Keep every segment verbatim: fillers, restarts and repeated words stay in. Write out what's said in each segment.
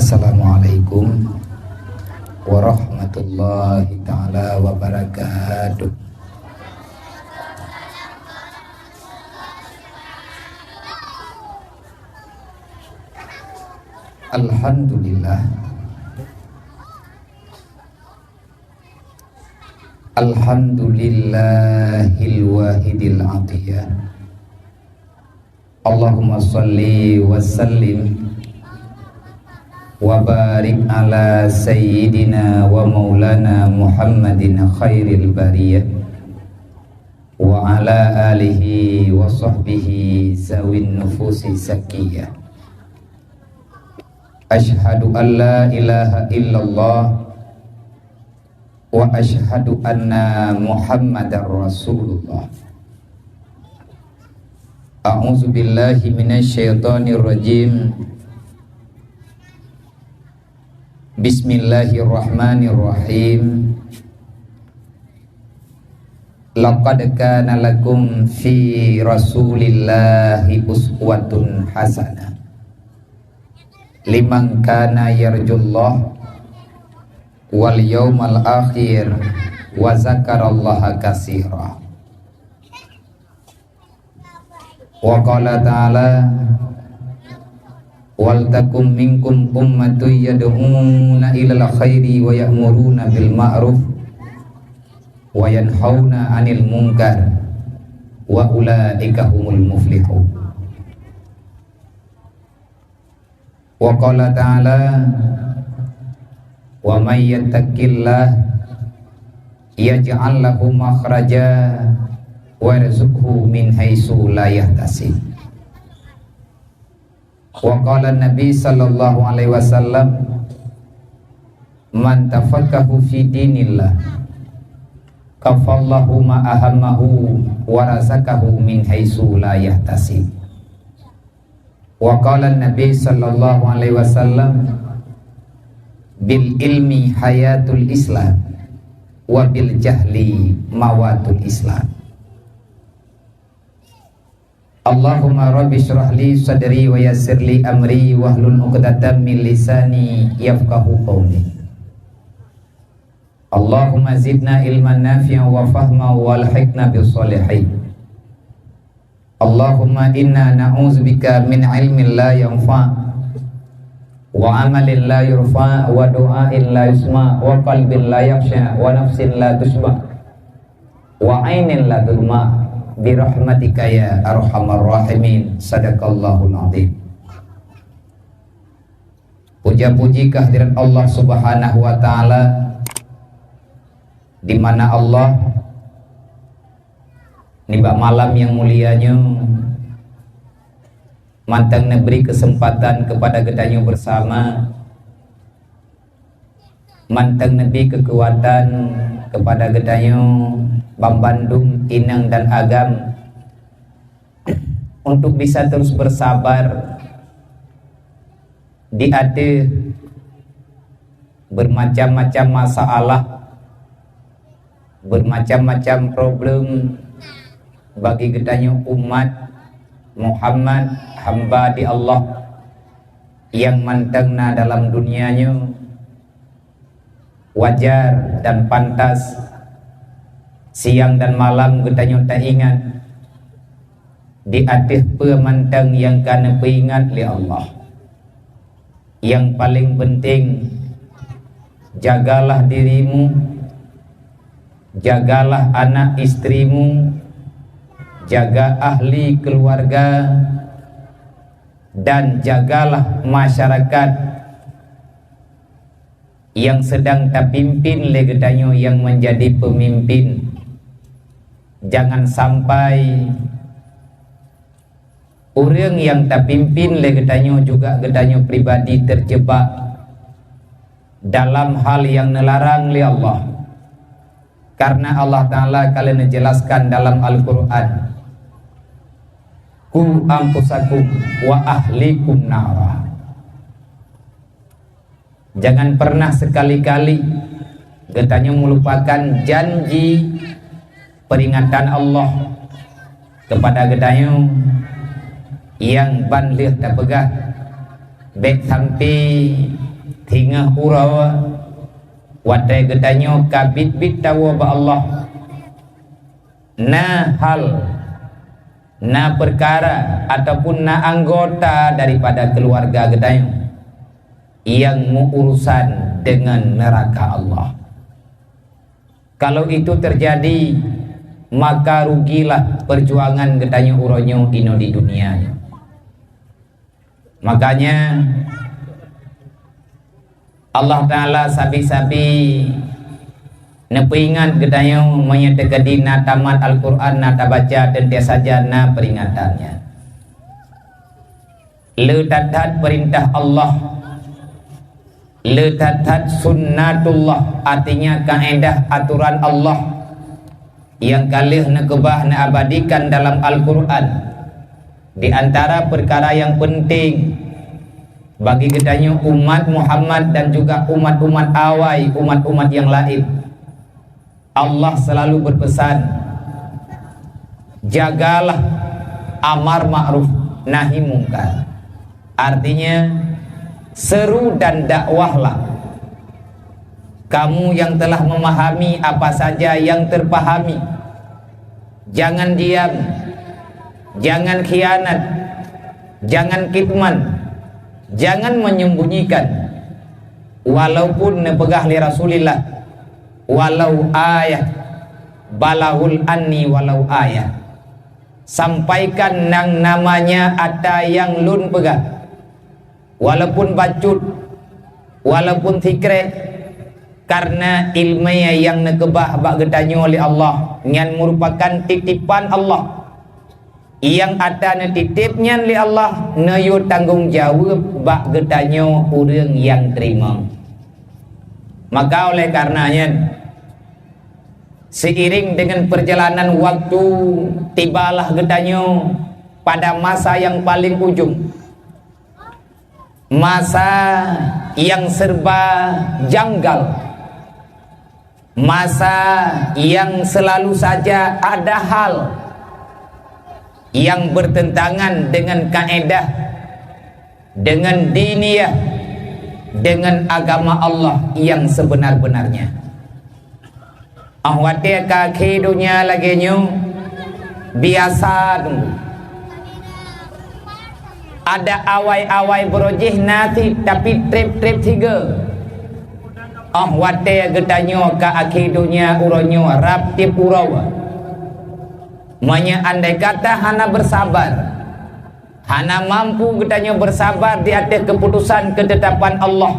Assalamualaikum warahmatullahi taala wabarakatuh. Alhamdulillah. Alhamdulillahil wahidil atiyah. Allahumma shalli wa sallim wa barik ala sayyidina wa maulana Muhammadin khairil bariyah wa ala alihi wa sahbihi zawin nufusi zakiyah. Asyhadu an la ilaha illallah wa asyhadu anna Muhammadar Rasulullah. A'udzu billahi minasy syaithanir rajim. Bismillahirrahmanirrahim. Laqad kana lakum fi Rasulillahi uswatun hasanah liman kana yarjullah wal yaumal akhir wa zakarallaha katsira. Wa qala ta'ala, "Wal takum minkum ummatun yad'una ilal khairi wa ya'muruna bil ma'ruf wa yanhauna 'anil munkar wa ulaika humul muflihun." Wa qala ta'ala, "Wa may yattaqillah yaj'al lahu makhraja wa yarzuqhu min haitsu la yahtasib." Wa qala Nabi sallallahu alaihi wasallam, "Man tafaqahu fi dinillah, kafallahu ma ahammahu wa razaqahu min haitsu la yahtasib." Wa qala Nabi sallallahu alaihi wasallam, "Bil ilmi hayatul Islam, wa bil jahli mawatul Islam." Allahumma rabbi shrah li sadri wa yassir li amri wahlul 'uqdatam min lisani yafqahu qauli. Allahumma zidna ilman nafi'an wa fahma wa alhiqna bis shalihin. Allahumma inna na'udzubika min ilmin la yanfa', wa amalin la yurfa', wa du'ain la yusma', wa qalbin la yakhsha', wa nafsin la tasyba', wa ainin la tadma', bi rahmatika ya arhamar rahimin. Sadaqallahul azim. Puja-puji kehadirat Allah Subhanahu wa Ta'ala, di mana Allah nibak malam nyang mulia nyoe mantong neubri keuseumpatan keupada geutanyoe beusama, mantong neubri keukuatan keupada geutanyoe banmandum inong dan agam untuk bisa terus beursabar di ateueh beurmacam-macam masalah, beurmacam-macam problem bagi geutanyoe umat Muhammad, hamba di Allah nyang mantong na dalam dunia nyoe. Wajar dan pantas siang dan malam geutanyoe taingat di ateueh peue mantong nyang ka neupeuingat lé Allah. Nyang paleng peunteng, jagalah dirimu, jagalah anak istrimu, jaga ahli keuluwarga, dan jagalah masyarakat nyang seudang tapimpin lé geutanyoe nyang meunjadi peumimpin. Jangan sampai ureuëng nyang tapimpin lé geutanyoe juga geutanyoe pribadi teurjeubak dalam hal nyang neularang lé Allah. Karena Allah Ta'ala ka lheueh neujelaskan dalam Al-Quran, "Qu anfusakum wa ahlikum nara." Jangan pernah sekali-kali geutanyoe meulupakan janji peringatan Allah keupada geutanyoe nyang ban lheueh tapeugah, "Bék sampai Singoh uroe watée geutanyoe ka biet-biet tawoe bak Allah, na hal, na peukara ataupun na anggota daripada keuluwarga geutanyoe nyang meuurusan deungon neuraka Allah. Kalau itu terjadi, maka rugilah peujuangan geutanyoe uroe nyoe inoe di dunia nyoe. Makanya, Allah Ta'ala sabe-sabe neupeuingat geutanyoe meunyoe teukeudi na tamat Al-Qur'an, na tabaca, teuntée saja na peuringatan nyan. Le that-that peurintah Allah, le that-that sunnatullah, artinya kaedah aturan Allah nyang ka lheueh neukeubah neuabadikan dalam Al-Qur'an. Di antara peukara nyang peunteng bagi geutanyoe umat Muhammad dan juga umat-umat awai, umat-umat nyang laén, Allah selalu berpesan, "Jagalah amar ma'ruf nahi mungkar." Artinya, seru dan dakwahlah kamu yang telah memahami apa saja yang terpahami. Jangan diam, jangan khianat, jangan kitman, jangan menyembunyikan. Walaupun neupeugah lé Rasulullah, "Walau ayah, balaghul anni walau ayah." Sampaikan nyang namanya ata nyang lôn peugah, walaupun bacut, walaupun sikrek, karena ileumé nyang neukeubah bak geutanyoe lé Allah nyan meurupakan titipan Allah. Nyang ata neutitép nyan lé Allah neuyue tanggong jaweueb bak geutanyoe ureuëng nyang teurimong. Maka oleh karena nyan, seiring dengan perjalanan waktu, tibalah geutanyoe pada masa nyang paleng ujong, masa nyang serba janggal, masa nyang selalu saja ada hal nyang bertentangan dengan kaedah, dengan diniyah, dengan agama Allah nyang sebenar-benarnya. Óh watée ka akhé donya lagée nyoe, biasa teungku. Ada awai-awai beurojéh na cit, tapi treb-treb sigoe. Óh watée geutanyoe ka akhé donya uroe nyoe rab tieb uroe. Meunyoe andai kata hana beusabar, hana mampu geutanyoe beusabar di ateueh keuputosan keutetapan Allah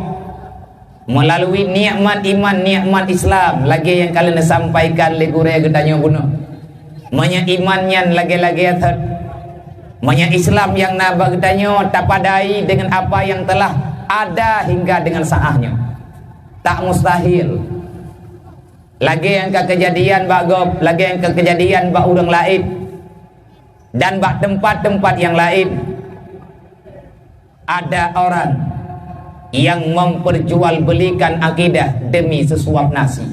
meulalu nikmat iman, nikmat Islam, lagée nyang ka lheueh neusampaikan lé gurée geutanyoe bunoe. Meunyoe iman nyan lagée-lagée that, meunyoe Islam nyang na bak geutanyoe tapadai deungon apa nyang teulah ada hingga deungon saát nyoe, tak mustahil. Lagée nyang ka keujadian bak gob, lagée nyang ka keujadian bak ureuëng laén, dan bak teumpat-teumpat nyang laén, ada orang nyang memperjualbelikan akidah demi sesuap nasi.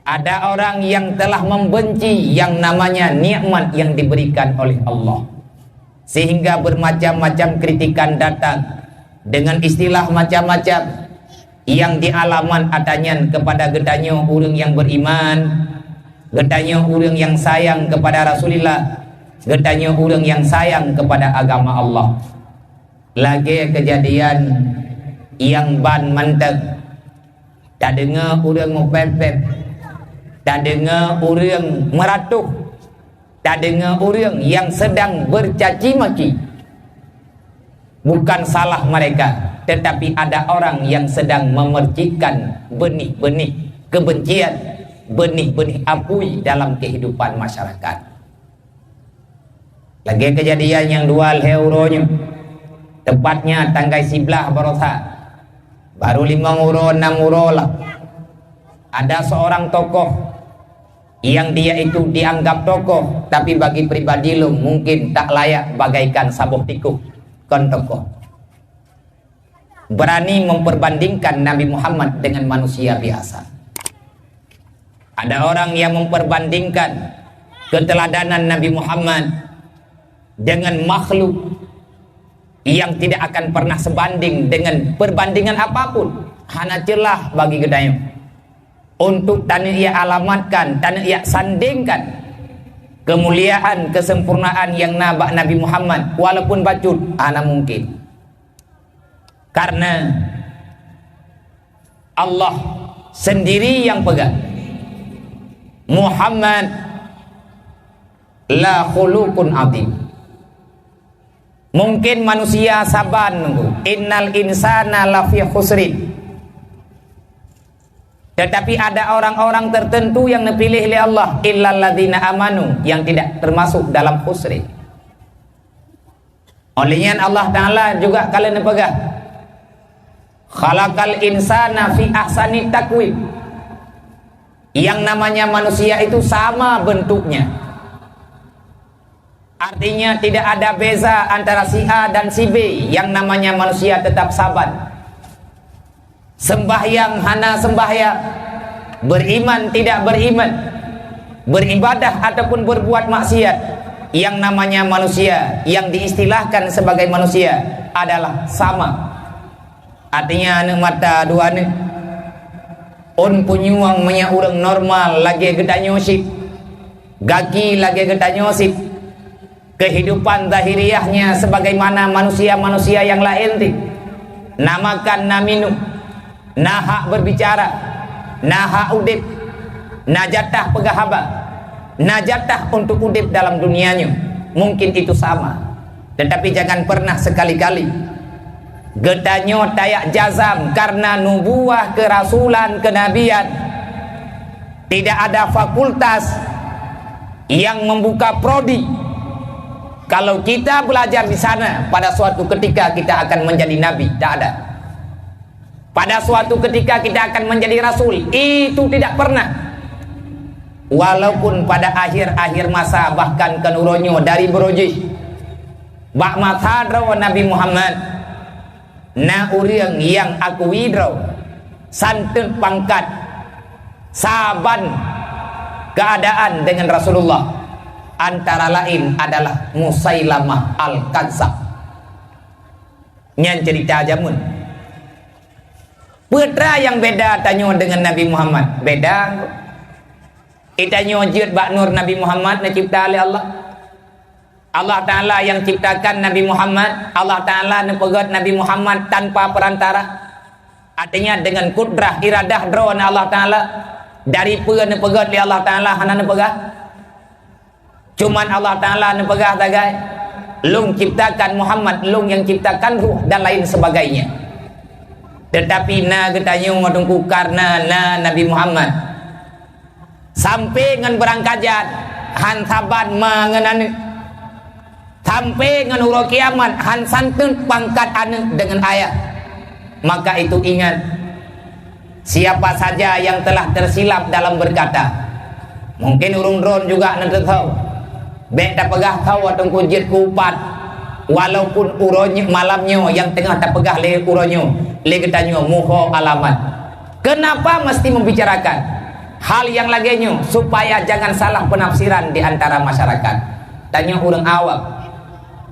Ada orang nyang telah membenci nyang namanya nikmat nyang diberikan oleh Allah, sehingga bermacam-macam kritikan datang dengan istilah macam-macam nyang dialamat atanyan kepada geutanyoe ureuëng nyang beriman, geutanyoe ureuëng nyang sayang kepada Rasulullah, geutanyoe ureuëng nyang sayang kepada agama Allah. Lagée keujadian nyang ban mantong, tadeungoe ureuëng meupép-pép, tadeungoe ureuëng meuratoh, tadeungoe ureuëng nyang sedang bercaci maki. Bukan salah mereka, tetapi ada orang yang sedang memercikkan benih-benih kebencian, benih-benih apui dalam kehidupan masyarakat. Lagée keujadian nyang dua lhée uroe nyoe, tepatnya tanggai siblaih baroesa, baru limong uroe, nam uroe lah, ada seorang tokoh yang dia itu dianggap tokoh, tapi bagi pribadi lôn mungkin tak layak bagaikan saboh tikuh, kon tokoh. Berani memperbandingkan Nabi Muhammad dengan manusia biasa. Ada orang yang memperbandingkan keteladanan Nabi Muhammad dengan makhluk, yang tidak akan pernah sebanding dengan perbandingan apapun. Hana celah bagi geutanyoe untuk taneuk ya alamatkan, taneuk ya sandingkan kemuliaan, kesempurnaan yang na bak Nabi Muhammad, walaupun bacut, hana mungkin. Karena Allah sendiri yang peugah, "Muhammad la khuluqun azim." Mungkin manusia saban nunggu, "Innal insana lafi khusrin." Tetapi ada orang-orang tertentu yang dipilih oleh Allah, "Illalladzina amanu," yang tidak termasuk dalam khusrin. Oleh nyan Allah Ta'ala juga kalau neupeugah, "Khalaqal insana fi ahsani takwim." Yang namanya manusia itu sama bentuknya. Artinya tidak ada beza antara si A dan si B. Yang namanya manusia tetap saban. Sembahyang hana sembahyang, beriman tidak beriman, beribadah ataupun berbuat maksiat, yang namanya manusia, yang diistilahkan sebagai manusia adalah sama. Artinya aneuk mata dua aneuk. Ôn punyueng meunyoe ureuëng normal lagée geutanyoe cit, gaki lagée geutanyoe cit, kehidupan zahiriahnya sebagaimana manusia-manusia yang laén tih. Na makan, na minum, na hak berbicara, na hak udeb, na jatah peugah haba, na jatah untuk udeb dalam dunia nyoe. Mungkin itu sama. Tetapi jangan pernah sekali-kali geutanyoe tayak jazam karena nubuah, keurasulan, keunabian. Tidak ada fakultas yang membuka prodi. Kalau kita belajar di sana, pada suatu ketika kita akan menjadi nabi. Tak ada. Pada suatu ketika kita akan menjadi rasul. Itu tidak pernah. Walaupun pada akhir-akhir masa, bahkan keunoe uroe nyoe dari beurojih, bak masa droe Nabi Muhammad, na ureuëng nyang akui droe, santeuet pangkat, saban keuadaan dengan Rasulullah, antara lain adalah Musailamah Al-Kadzab. Nyan cerita jameun. Peue teuma nyang beda tanyoe dengan Nabi Muhammad? Beda. Geutanyoe jeuet bak nur Nabi Muhammad neucipta lé Allah. Allah Ta'ala yang ciptakan Nabi Muhammad, Allah Ta'ala neupeugét Nabi Muhammad tanpa perantara. Artinya dengan kudrah iradah droe na Allah Ta'ala, dari peue neupeugét lé Allah Ta'ala hana neupeugah. Cuman Allah Ta'ala neupeugah sagai, "Lôn ciptakan Muhammad, Lôn nyang ciptakan ruh," dan lain sebagainya. Tetapi na geutanyoe teungku karena na Nabi Muhammad. Sampai ngon beurangkajan han saban ma ngon aneuk. Sampai ngon uroe kiamat han santeuet pangkat aneuk deungon ayah. Maka itu ingat, siapa saja yang telah tersilap dalam berkata, mungkin ureuëng droen juga neuteusoe. Bék tapeugah soe teungku jeuet keu upat, walaupun uroe nyoe malam nyoe nyang teungoh tapeugah lé uroe nyoe lé geutanyoe muho alamat. Kenapa mesti membicarakan hal yang lagée nyoe supaya jangan salah penafsiran di antara masyarakat. Tanyoe ureuëng awam,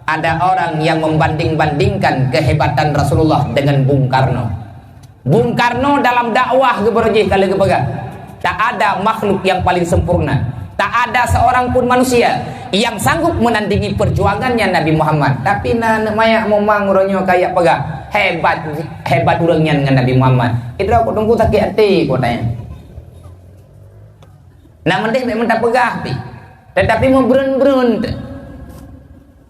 ada orang yang membanding-bandingkan kehebatan Rasulullah dengan Bung Karno. Bung Karno dalam dakwah geubeureujeih ka lheueh geupeugah, tak ada makhluk yang paling sempurna. Tak ada seorang pun manusia yang sanggup menandingi perjuangannya Nabi Muhammad. Tapi na aneuk manyak mumang uroe nyoe ka jak peugah, hebat, hebat ureuëng nyan ngon Nabi Muhammad. Idroe kok teungku sakét até kok tanya. Na meudeh memang tapeugah pih. Tetapi meubrun-brun teuh.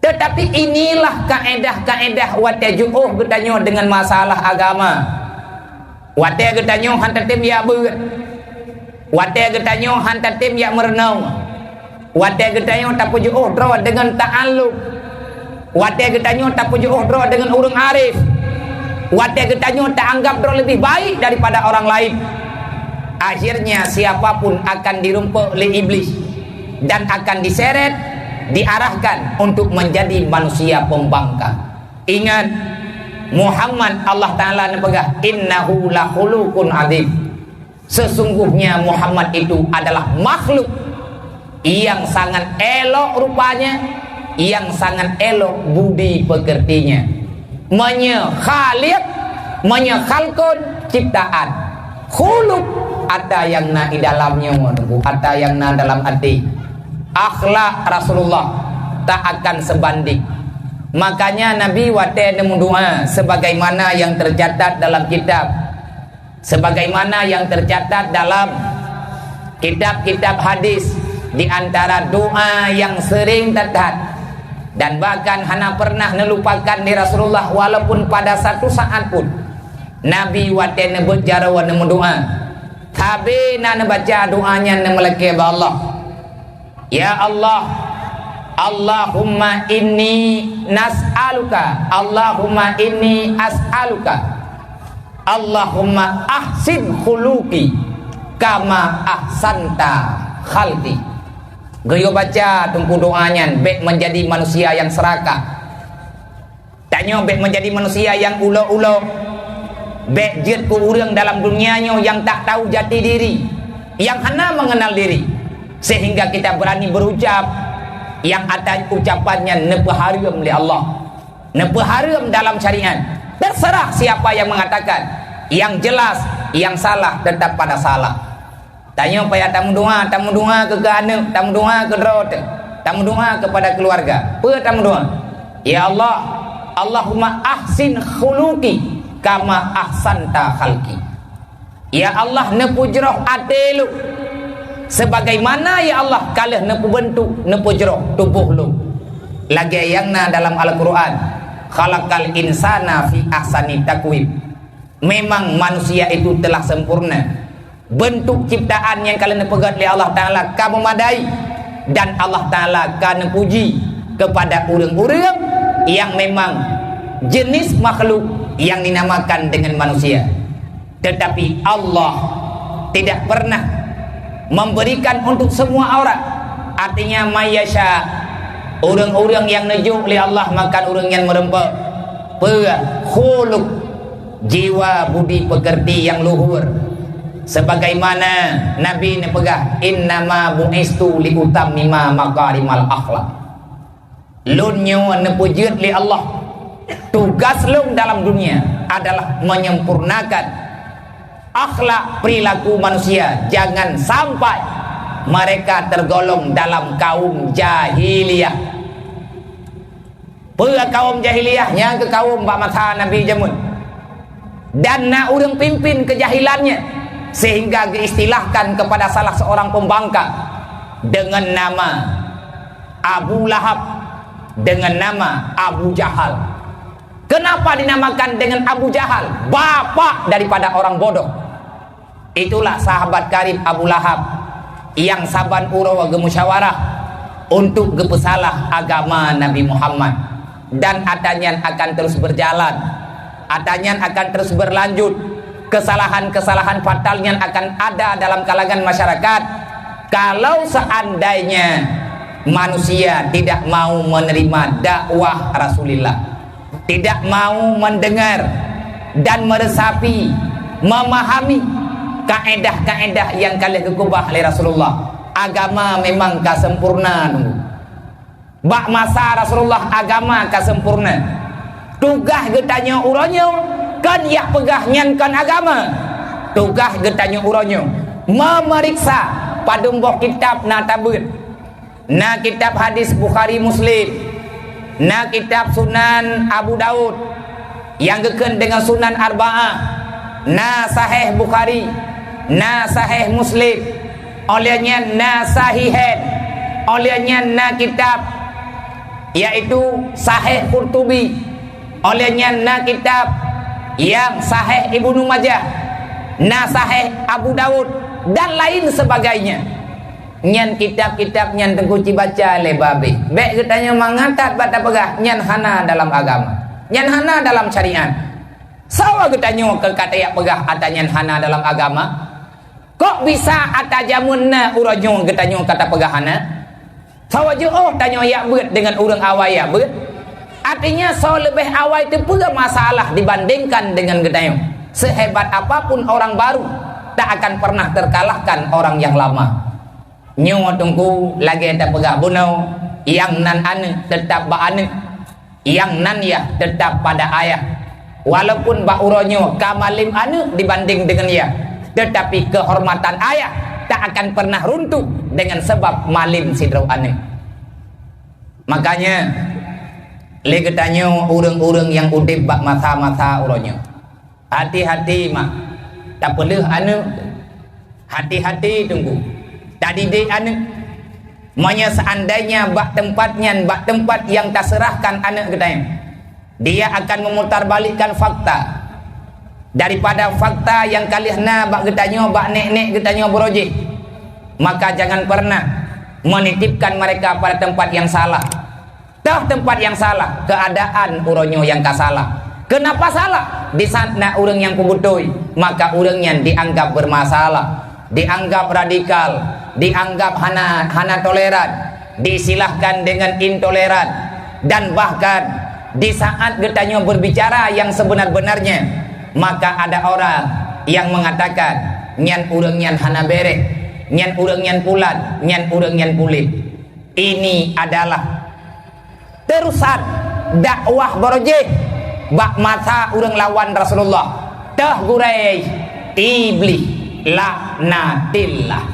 Tetapi inilah kaedah-kaedah watée jiôh geutanyoe deungon masalah agama. Watée geutanyoe han tatem jak beuet. Watée geutanyoe han tatem jak meurunoe. Watée geutanyoe tapeujiôh droe deungon ta'alluq. Watée geutanyoe tapeujiôh droe deungon ureuëng arif. Watée geutanyoe taanggap droe leubeh baik daripada orang lain. Akhirnya siapa pun akan dirumpok lé Iblis dan akan diseret, diarahkan untuk menjadi manusia pembangkang. Ingat, Muhammad Allah Ta'ala neupeugah, "Innahu lakhuluqun azim." Sesungguhnya Muhammad itu adalah makhluk yang sangat elok rupanya, yang sangat elok budi pekertinya. Meunyoe khaliq, meunyoe khalqun, ciptaan. Khuluq, ata nyang na di dalam nyoe, ata nyang na dalam até. Akhlak Rasulullah tak akan sebanding. Makanya Nabi watée neumeudoá sebagaimana nyang teucatat dalam kitab, sebagaimana nyang teucatat dalam kitab-kitab hadis, di antara doá nyang sering that-that dan bahkan hana pernah neulupakan lé Rasulullah walaupun pada satu saat pun. Nabi watée neubeuet jaroe neumeudoá, sabe na neubaca doá nyan neumeulakée bak Allah. Ya Allah, Allahumma inni nas'aluka, Allahumma inni as'aluka, Allahumma ahsin khuluqi kama ahsanta khalqi. Geuyue baca teungku doá nyan, bék meunjadi manusia nyang serakah. Tanyoe bék meunjadi manusia nyang ulo-ulo. Bék jeuet keu ureuëng dalam dunia nyoe nyang tak tahu jati diri, nyang hana mengenal diri, sehingga kita berani berucap nyang ata ucapan nyan neupeuhareuem lé Allah, neupeuhareuem dalam syariat. Terserah siapa yang mengatakan, yang jelas, yang salah tetap pada salah. Tanyoe payah tameudoá, tameudoá keu, keu aneuëk, tameudoá keu droe teuh, tameudoá keupada keuluwarga. Peue tameudoá? Ya Allah, Allahumma ahsin khuluqi kama ahsanta khalqi. Ya Allah, neupeujroh até lôn sebagaimana, ya Allah, ka lheueh neupeubeuntuk, neupeujroh tuboh lôn. Lagée nyang na dalam Al-Qur'an, "Khalaqal insana fi ahsani taqwim." Memang manusia itu telah sempurna. Bentuk ciptaan nyang ka lheueh neupeugét lé Allah Taala ka meumadai, dan Allah Taala ka neupuji kepada ureuëng-ureuëng nyang memang jenis makhluk nyang dinamakan dengan manusia. Tetapi Allah tidak pernah memberikan untuk semua orang. Artinya, man yasya, ureuëng-ureuëng nyang neujok lé Allah maka ureuëng nyan meureumpok. Peue? Khuluq, jiwa budi pekerti nyang luhur. Sebagaimana Nabi neupeugah, "Innama bu'istu liutammima makarimal akhlak." Lôn nyoe neupeujeuet lé Allah. Tugas lôn dalam dunia adalah menyempurnakan akhlak perilaku manusia, jangan sampai mereka tergolong dalam kaum jahiliyah. Peue kaum jahiliyah? Nyang keu kaum bak masa Nabi jameun. Dan na ureuëng pimpin keujahilannya, sehingga geuistilahkan kepada salah seorang pembangkang dengan nama Abu Lahab, dengan nama Abu Jahal. Kenapa dinamakan dengan Abu Jahal? Bapak daripada orang bodoh. Itulah sahabat karib Abu Lahab nyang saban uroe geumusyawarah untuk geupeusalah agama Nabi Muhammad. Dan ata nyan akan terus berjalan. Ata nyan akan terus berlanjut. Kesalahan-kesalahan fatal nyan akan ada dalam kalangan masyarakat kalau seandainya manusia tidak mau menerima dakwah Rasulullah, tidak mau mendengar dan meresapi, memahami kaedah-kaedah nyang ka lheueh geukeubah lé Rasulullah. Agama memang ka sempurna nunggu. Bak masa Rasulullah agama ka sempurna. Tugaih geutanyoe uroe nyoe kon jak peugah nyan kon agama. Tugaih geutanyoe uroe nyoe memeriksa padum boh kitab na tabeuet. Na kitab hadis Bukhari Muslim, na kitab Sunan Abu Daud, nyang geukheun deungon Sunan Arba'ah, na Sahih Bukhari, na Sahih Muslim, óh lheueh nyan na Sahihain, óh lheueh nyan na kitab, yaitu Sahih Qurtubi, óh lheueh nyan na kitab nyang Sahih Ibnu Majah, na Sahih Abu Daud, dan lain sebagainya. Nyan kitab-kitab nyan teungku cibaca lé babeh. Bék geutanyoe mangat that bak tapeugah nyan hana dalam agama. Nyan hana dalam syariat. Sawa geutanyoe keu ka tajak peugah ata nyan hana dalam agama? Kok bisa ata jameun na uroe nyoe geutanyoe ka tapeugah hana? Sawa jeuet tanyoe jak beuet deungon ureuëng awai jak beuet? Artinya soe leubeh awai teupeue masalah dibandingkan deungon geutanyoe. Sehebat apapun orang baru, tak akan pernah terkalahkan orang yang lama. Nyoe teungku lagée tapeugah bunoe, nyang nan aneuëk teutap bak aneuëk. Nyang nan yah teutap pada ayah. Walaupun bak uroe nyoe ka malem aneuk dibandeng deungon yah, teutapi keuhormatan ayah tak akan pernah runtuh deungon sabab malem sidroe aneuk. Makanya, lé geutanyoe ureuëng-ureuëng nyang udeb bak masa-masa uroe nyoe, hati-hati mak tapeuleueh aneuk. Hati-hati teungku tadidik aneuk. Meunyoe seandainya bak teumpat nyan, bak teumpat nyang taseurahkan aneuk geutanyoe, dia akan memutarbalikkan fakta daripada fakta nyang ka lheueh na bak geutanyoe, bak nek-nek geutanyoe baroe jih, maka jangan pernah menitipkan mereka pada tempat yang salah. Toh teumpat nyang salah, keuadaan uroe nyoe nyang ka salah. Keunapa salah? Di saat na ureuëng nyang peubeutôi, maka ureuëng nyan dianggap bermasalah, dianggap radikal, dianggap hana, hana toleran, diistilahkan deungon intoleran, dan bahkan di saat geutanyoe berbicara nyang sebenar-benarnya, maka ada orang nyang mengatakan, "Nyan ureuëng nyan hana bereh, nyan ureuëng nyan pulan, nyan ureuëng nyan pulen." Ini adalah terusan dakwah baroe jih bak masa ureuëng lawan Rasulullah, toh gurée Iblih laknatillah.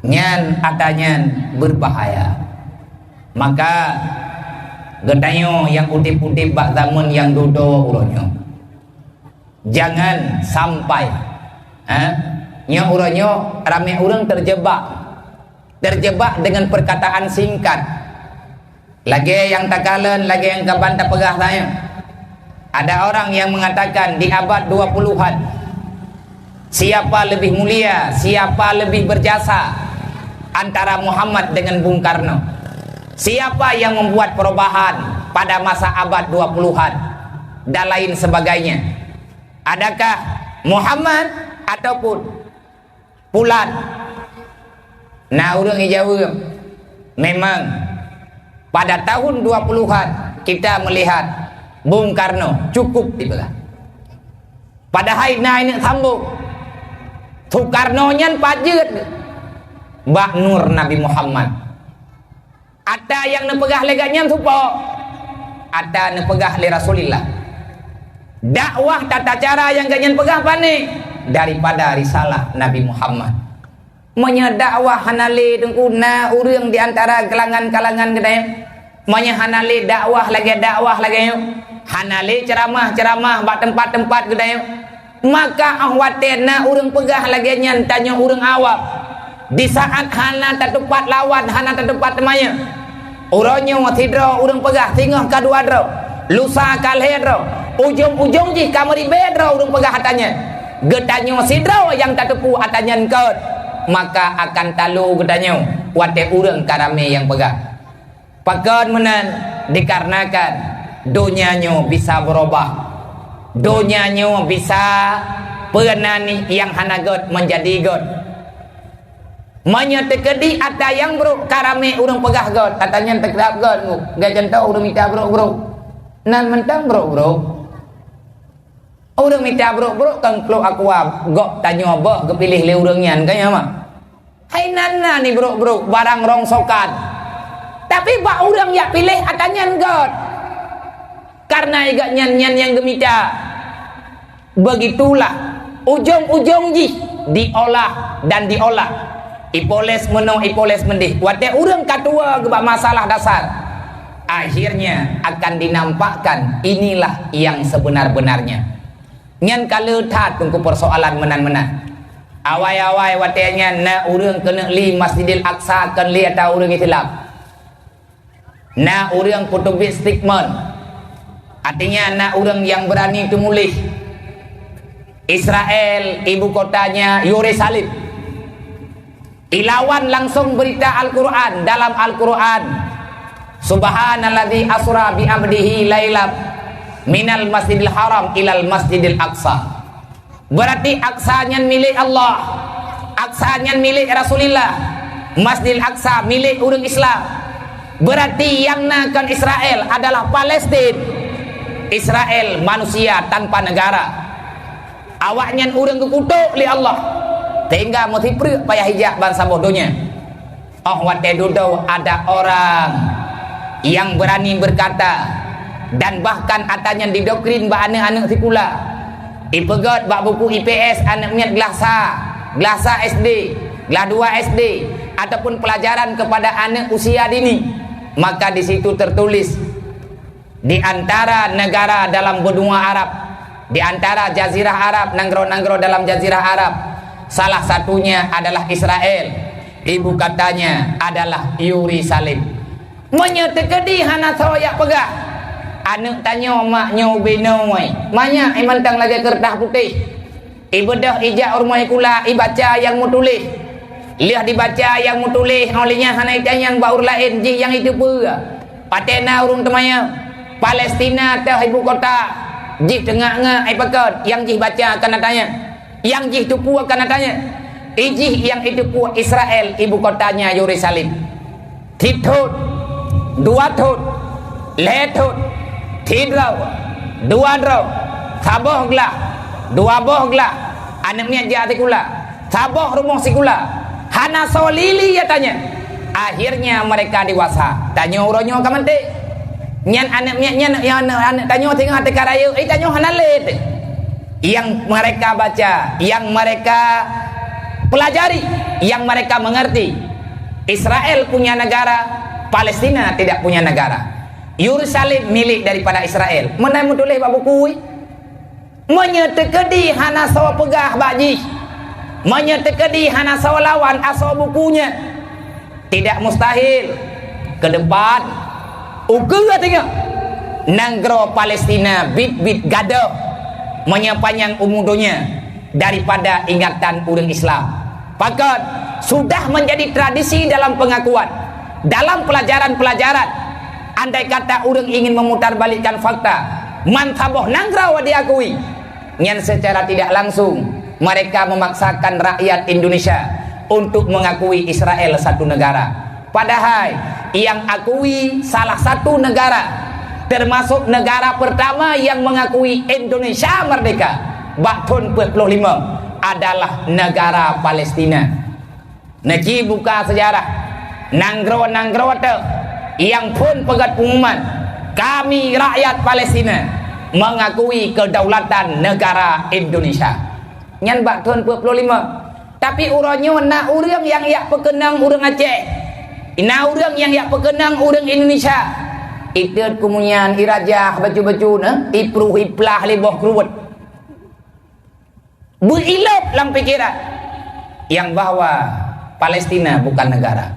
Nyan ata nyan berbahaya. Maka geutanyoe nyang udeb-udeb bak zaman nyang dudoe uroe nyoe, jangan sampai, ha? Nyoe uroe nyoe ramé ureuëng terjebak, terjebak dengan perkataan singkat. Lagée nyang takalon, lagée nyang kaban tapeugah tanyoe. Ada orang yang mengatakan di abad dua puluhan, siapa lebih mulia, siapa lebih berjasa antara Muhammad dengan Bung Karno? Siapa yang membuat perubahan pada masa abad dua puluhan dan lain sebagainya? Adakah Muhammad ataupun pulan? Na ureuëng ijaweueb, memang pada tahun dua puluhan kita melihat Bung Karno cukup dipeugah. Padahai na ineuk sambong, Soekarno nyan pajeut bak nur Nabi Muhammad. Ata nyang neupeugah lé gobnyan supo, ata neupeugah lé Rasulillah. Dakwah tata cara nyang gobnyan peugah pane daripada risalah Nabi Muhammad. Meunyoe dakwah hana lé teungku, na ureuëng di antara kalangan-kalangan geutanyoe, meunyoe hana lé dakwah lagée dakwah lagée nyoe, hana lé ceuramah-ceuramah bak teumpat-teumpat geutanyoe, maka óh watée na ureuëng peugah lagée nyan tanyoe ureuëng awam, di saat hana tatupat lawan, hana tatupat teumanyong. Uroe nyoe sidroe ureuëng peugah singoh ka dua droe, lusa ka lhée droe, ujong-ujong jih ka meuribée droe ureuëng peugah ata nyan. Geutanyoe sidroe nyang tateupeue ata nyan gét, maka akan talo geutanyoe watée ureuëng ka ramé nyang peugah. Pakon meunan? Dikarenakan donya nyoe bisa beurubah. Donya nyoe bisa peue na nyang hana gét meunjadi gét. Meunyoe teukeudi ata nyang brok ka ramé ureuëng peugah gét, ata nyan teukeurab gét, gét contoh ureuëng mita brok-brok. Nan mantong brok-brok. Ureuëng mita brok-brok kan klok aqua, gob tanyoe boh geupiléh lé ureuëng nyan, kan nyan mak? Hai nan na ni brok-brok barang rongsokan. Tapi bak ureuëng jak piléh ata nyan gét. Karena gét nyan, nyan nyang geumita. Begitulah ujong-ujong jih diolah dan diolah. Ipoles meunoe, ipoles meudeh. Watée ureuëng ka tuwoe geuba masalah dasar, akhirnya akan dinampakkan inilah yang sebenar-benarnya. Nyan ka le that teungku persoalan meunan-meunan. Awai-awai watée nyan na ureuëng keuneuk li Masjidil Aqsa kon li ata ureuëng Islam. Na ureuëng peuteubiet statement, artinya na ureuëng nyang beurani teumuléh, Israel ibu kotanya Yerusalem. Ilawan langsung berita Al-Quran dalam Al-Quran, "Subhanalladzi asra bi abdihi lailam minal masjidil haram ilal masjidil aqsa." Berarti Aqsa nyan milék Allah. Aqsa nyan milék Rasulillah. Masjidil Aqsa milék ureuëng Islam. Berarti nyang na kon Israel adalah Palestin. Israel manusia tanpa negara. Awaknyan ureuëng geukutok lé Allah, sehingga meusipreuk payah ijak bansaboh donya. Óh watée dudoe ada orang yang berani berkata, dan bahkan ata nyan didoktrin bak aneuk-aneuk sikula. Ipeugét bak buku I P S aneuk miet glah sa, glah sa S D, glah dua S D, ataupun pelajaran kepada aneuk usia dini, maka di situ tertulis, di antara negara dalam benua Arab, di antara jazirah Arab, nanggroe-nanggroe dalam jazirah Arab, salah satunya adalah Israel. Ibu kotanya adalah Yerusalem. Meunyoe teukeudi hana soe jak peugah, aneuk tanyoe mak nyoe ubé noe, manyak i mantong lagée keureutah putéh. Ibeudôh ijak u rumoh sikula, ibaca nyang meutuléh. Lheueh dibaca nyang meutuléh, óh lheueh nyan hana itanyong bak ureuëng laén jih nyang iteupeue. Watée na ureuëng teumanyong, Palestina teuh ibu kota, jih teungak-ngak ai pakon, nyang jih baca kana tanyong. Nyang jih teupeue kana tanyong. Ijih nyang iteupeue Israel ibu kotanya Yerusalem. Tieb thon, dua thon, lhée thon, tieb droe, dua droe, saboh glah, dua boh glah, aneuk miet jak sikula, saboh rumoh sikula, hana soe lili nyang tanyong. Akhirnya mereka dewasa. Tanyoe uroe nyoe ka maté. Nyan aneuk miet nyan, nyang aneuk, aneuk tanyoe singoh teuka rayeuk, eh, tanyoe hana lé teuh. Yang mereka baca, yang mereka pelajari, yang mereka mengerti. Israel punya negara, Palestina tidak punya negara. Yerusalem milik daripada Israel. Meunan meutuléh bak buku, eh. Meunyoe teukeudi hana soe peugah bak jih, meunyoe teukeudi hana soe lawan asoe buku nyan, tidak mustahil ke depan ukeue teungoh nanggroe Palestina biet-biet gadôh meunyoe panyang umu donya daripada ingatan ureuëng Islam. Pakon, sudah menjadi tradisi dalam pengakuan, dalam pelajaran-pelajaran. Andai kata ureuëng ingin memutarbalikkan fakta, man saboh nanggroe diakui, nyan secara tidak langsung mereka memaksakan rakyat Indonesia untuk mengakui Israel satu negara. Padahai, yang akui salah satu negara, termasuk negara pertama yang mengakui Indonesia merdeka bak thon peuet ploh lima, adalah negara Palestina. Neuci buka sejarah, nanggroe-nanggroe teuh nyang phon peugét pengumuman, "Kami rakyat Palestina mengakui kedaulatan negara Indonesia." Nyan bak thon peuet ploh lima. Tapi uroe nyoe na ureuëng nyang jak peukeunong ureuëng Aceh. Na ureuëng nyang jak peukeunong ureuëng Indonesia. Itot kumunyan, irajah bacu-bacu na, ipruh iplah lé boh kruet. Beuilop lam pikeran nyang bahwa Palestina bukan negara.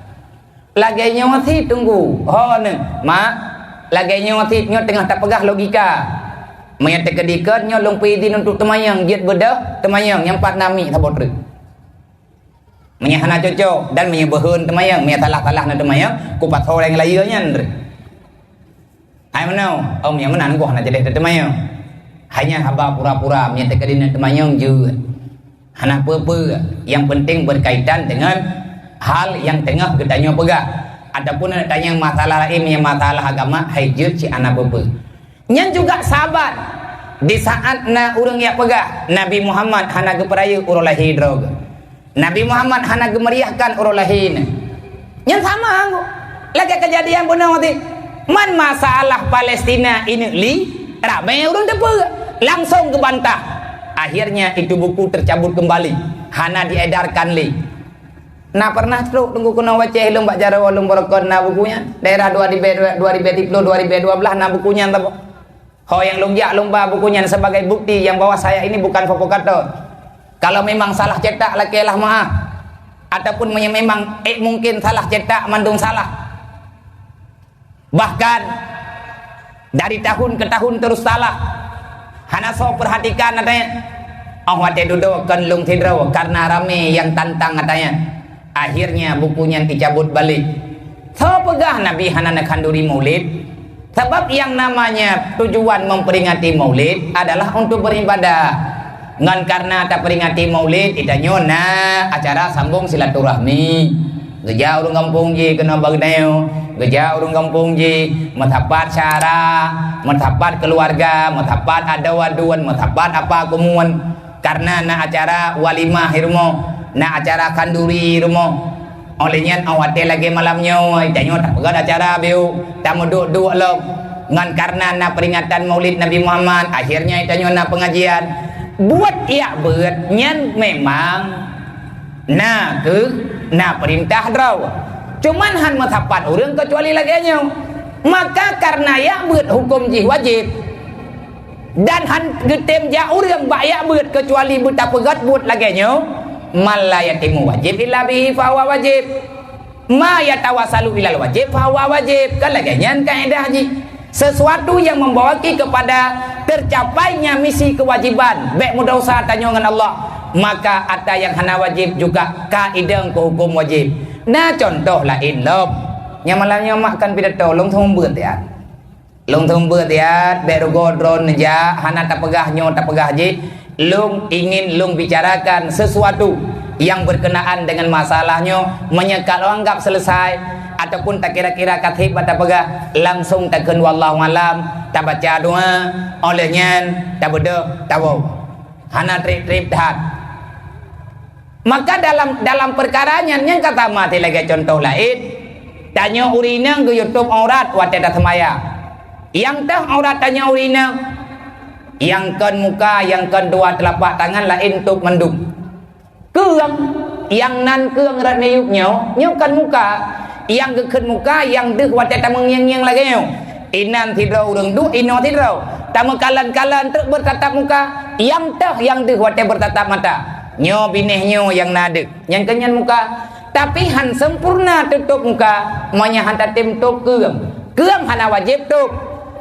Lagée nyoe cit teungku, ho neuh, mak, lagée nyoe cit nyoe teungoh tapeugah logika. Meunyoe teukeudi kon nyoe lôn peuidin untuk teumanyong, jeuet beudôh teumanyong nyang pat namiet saboh treuk. Meunyoe hana cocok dan meunyoe beuhon teumanyong, meunyoe salah-salah na teumanyong, kupasoe nyang layeue nyan treuk. Hai meunoe, oh, nyang meunan goh hana jadeh teumanyong. Hanya haba pura-pura, meunyoe teukeudi na teumanyong jeuet. Hana peue-peue, yang penting berkaitan dengan hal yang teungoh geutanyoe peugah. Ataupun na tanyong masalah laén, nyang masalah agama, hai jeuet cit hana peue-peue. Nyan juga saban, di saat na ureuëng jak peugah, Nabi Muhammad hana geupeurayeuk uroe lahé droe geuh. Nabi Muhammad hana geumeriahkan uroe lahé nyan. Nyan sama anggô. Lagée keujadian bunoe teuh. Man masalah Palestina ineuk li, ramé ureuëng teupeue, langsong geubantah. Akhirnya itu buku tercabut kembali, hana diedarkan lé. Na pernah trok teungku keunoe u Aceh lôn bak jaroe lôn beurokon na buku nyan. Daerah dua ribèe, dua ribèe siplôh, dua ribèe dua belas na buku nyan saboh. Ho nyang lôn jak lôn ba buku nyan sebagai bukti nyang bahwa saya ini bukan provokator. Kalau memang salah cetak, lakée lah meuáh. Ataupun meunyoe memang, eh, mungkin salah cetak, mandum salah. Bahkan, dari tahun ke tahun terus salah. Hana soe perhatikan, katanya. Oh, watée dudoe kon lôn sidroe, karena ramé nyang tantang, katanya. Akhirnya buku nyan dicabut balik. Soe peugah Nabi hana neukhanduri Maulid? Sabab yang namanya tujuan memperingati Maulid adalah untuk beribadah. Ngon karena taperingati Maulid, geutanyoe na acara sambung silaturahmi. Geujak ureuëng gampông jih keunoe bak geutanyoe, geujak ureuëng gampông jih, meusapat syara, meusapat keuluwarga, meusapat adoe aduen, meusapat apa keumuan. Karena na acara walimah i rumoh, na acara khanduri i rumoh. Óh lheueh nyan, óh watée lagée malam nyoe, tanyoe tapeugah acara biu, tameuduek-duek lom. Ngon kareuna na peuringatan Maulid Nabi Muhammad, akhirnya tanyoe na pengajian. Buet jak beuet nyan memang na keuh, na peurintah droe. Cuman hán meusapat ureuëng keucuali lagée nyoe. Maka kareuna jak beuet huköm jih wajéb, dan hán geutem jak ureuëng bak jak beuet keucuali beutapeugét buet lagée nyoe, "Man la yatimu wajib illa bihi fahuwa wajib. Ma yatawassalu ilal wajib fahuwa wajib." Kan lagée nyan kaedah jih. Sesuatu yang membawa ki kepada tercapainya misi kewajiban, bék meudesya tanyoe ngon Allah, maka atra nyang hana wajib juga ka idong keu huköm wajib. Na cuntoh laén lom. Nyang malam nyoe mak kon pidato, lôn seumeubeuet ya. Lôn seumeubeuet ya, bék rugoe droeneuh jak, hana tapeugah nyoe tapeugah jih. Lôn ingin lôn bicarakan sesuatu yang berkenaan dengan masalah nyoe, meunyoe ka lôn anggab selesai ataupun takira-kira ka treb bak tapeugah, langsung takheun wallahu alam, tabaca doa, óh lheueh nyan tabeudôh tawoe. Hana treb-treb that. Maka dalam, dalam peukara nyan, nyang ka sama lagée cuntoh laén, tanyoe ureuëng inong geuyue tôb aurat watée taseumayang. Nyang tôb aurat tanyoe ureuëng inong, nyang kon muka, nyang kon dua teulapak tangan laén tôb mandum. Keueng, nyang nan keueng rot miyueb nyoe, nyoe kon muka. Nyang geukheun muka, nyang deuh watée tameungieng-ngieng lagée nyoe. Inan sidroe ureuëng duek, inoe sidroe. Tameukalon-kalon trok beutatap muka, nyang tôb nyang deuh watée beutatap mata. Nyoe binéh nyoe nyang na deuh, nyang keunyan muka. Tapi hán sempurna teutôb muka, meunyoe hán tatem tôb keueng. Keueng hana wajéb tôb,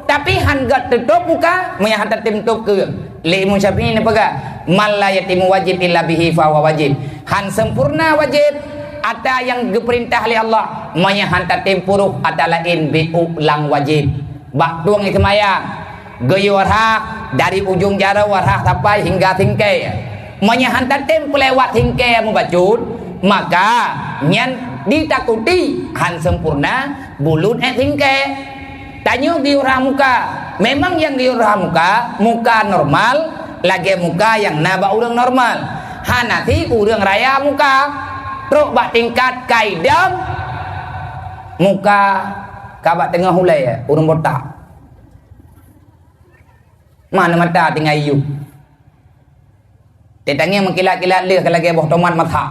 tapi hán gét teutôb muka, meunyoe hán tatem tôb keueng. Lé Imam Syafi'i neupeugah, "Man la yatimu wajib illa bihi fahuwa wajib." Hán sempurna wajéb, atra nyang geupeurintah lé Allah, meunyoe hán tatem puruh atra laén bék ulang wajéb. Bak tueng seumayang, geuyue rhah dari ujong jaroe rhah sampai hingga singkée. Meunyoe hán tatem peulewat singkée meubacut, maka nyan ditakuti hán sempurna bulut ék singkée. Tanyoe geuyue rhah muka. Memang nyang geuyue rhah muka, muka normal, lagée muka nyang na bak ureuëng normal. Hana si ureuëng raya muka. Trok bak tingkat ka idong muka ka bak teungoh ulée ureuëng botak. Mana mata tinggai yub. Teutanggai meukilat-kilat lheueh ka lagée boh tomat masa.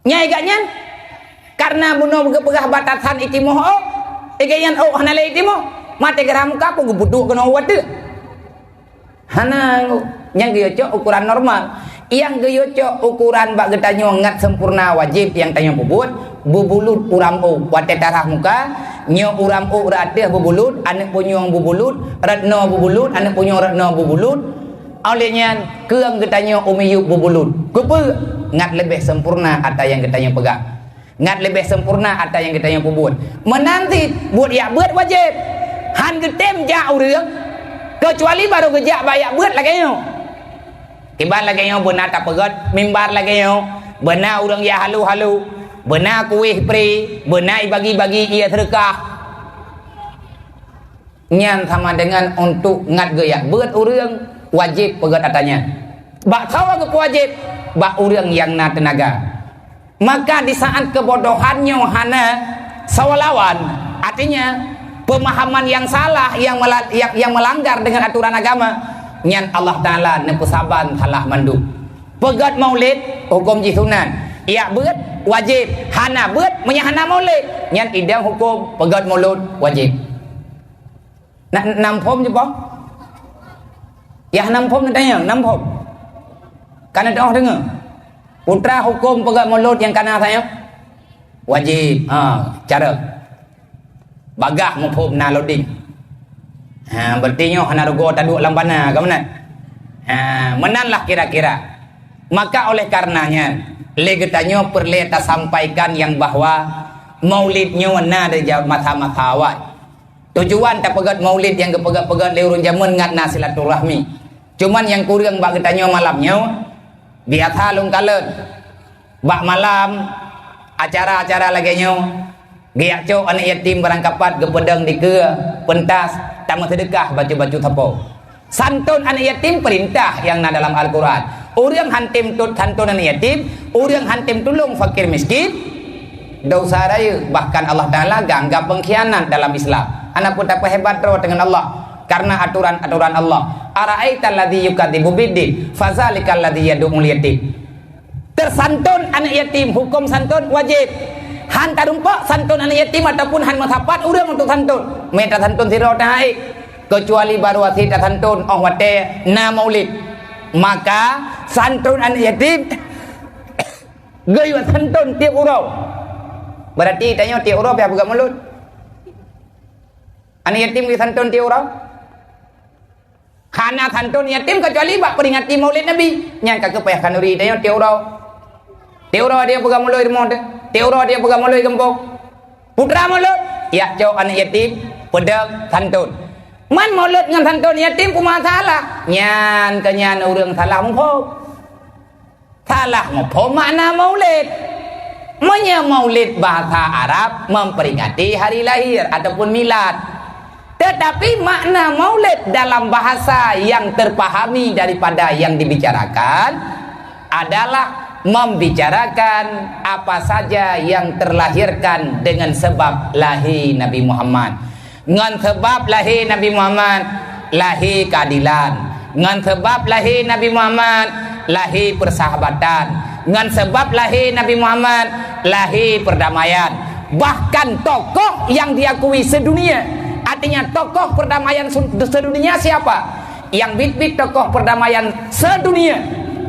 Nyai gak nyan, kareuna bunoe geupeugah batasan itimoh ôk, lagée nyan ôk hana lé itimoh, maté geurhah muka pun geupeuduek keunoe u ateueh. Hana, nyang geuyue cok ukuran normal. Nyang geuyue cok ukuran bak geutanyoe ngat sempurna wajéb nyang tanyoe peubuet, beubulut uram ôk. Watée tarhah muka, nyoe uram ôk rot ateueh beubulut, aneuëk punyueng beubulut, rot noe beubulut, aneuëk punyueng rot noe beubulut. Óh lheueh nyan, keueng geutanyoe u miyueb beubulut. Keupeue? Ngat leubeh sempurna atra nyang geutanyoe peugah. Ngat leubeh sempurna atra nyang geutanyoe peubuet. Meunan cit, buet jak beuet wajéb. Hán geutem jak ureuëng, keucuali barô geujak bak jak beuet lagée nyoe. Kiban lagée nyoe beuna tapeugét mimbar lagée nyoe, beuna ureuëng jak halu-halu, beuna kueh pri, beuna ibagi-bagi ié seudeukah. Nyan sama dengan untuk ngat geujak beuet ureuëng, wajéb peugét atra nyan. Bak soe geupeuwajéb? Bak ureuëng nyang na teunaga. Maka di saat keubodohan nyoe hana soe lawan, artinya peumahaman nyang salah nyang mela-, nyang, nyang meulanggar deungon aturan agama, nyan Allah Taala neupeusaban salah mandum. Peugét maulid, huköm jih sunat. Jak beuet, wajéb. Hana beuet, meunyoe hana maulid, nyan idong huköm peugét mulod, wajéb. Na, na muphom jih, Poh? Yah na muphom neutanyong, na muphom? Ka neuteu'oh deungoe? Putra huköm peugét mulod nyang kana sayoe? Wajéb. Ha, cara. Bagaih muphom na loading. Ha, berarti nyoe hana rugoe taduek lam bana, ka meunan? Ha, meunan lah kira-kira. Maka oleh karenanya, lé geutanyoe peureulée tasampaikan nyang bahwa maulid nyoe na dari ja-, masa-masa awai. Tujuan tapeugét maulid nyang geupeugét-peugét lé ureuëng jameun ngat na silaturahmi. Cuman nyang kureueng bak geutanyoe malam nyoe, biasa lôn kalon. Bak malam acara-acara lagée nyoe, geujak cok aneuëk yatim barangkapat geupeudong dikeue, peuntas, tameuseudeukah bacut-bacut sapo. Santon aneuëk yatim peurintah nyang na dalam Al-Quran. Ureuëng hántom tot santon aneuëk yatim, ureuëng hántom tulông fakir miskin, Dosa rayeuk, bahkan Allah Taala geuanggap pengkhianat dalam Islam. Hana peue tapeuhebat droe deungon Allah karena aturan-aturan Allah. "Ara'aital ladzi yukadzibu biddin, fadzalikal ladzi yad'ul yatim." Tersantun aneuk yatim, huköm santun wajéb. Han tarumpok santun aneuk yatim ataupun han meusapat ureuëng untuk santun. Meuiya tasantun sidroe teuhai, keucuali barô asie tasantun óh watée na maulid. Maka santun aneuk yatim geuyue santun tieb uroe. Berarti tanyoe tieb uroe pih peugah mulod. Aneuk yatim geuyue santun tieb uroe? Hana santun yatim keucuali bak peuringati Maulid Nabi. Nyan ka keuh payah khanuri tanyoe tieb uroe. Tieb uroe dia peugah mulod rumoh teuh. Tieb uroe dia peugah mulod gampông. Putra mulod, yak cok aneuk yatim, peudeueng santun. Man mulod ngon santun yatim peue masalah? Nyan keuh nyan ureuëng salah muphom. Salah muphom makna maulid. Meunyoe maulid bahasa Arab memperingati hari lahir ataupun milad. Tetapi makna maulid dalam bahasa yang terpahami daripada yang dibicarakan adalah membicarakan apa saja yang terlahirkan dengan sebab lahir Nabi Muhammad. Ngon seubab lahé Nabi Muhammad, lahé keuadilan. Ngon seubab lahé Nabi Muhammad, lahé peusahabatan. Ngon seubab lahé Nabi Muhammad, lahé perdamaian. Bahkan tokoh yang diakui sedunia, artinya tokoh perdamaian su-, sedunia siapa? Yang biet-biet tokoh perdamaian sedunia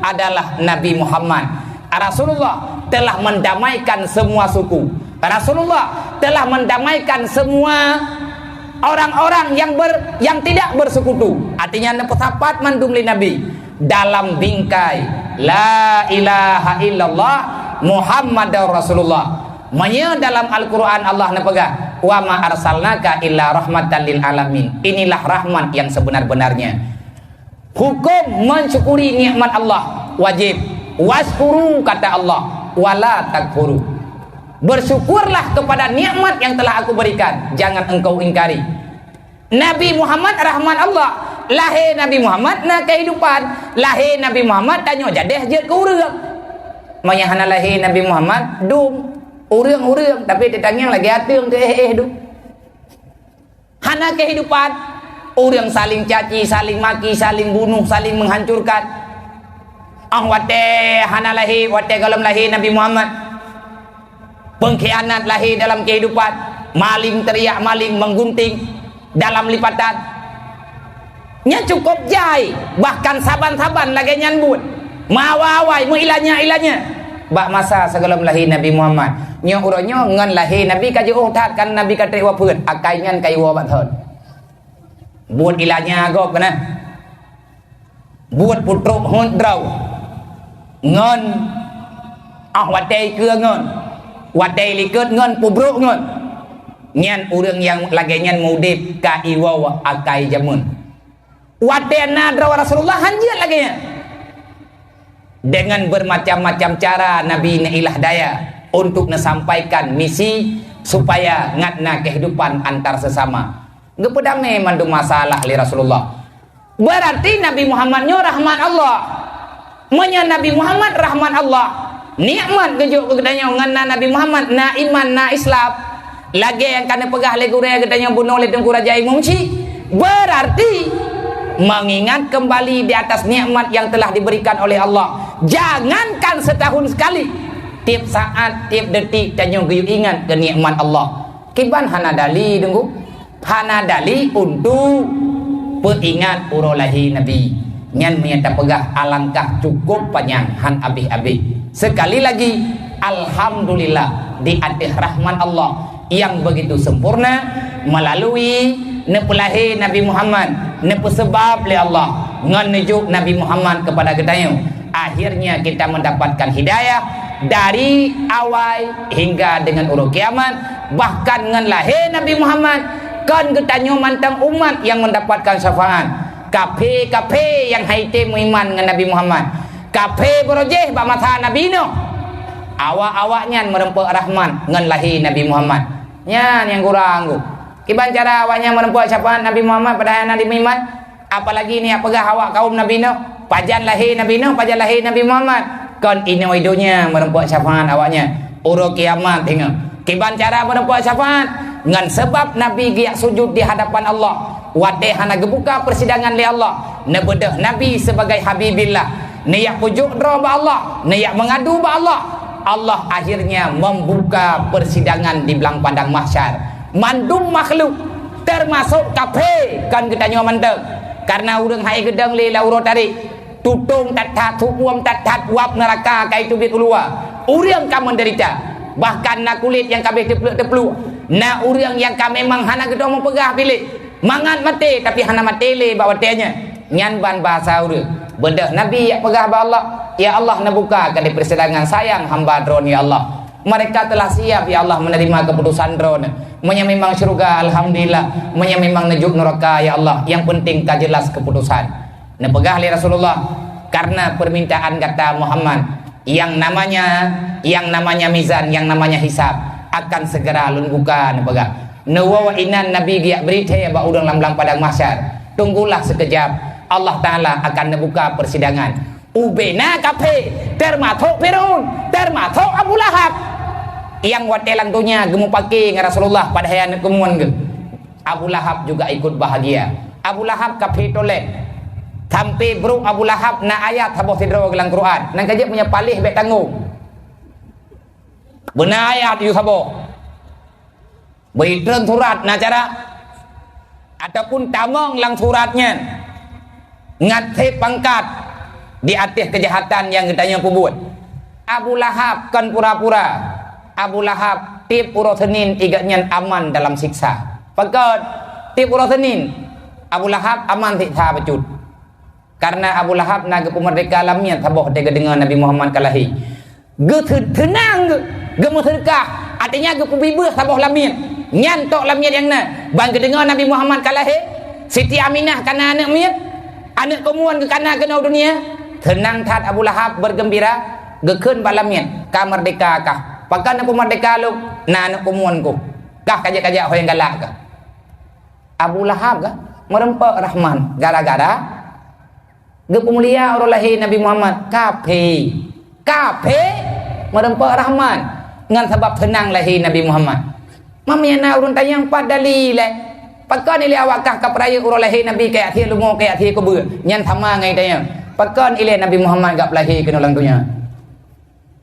adalah Nabi Muhammad. Rasulullah telah mendamaikan semua suku. Rasulullah telah mendamaikan semua orang-orang yang ber-, yang tidak bersekutu. Artinya, neupeusapat mandum lé Nabi dalam bingkai, "La ilaha illallah Muhammadar Rasulullah." Meunyoe dalam Al-Quran Allah neupeugah, "Wa ma arsalnaka illa rahmatan lil alamin." Inilah rahmat yang sebenar-benarnya. Huköm mensyukuri nikmat Allah wajib. "Wasykuru," kata Allah, "wala takfuru." Bersyukurlah kepada nikmat yang telah Aku berikan, jangan engkau ingkari. Nabi Muhammad rahmat Allah. Lahé Nabi Muhammad na kehidupan. Lahé Nabi Muhammad tanyoe jadeh jeuet keu ureuëng. Meunyoe hana lahé Nabi Muhammad, dum. Ureuëng-ureuëng, tapi teutangieng lagée ateueng teu éh-éh dum. Hana kehidupan. Ureuëng saling caci, saling maki, saling bunuh, saling menghancurkan. Óh watée hana lahé, watée gohlom lahé Nabi Muhammad, pengkhianat lahé dalam kehidupan. Maling teriak maling, menggunting dalam lipatan. Nyan cukup jai, bahkan saban-saban lagée nyan buet. Meuawai-awai, meuilanya-ilanya. Bak masa sigohlom lahé Nabi Muhammad, nyoe uroe nyoe ngon lahé Nabi ka jiôh that, kan Nabi ka trép wafeuet, akai nyan ka iwoe bak thon. Buet ilanya gob keunan. Buet putrok hot droe. Ngon óh watée ikeue ngon. Watée likot ngon, pubrok ngon. Nyan ureuëng nyang lagée nyan meu-udeb ka iwoe akai jameun. Watée na droe Rasulullah han jeuet lagée nyan. Dengan bermacam-macam cara Nabi neuilah daya untuk neusampaikan misi supaya ngat na kehidupan antar sesama. Geupeudamé mandum masalah lé Rasulullah. Berarti Nabi Muhammad nyoe rahmat Allah. Meunyoe Nabi Muhammad rahmat Allah, nikmat geujok keu geutanyoe ngon na Nabi Muhammad, na iman, na Islam. Lagée nyang ka neupeugah lé gurée geutanyoe bunoe lé Teungku Raja Imum Syik, berarti mengingat kembali di atas nikmat yang telah diberikan oleh Allah. Jangankan setahun sekali, tiep saat, tiep detik tanyoe geuyue ingat keu nikmat Allah. Kiban hana dali, Teungku? Hana dali untuk peuingat uroe lahé Nabi. Nyan meunyo tapeugah alangkah cukup panyang, han abéh-abéh. Sekali lagi, alhamdulillah di ateueh rahmat Allah nyang begitu sempurna, melalui neupeulahé Nabi Muhammad, neupeuseubab lé Allah ngon neujok Nabi Muhammad keupada geutanyoe. Akhirnya kita mendapatkan hidayah dari awai hingga dengan uroe kiamat, bahkan ngon lahé Nabi Muhammad, kon geutanyoe mantong umat nyang mendapatkan syafaat. Kaphé-kaphé nyang han item meuiman ngon Nabi Muhammad, kaphé beurojéh bak masa Nabi Nuh, awak-awak nyan meurumpok rahmat ngon lahé Nabi Muhammad. Nyan nyang kurang, Teungku. Kiban cara awak nyan meurumpok syafaat Nabi Muhammad padahai hana meuiman? Apalagi neujak peugah awak kaum Nabi Nuh, pajan lahé Nabi Nuh, pajan lahé Nabi Muhammad. Kon inoe i donya meurumpok syafaat awak nyan. Uroe kiamat ingat. Kiban cara meurumpok syafaat? Ngon sabab Nabi geujak sujud di hadapan Allah. Watée hana geubuka persidangan lé Allah, neubeudôh Nabi sebagai Habibillah. Neujak pujok droe bak Allah, neujak meungadu bak Allah. Allah akhirnya membuka persidangan di blang padang mahsyar. Mandum makhluk, termasuk kafé, kon geutanyoe mantong. Karena ureuëng hai geudong lé lam uroe tarek. Tutong that-that, huköm that-that, wab neuraka ka iteubiet u luwa. Ureuëng ka meudeurita, bahkan na kulét nyang ka abéh teupluk-teupluk. Na ureuëng nyang ka memang hana geudoe meupeugah piléh, mangat maté, tapi hana maté lé bak watée nyan. Nyan ban bahasa ureuëng. Beudôh Nabi jak peugah bak Allah, "Ya Allah, neubuka keu di persidangan sayang hamba Droeneuh, ya Allah. Mereka telah siap, ya Allah, menerima keputusan Droeneuh. Meunyoe memang syeuruga, alhamdulillah. Meunyoe memang neujok neuraka, ya Allah, yang penting ka jelas keputusan." Neupeugah lé Rasulullah, "Karena permintaan gata Muhammad, yang namanya, yang namanya mizan, yang namanya hisab akan segera lôn buka," neupeugah. Neuwoe inan Nabi geujak bri thée bak ureuëng lam blang padang mahsyar. "Tunggulah sekejap, Allah Taala akan neubuka persidangan." Ubena kafé, termasuk Firaun, termasuk Abu Lahab. Nyang watée lam donya geumeupaké ngon Rasulullah padahai aneuëk keumuan geuh. Abu Lahab juga ikut bahagia. Abu Lahab kafé tolét. Sampai brok Abu Lahab na ayat saboh sidroe lam Quran. Nyang ka jeuet meunyoe paléh bék tanggong. Beuna ayat yue saboh. Beuitrön surat na cara. Ataupun tamong lam surat nyan. Ngat sép pangkat di ateueh keujahatan nyang geutanyoe peubuet. Abu Lahab kon pura-pura. Abu Lahab tieb uroe Senin i gobnyan aman dalam siksa. Pakon? Tieb uroe Senin Abu Lahab aman siksa bacut. Karena Abu Lahab na geupeumeurdeka lamiet saboh watée geudeungoe Nabi Muhammad ka lahé. Geuteunang geuh, geumeuseudeukah, artinya geupeubibeuh saboh lamiet. Nyan tok lamiet nyang na. Ban geudeungoe Nabi Muhammad ka lahé, Siti Aminah ka na aneuëk miet, aneuëk keumuan geuh ka na keunoe dunia. Seunang that Abu Lahab, bergembira, geukheun bak lamiet, "Ka meurdeka kah." "Pakon neupeumeurdeka lôn?" "Na aneuëk keumuan kuh." "Kah kajak-kajak ho nyang galak kah?" Abu Lahab kah? Meureumpok Rahman gara-gara geupeumulia uroe lahé Nabi Muhammad. Kafé, kafé meureumpok Rahman ngon sabab seunang lahé Nabi Muhammad. Meunyoe na ureuëng tanyong, "Pat dali lé? Pakon ilée awak kah ka peurayeuk uroe lahé Nabi kajak sie lumoe, kajak sie kubeue?" Nyan sama ngon tanyong, "Pakon ilée Nabi Muhammad geujak peulahé keunoe lam donya?"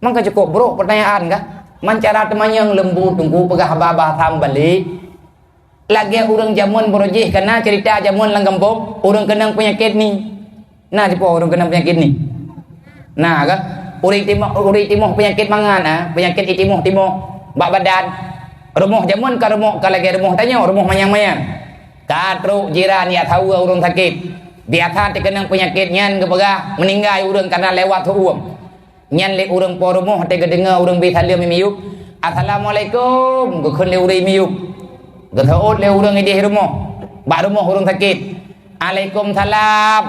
Maka cukup brok pertanyaan kah? Man cara teumanyong leumbut teungku peugah haba bahasa meubalek. Lagée ureuëng jameun barô jih ka na ceurita jameun lam gampông, ureuëng keunong peunyakét ni. Na sipo ureuëng keunong peunyakét ni? Na kah? Ureuëng timoh, ureuëng timoh peunyakét mangat, ha? Peunyakét itimoh-timoh bak badan. Rumoh jameun ka rumoh ka lagée rumoh tanyoe, rumoh manyang-manyang. Ka trok jiran jak saweue ureuëng sakét. Biasa teukeunong peunyakét nyan geupeugah meuninggai ureuëng kana lewat seuuem. Nyan lé ureuëng po rumoh watée geudeungoe ureuëng bri saleuem miyueb, "Assalamualaikum," geukheun lé ureuëng miyueb. Geuseuôt lé ureuëng idéh rumoh, bak rumoh ureuëng sakét, "Alaikumsalam."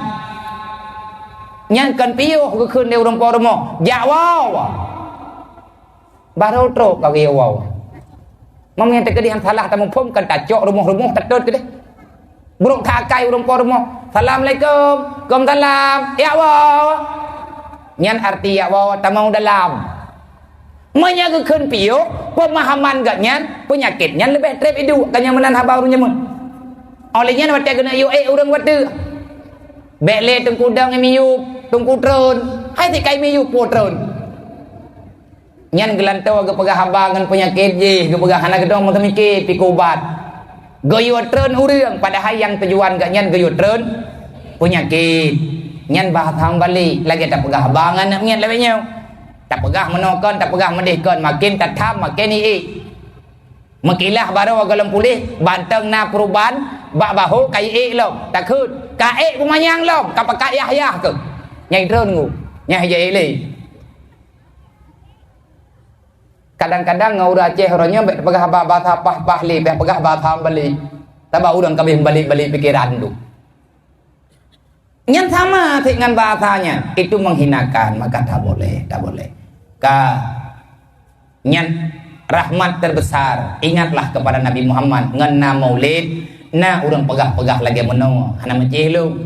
Nyan kon piôh geukheun lé ureuëng po rumoh, "Jak woe." Barô trok ka geuyue woe. Meunyoe teukeudi han salah tamuphom, kan tacok rumoh-rumoh tatot keudeh. Brok that akai ureuëng po rumoh. "Assalamualaikum." "Waalaikumsalam." "Jak woe." Nyan arti jak woe, tamong dalam. Meunyoe geukheun piôh, peumahaman gobnyan, peunyakét nyan leubeh treb iduek, ka nyang meunan haba ureuëng jameun. Óh lheueh nyan watée keuneuk yue ék ureuëng watée. Bék lé teungku dong miyueb, teungku treun. Hai sikai miyueb po treun. Nyan geulantoe geupeugah haba ngon peunyakét jih, geupeugah hana keudong meuteumike pike ubat. Geuyue treun ureuëng, padahai nyang tujuan gobnyan geuyue treun peunyakét. Nyan bahasa meubalek, lagée tapeugah haba ngon aneuëk miet lawét nyoe. Tapeugah meunoe kon, tapeugah meudeh kon, maken tatham, maken iék. Meukilah barô gohlom puléh, banteng na peuruban, bak bahô ka iék lom, takheun, ka ék beumanyang lom, ka pakat yah-yah keuh. Nyang treun ngu, nyang hijai ék lé. Kadang-kadang ngon ureuëng Aceh uroe nyoe bék tapeugah ba-, bahasa pah-pah lé, bék peugah bahasa meubalek. Sabab ureuëng ka abéh meubalek-balek pikeran tu. Nyan sama cit ngon bahasa nyan. Itu menghinakan, maka tak boleh, tak boleh. Ka nyan rahmat terbesar. Ingatlah kepada Nabi Muhammad ngon na maulid, na ureuëng peugah-peugah lagée meunoe, hana meucéh lom.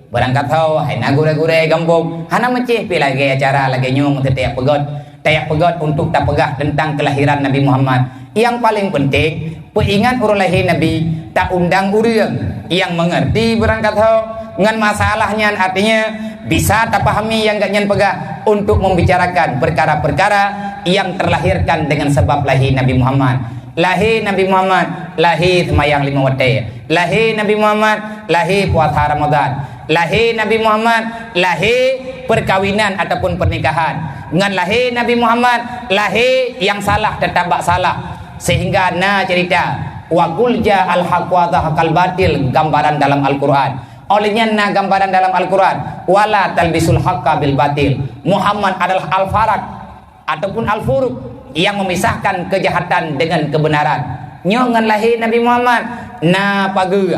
Barangkasoe hai na gurée-gurée gampông, hana meucéh pih lagée acara lagée nyoe meuseuti peugét. Tajak peugét untuk tapeugah teuntang keulahiran Nabi Muhammad. Nyang paleng peunteng, peuingat uroe lahé Nabi, taundang ureuëng nyang meungerti beurangkat ho ngon masalah nyan, artinya bisa tapahami nyang gobnyan peugah untuk membicarakan peukara-peukara nyang teulahirkan deungon sabab lahé Nabi Muhammad. Lahé Nabi Muhammad, lahé seumayang limong watée. Lahé Nabi Muhammad, lahé puasa Ramadan. Lahé Nabi Muhammad, lahé peukawinan ataupun peunikahan. Ngon lahé Nabi Muhammad, lahé nyang salah teutap bak salah. Sehingga na cerita, "Wa qul ja'al haqq wa zahaqal batil," gambaran dalam Al-Quran. Óh lheueh nyan na gambaran dalam Al-Quran, "Wa la talbisul haqqa bil batil." Muhammad adalah Al-Faraq ataupun Al-Furuq, nyang memisahkan keujahatan deungon keubeunaran. Nyoe ngon lahé Nabi Muhammad na pageue,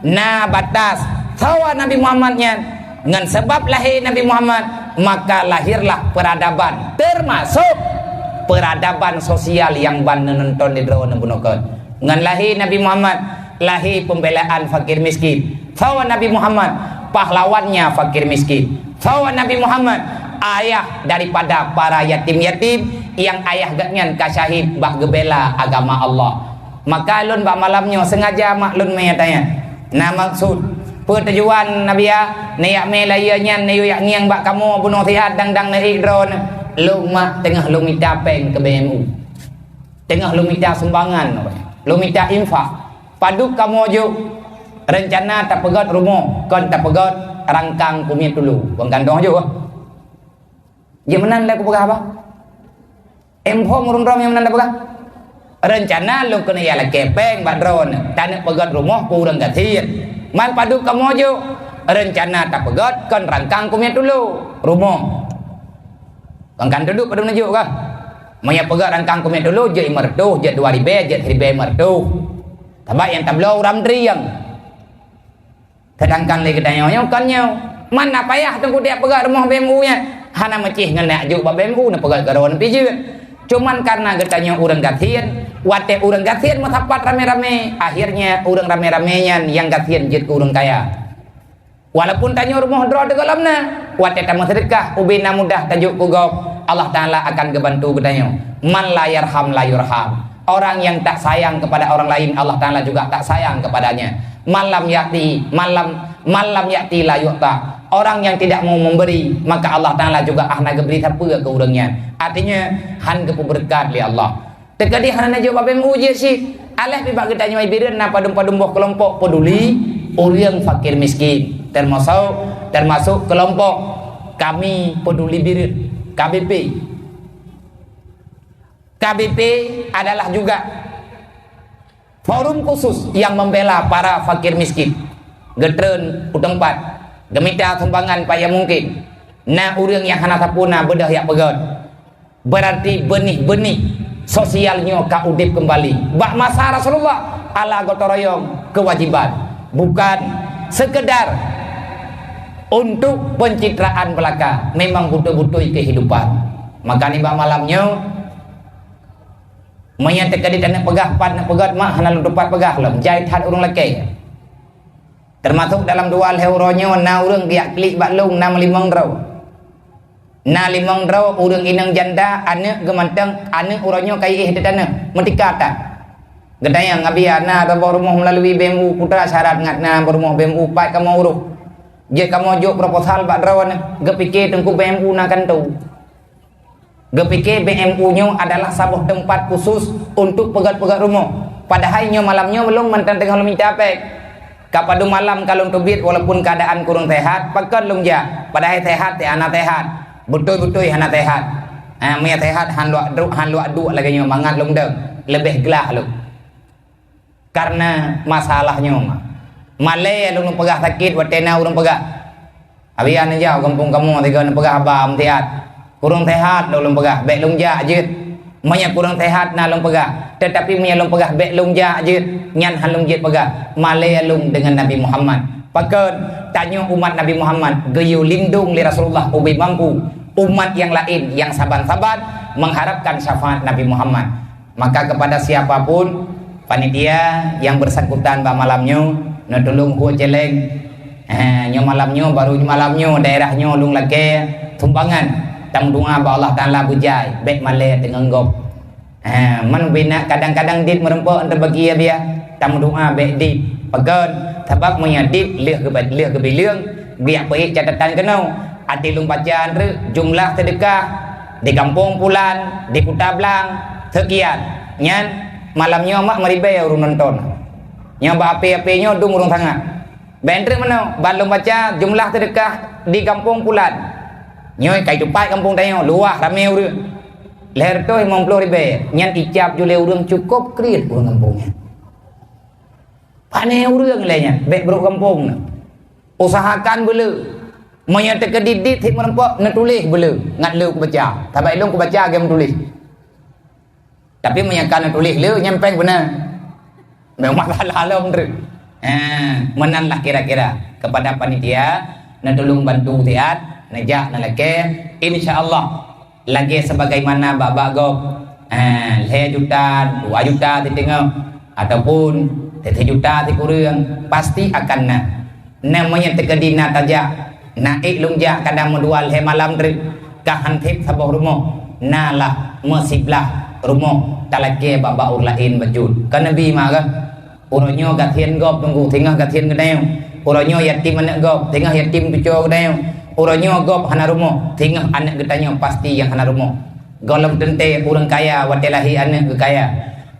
na batas. Sawa Nabi Muhammad nyan, ngon sabab lahé Nabi Muhammad, maka lahirlah peuradaban, teumasok peuradaban sosial nyang ban neunonton di droeneuh bunoe kon. Ngon lahé Nabi Muhammad, lahé peumbeulaan fakir miskin. Sawa Nabi Muhammad, pahlawannya fakir miskin. Sawa Nabi Muhammad, ayah daripada para yatim-yatim nyang ayah gobnyan ka syahid bak geubela agama Allah. Maka lôn bak malam nyoe sengaja mak lôn mé tanya. Na maksud, peue tujuan Nabi ya, neujak mé layie nyan neuyue jak ngieng bak kamoe bunoe sihat dang-dang neuék droeneuh. Lôn mak teungoh lôn mita péng keu B M U. Teungoh lôn mita sumbangan, lôn mita infak. Padub kamoe jok, reuncana tapeugét rumoh, kon tapeugét rangkang kumiet tulu. Kon kantong jok. Jeuet meunan lé kupeugah bah. Em phom ureuëng droe nyang meunan tapeugah. Reuncana lôn keuneuk jak lakée péng bak droeneuh, taneuk peugét rumoh keu ureuëng gasien. Man padub kamoe jok, reuncana tapeugét kon rangkang kumiet tulu, rumoh. Kon kan tunduk padub neujok kah? Meunyoe peugét rangkang kumiet tulu, jeuet limong reutôh, jeuet dua ribée, jeuet siribée limong reutôh. Sabab nyang tabloe uram trieng. Seudangkan lé geutanyoe nyoe kon nyoe. Man na payah teungku tiep peugét rumoh B M U nyan. Hana meucih ngon neujok bak B M U neupeugét keudroe neupijeut. Cuman kareuna geutanyoe ureuëng gasien, watée ureuëng gasien meusapat ramé-ramé, akhirnya ureuëng ramé-ramé nyan nyang gasien jeuet keu ureuëng kaya. Walaupun tanyoe rumoh droe teugohlom na, watée tameuseudeukah ubé na mudah tajok keu gob, Allah Taala akan geubantu geutanyoe. Man la yarham la yurham. Orang yang tak sayang kepada orang lain, Allah Taala juga tak sayang kepadanya. Man lam ya'ti, man lam, man lam ya'ti la yu'ta. Orang yang tidak mau memberi, maka Allah Taala juga hana geubri sapeue keu ureuëng nyan. Artinya, hana geupeubeureukat lé Allah. Teukeudi hana neujok bak B M U jeuet cit. Alah pih bak geutanyoe Bireuen na padum-padum boh keulompok peduli ureuëng fakir miskin. Termasuk, termasuk keulompok kami peduli Bireuen, K B P. K B P adalah juga forum khusus yang membela para fakir miskin. Geutreun u teumpat, geumita sumbangan payah mungkin. Na ureuëng nyang hana sapeue na beudôh jak peugét. Berarti beunih-beunih sosial nyoe ka udeb keumbali. Bak masa Rasulullah, ala gotong royong keuwajiban, bukan sekedar untuk pencitraan belaka, memang beutôi-beutôi kehidupan. Maka nibak malam nyoe, meunyoe teukeudi taneuk peugah pat neupeugét mak hana lôn tupat peugah lom, jai that ureuëng lakée. Teumasok dalam dua lhée uroe nyoe na ureuëng geujak klik bak lôn na meulimong droe. Na limong droe ureuëng inong janda, aneuëk geumantong, aneuëk uroe nyoe ka jiéh di tanoh, meutika that. Geutanyong, "Abi, na saboh rumoh meulalui B M U, peue syarat ngat na rumoh B M U, pat kamoe urôh?" Jeuet kamoe jok proposal bak droeneuh, geupike teungku B M U na kantô. Geupike B M U nyoe adalah saboh teumpat khusus untuk peugét-peugét rumoh. Padahai nyoe malam nyoe lôn mantong teungoh lôn mita péng. Ka padum malam ka lôn teubiet walaupun keuadaan kureueng seuhat, pakon lôn jak. Padahai seuhat teuh hana seuhat. Beutôi-beutôi hana seuhat. Ha, meunyo seuhat han luwat duek, han luwat duek lagée nyoe mangat lôn dong. Leubeh glah lôn. Kareuna masalah nyoe ma-, malée lôn peugah sakét watée na ureuëng peugah. Abi, aneuëk jak gampông kamoe sigoe neupeugah haba meusiat. Kureueng seuhat lôn, lôn peugah, bék lôn jak jeuet. Meunyo kureueng seuhat na lôn peugah, teutapi meunyo lôn peugah bék lôn jak jeuet, nyan han lôn jeuet peugah. Malée lôn deungon Nabi Muhammad. Pakon? Tanyoe umat Nabi Muhammad geuyue lindong lé Rasulullah ubé bangku umat nyang laén nyang saban-saban mengharapkan syafaat Nabi Muhammad. Maka kepada siapa pun panitia yang bersangkutan bak malam nyoe, neutulông huet céléng. Eh, nyoe malam nyoe, baru malam nyoe, daerah nyoe lôn lakée sumbangan. Tameudoa bak Allah Taala beujai, bék malée teungeunggop. Ha, man bina kadang-kadang dit meureumpok teubagi ya biya. Tameudoa bék dit. Pakon? Sabab meunyo dit lheueh geuba-, lheueh geubileung, geujak peuék catatan keunoe. Até lôn baca treuk jumlah seudeukah di gampông pulan, di Kuta Blang, seukian. Nyan malam nyoe mak meuribée ureuëng nonton. Nyoe bak ape-ape nyoe dum ureuëng sangat. Bék treuk meunoe, ban lôn baca jumlah seudeukah di gampông pulan. Nyoe kai tupat gampông tanyoe, luwah ramé ureuëng. Lhée reutôh limong ploh ribée, nyan icab ju lé ureuëng cukôp kriet ureuëng gampông nyan. Pané ureuëng lé nyan, bék brok gampông na. Usahakan beuleu. Meunyoe teukeudi dit sit meureumpok, neutuléh beuleu. Ngat lé kubaca. Sabab ilôn kubaca lagée meutuléh. Tapi meunyoe ka neutuléh lé, nyan péng beuna. Memang salah lom treuk. Ha, meunan lah kira-kira. Kepada panitia, neutulông bantu siat, neujak neulakée. Insya Allah, lagée sebagaimana bak-bak gob. Ha, lhée juta, dua juta siteungoh, ataupun sijuta sikureueng, pasti akan na. Na meunyoe teukeudi na tajak, na ék lôn jak kadang meudua lhée malam treuk, ka han sép saboh rumoh, na lah meusiblaih rumoh talakée bak ureuëng laén bacut. Ka neubi ma geuh? Uroe nyoe gasien gob teungku, singoh gasien geutanyoe. Uroe nyoe yatim aneuëk gob, singoh yatim tucoe geutanyoe. Uroe nyoe gob hana rumoh, singoh aneuëk geutanyoe pasti nyang hana rumoh. Gohlom teuntée ureuëng kaya watée lahé aneuëk geukaya.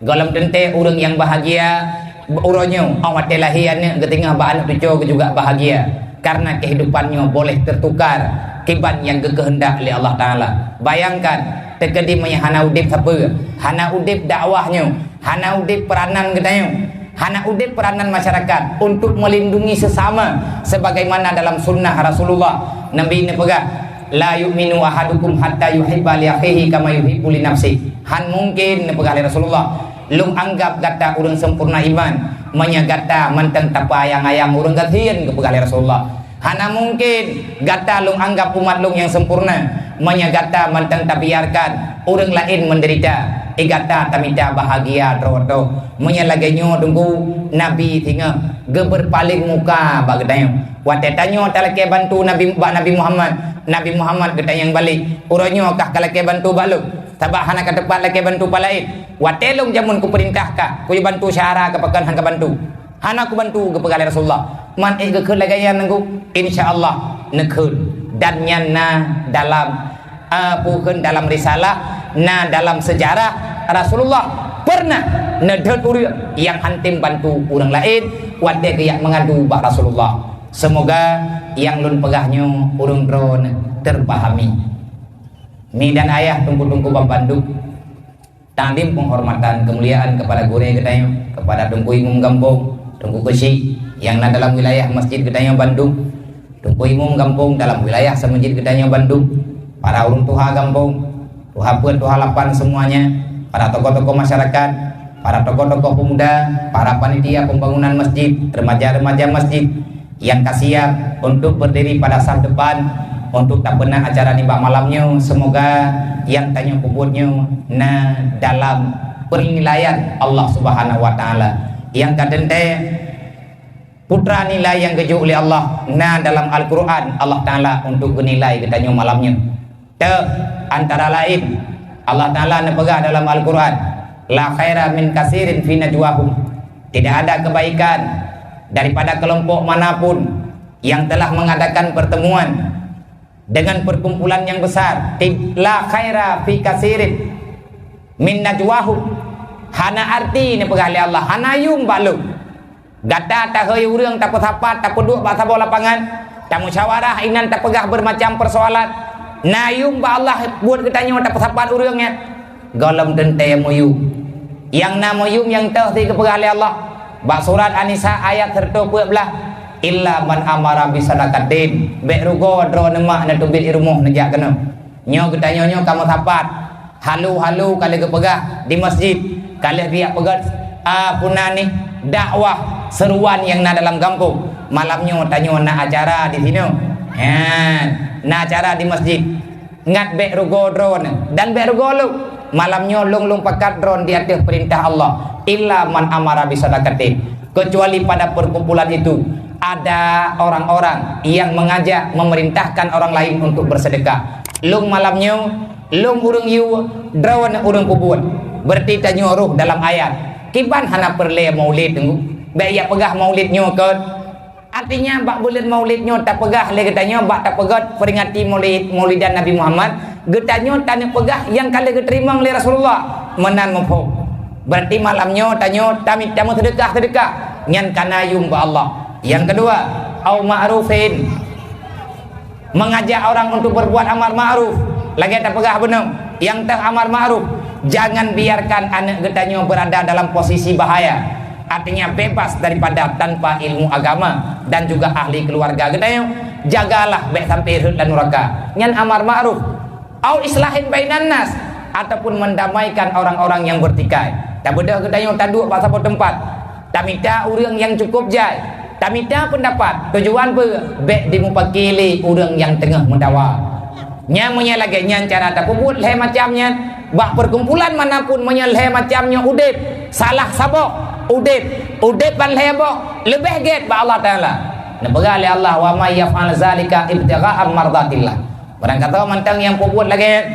Gohlom teuntée ureuëng nyang bahagia uroe nyoe, óh watée lahé aneuëk geutanyoe bak aneuëk tucoe geuh juga bahagia. Karena kehidupan nyoe boleh tertukar kiban nyang geukeuheundak lé Allah Taala. Bayangkan, teukeudi meunyoe hana udeb sapeue, hana udeb dakwah nyoe, hana udeb peuranan geutanyoe, hana udeb peuranan masyarakat untuk melindungi sesama sebagaimana dalam sunnah Rasulullah. Nabi neupeugah, "La yu'minu ahadukum hatta yuhibba li akhihi kama yuhibbu li nafsih." Han mungkin, neupeugah lé Rasulullah, lôn anggab gata ureuëng sempurna iman, meunyoe gata mantong tapeuayang-ayang ureuëng gasien, geupeugah lé Rasulullah. Hana mungkin gata lôn anggab umat lôn nyang sempurna, meunyoe gata mantong tabiarkan ureuëng laén meudeurita, eh, gata tamita bahagia droe-droe. Meunyoe lagée nyoe teungku, Nabi singoh geubeurpaléng muka bak geutanyoe. Watée tanyoe talakée bantu Nabi, bak Nabi Muhammad, Nabi Muhammad geutanyong balek, "Uroe nyoe kah ka lakée bantu bak lôn? Sabab hana ka teupat lakée bantu pat laén. Watée lôn jameun kupeurintah kah, kuyue bantu syedara kah pakon han ka bantu?" "Hana kubantu," geupeugah lé Rasulullah. Man ék geukheun lagée nyan teungku? Insya Allah neukheun. Dan nyan na dalam, eh, bukon dalam risalah, na dalam seujarah Rasulullah pernah neudhôt ureuëng nyang han tem bantu ureuëng laén watée geujak meungadu bak Rasulullah. Seumoga nyang lôn peugah nyoe ureuëng droeneuh teupahami. Mi dan ayah, teungku-teungku banmandum, takdim penghormatan keumuliaan kepada gurée geutanyoe, kepada teungku imum gampông, teungku keuchik nyang na dalam wilayah masjid geutanyoe bandum, teungku imum gampông dalam wilayah seumasjid geutanyoe bandum, para ureuëng tuha gampông, tuha peuet, tuha lapan seumuanya, para tokoh-tokoh masyarakat, para tokoh-tokoh peumuda, para panitia peumbangunan masjid, remaja-remaja masjid, nyang ka siap untuk berdiri pada saf depan untuk tapeuna acara nibak malam nyoe. Seumoga nyang tanyoe peubuet nyoe na dalam peunilaian Allah Subhanahu wa Taala. Nyang ka teuntée, putra nilai nyang geujok lé Allah na dalam Al-Qur'an Allah Taala untuk geunilai geutanyoe malam nyoe. Teuh, antara laén, Allah Taala neupeugah dalam Al-Qur'an, "La khaira min katsirin fi najwahum." Tidak ada kebaikan daripada kelompok manapun yang telah mengadakan pertemuan dengan perkumpulan yang besar. Ti-, "La khaira fi katsirin min najwahum." Hana arti neupeugah lé Allah, hana yum bak lôn. Gata tahôi ureuëng tapeusapat, tapeuduek bak saboh lapangan, tamusyawarah inan tapeugah beureumacam peusoalan. Na yum bak Allah buet geutanyoe tapeusapat ureuëng nyan? Gohlom teuntée meuyum. Nyang na meuyum nyang teuh sit geupeugah lé Allah bak surat An-Nisa ayat sireutoh peuet blaih, "Illa man amara bisadaqatin." Bék rugoe droeneuh mak neuteubiet i rumoh neujak keunoe. Nyoe geutanyoe nyoe ka meusapat. Halo-halo ka lheueh geupeugah di masjid, ka lheueh geujak peugét, a, puna nih, dakwah seuruan nyang na dalam gampông. Malam nyoe tanyoe na acara di sinoe. Ha, na acara di masjid. Ngat bék rugoe droeneuh dan bék rugoe lôn. Malam nyoe lôn, lôn pakat droeneuh di ateueh peurintah Allah. Illa man amara bisadaqatin. Kecuali pada perkumpulan itu ada orang-orang yang mengajak, memerintahkan orang lain untuk bersedekah. Lôn malam nyoe, lôn ureuëng yue, droeneuh ureuëng peubuet. Berarti tanyoe rôh dalam ayat. Kiban hana peureulée maulid teungku. Bék jak peugah maulid nyoe kon. Artinya, bak buleuen maulid nyoe tapeugah lé geutanyoe, bak tapeugét peuringati maulid, maulidan Nabi Muhammad, geutanyoe taneuk peugah nyang ka lheueh geuteurimong lé Rasulullah. Meunan muphom. Berarti malam nyoe tanyoe tamita meuseudeukah-seudeukah, nyan kana yuem bak Allah. Nyang keudua, au ma'rufin. Mengajak orang untuk berbuat amar ma'ruf. Lagée tapeugah bunoe, nyang teuh amar ma'ruf, jangan biarkan aneuëk geutanyoe berada dalam posisi bahaya. Artinya bebas daripada tanpa ilmu agama dan juga ahli keluarga geutanyoe. Jagalah bék sampai rhot lam nuraka. Nyan amar ma'ruf. Au islahin bainan nas, ataupun mendamaikan orang-orang yang bertikai. Tabeudôh geutanyoe taduek bak saboh teumpat. Tamita ureuëng nyang cukup jai. Tamita peundapat. Tujuan peue? Bék dimupaki lé ureuëng nyang teungoh meudawa. Nyan meunyoe lagée nyan cara tapeubuet lhée macam nyan, bak perkumpulan manapun meunyoe lhée macam nyoe udeb, salah saboh udeb, udeb ban lhée boh, leubeh gét bak Allah Taala. Neupeugah lé Allah, "Wa may yaf'al zalika ibtigha'an mardatillah." Barang gata mantong nyang peubuet lagée nyan,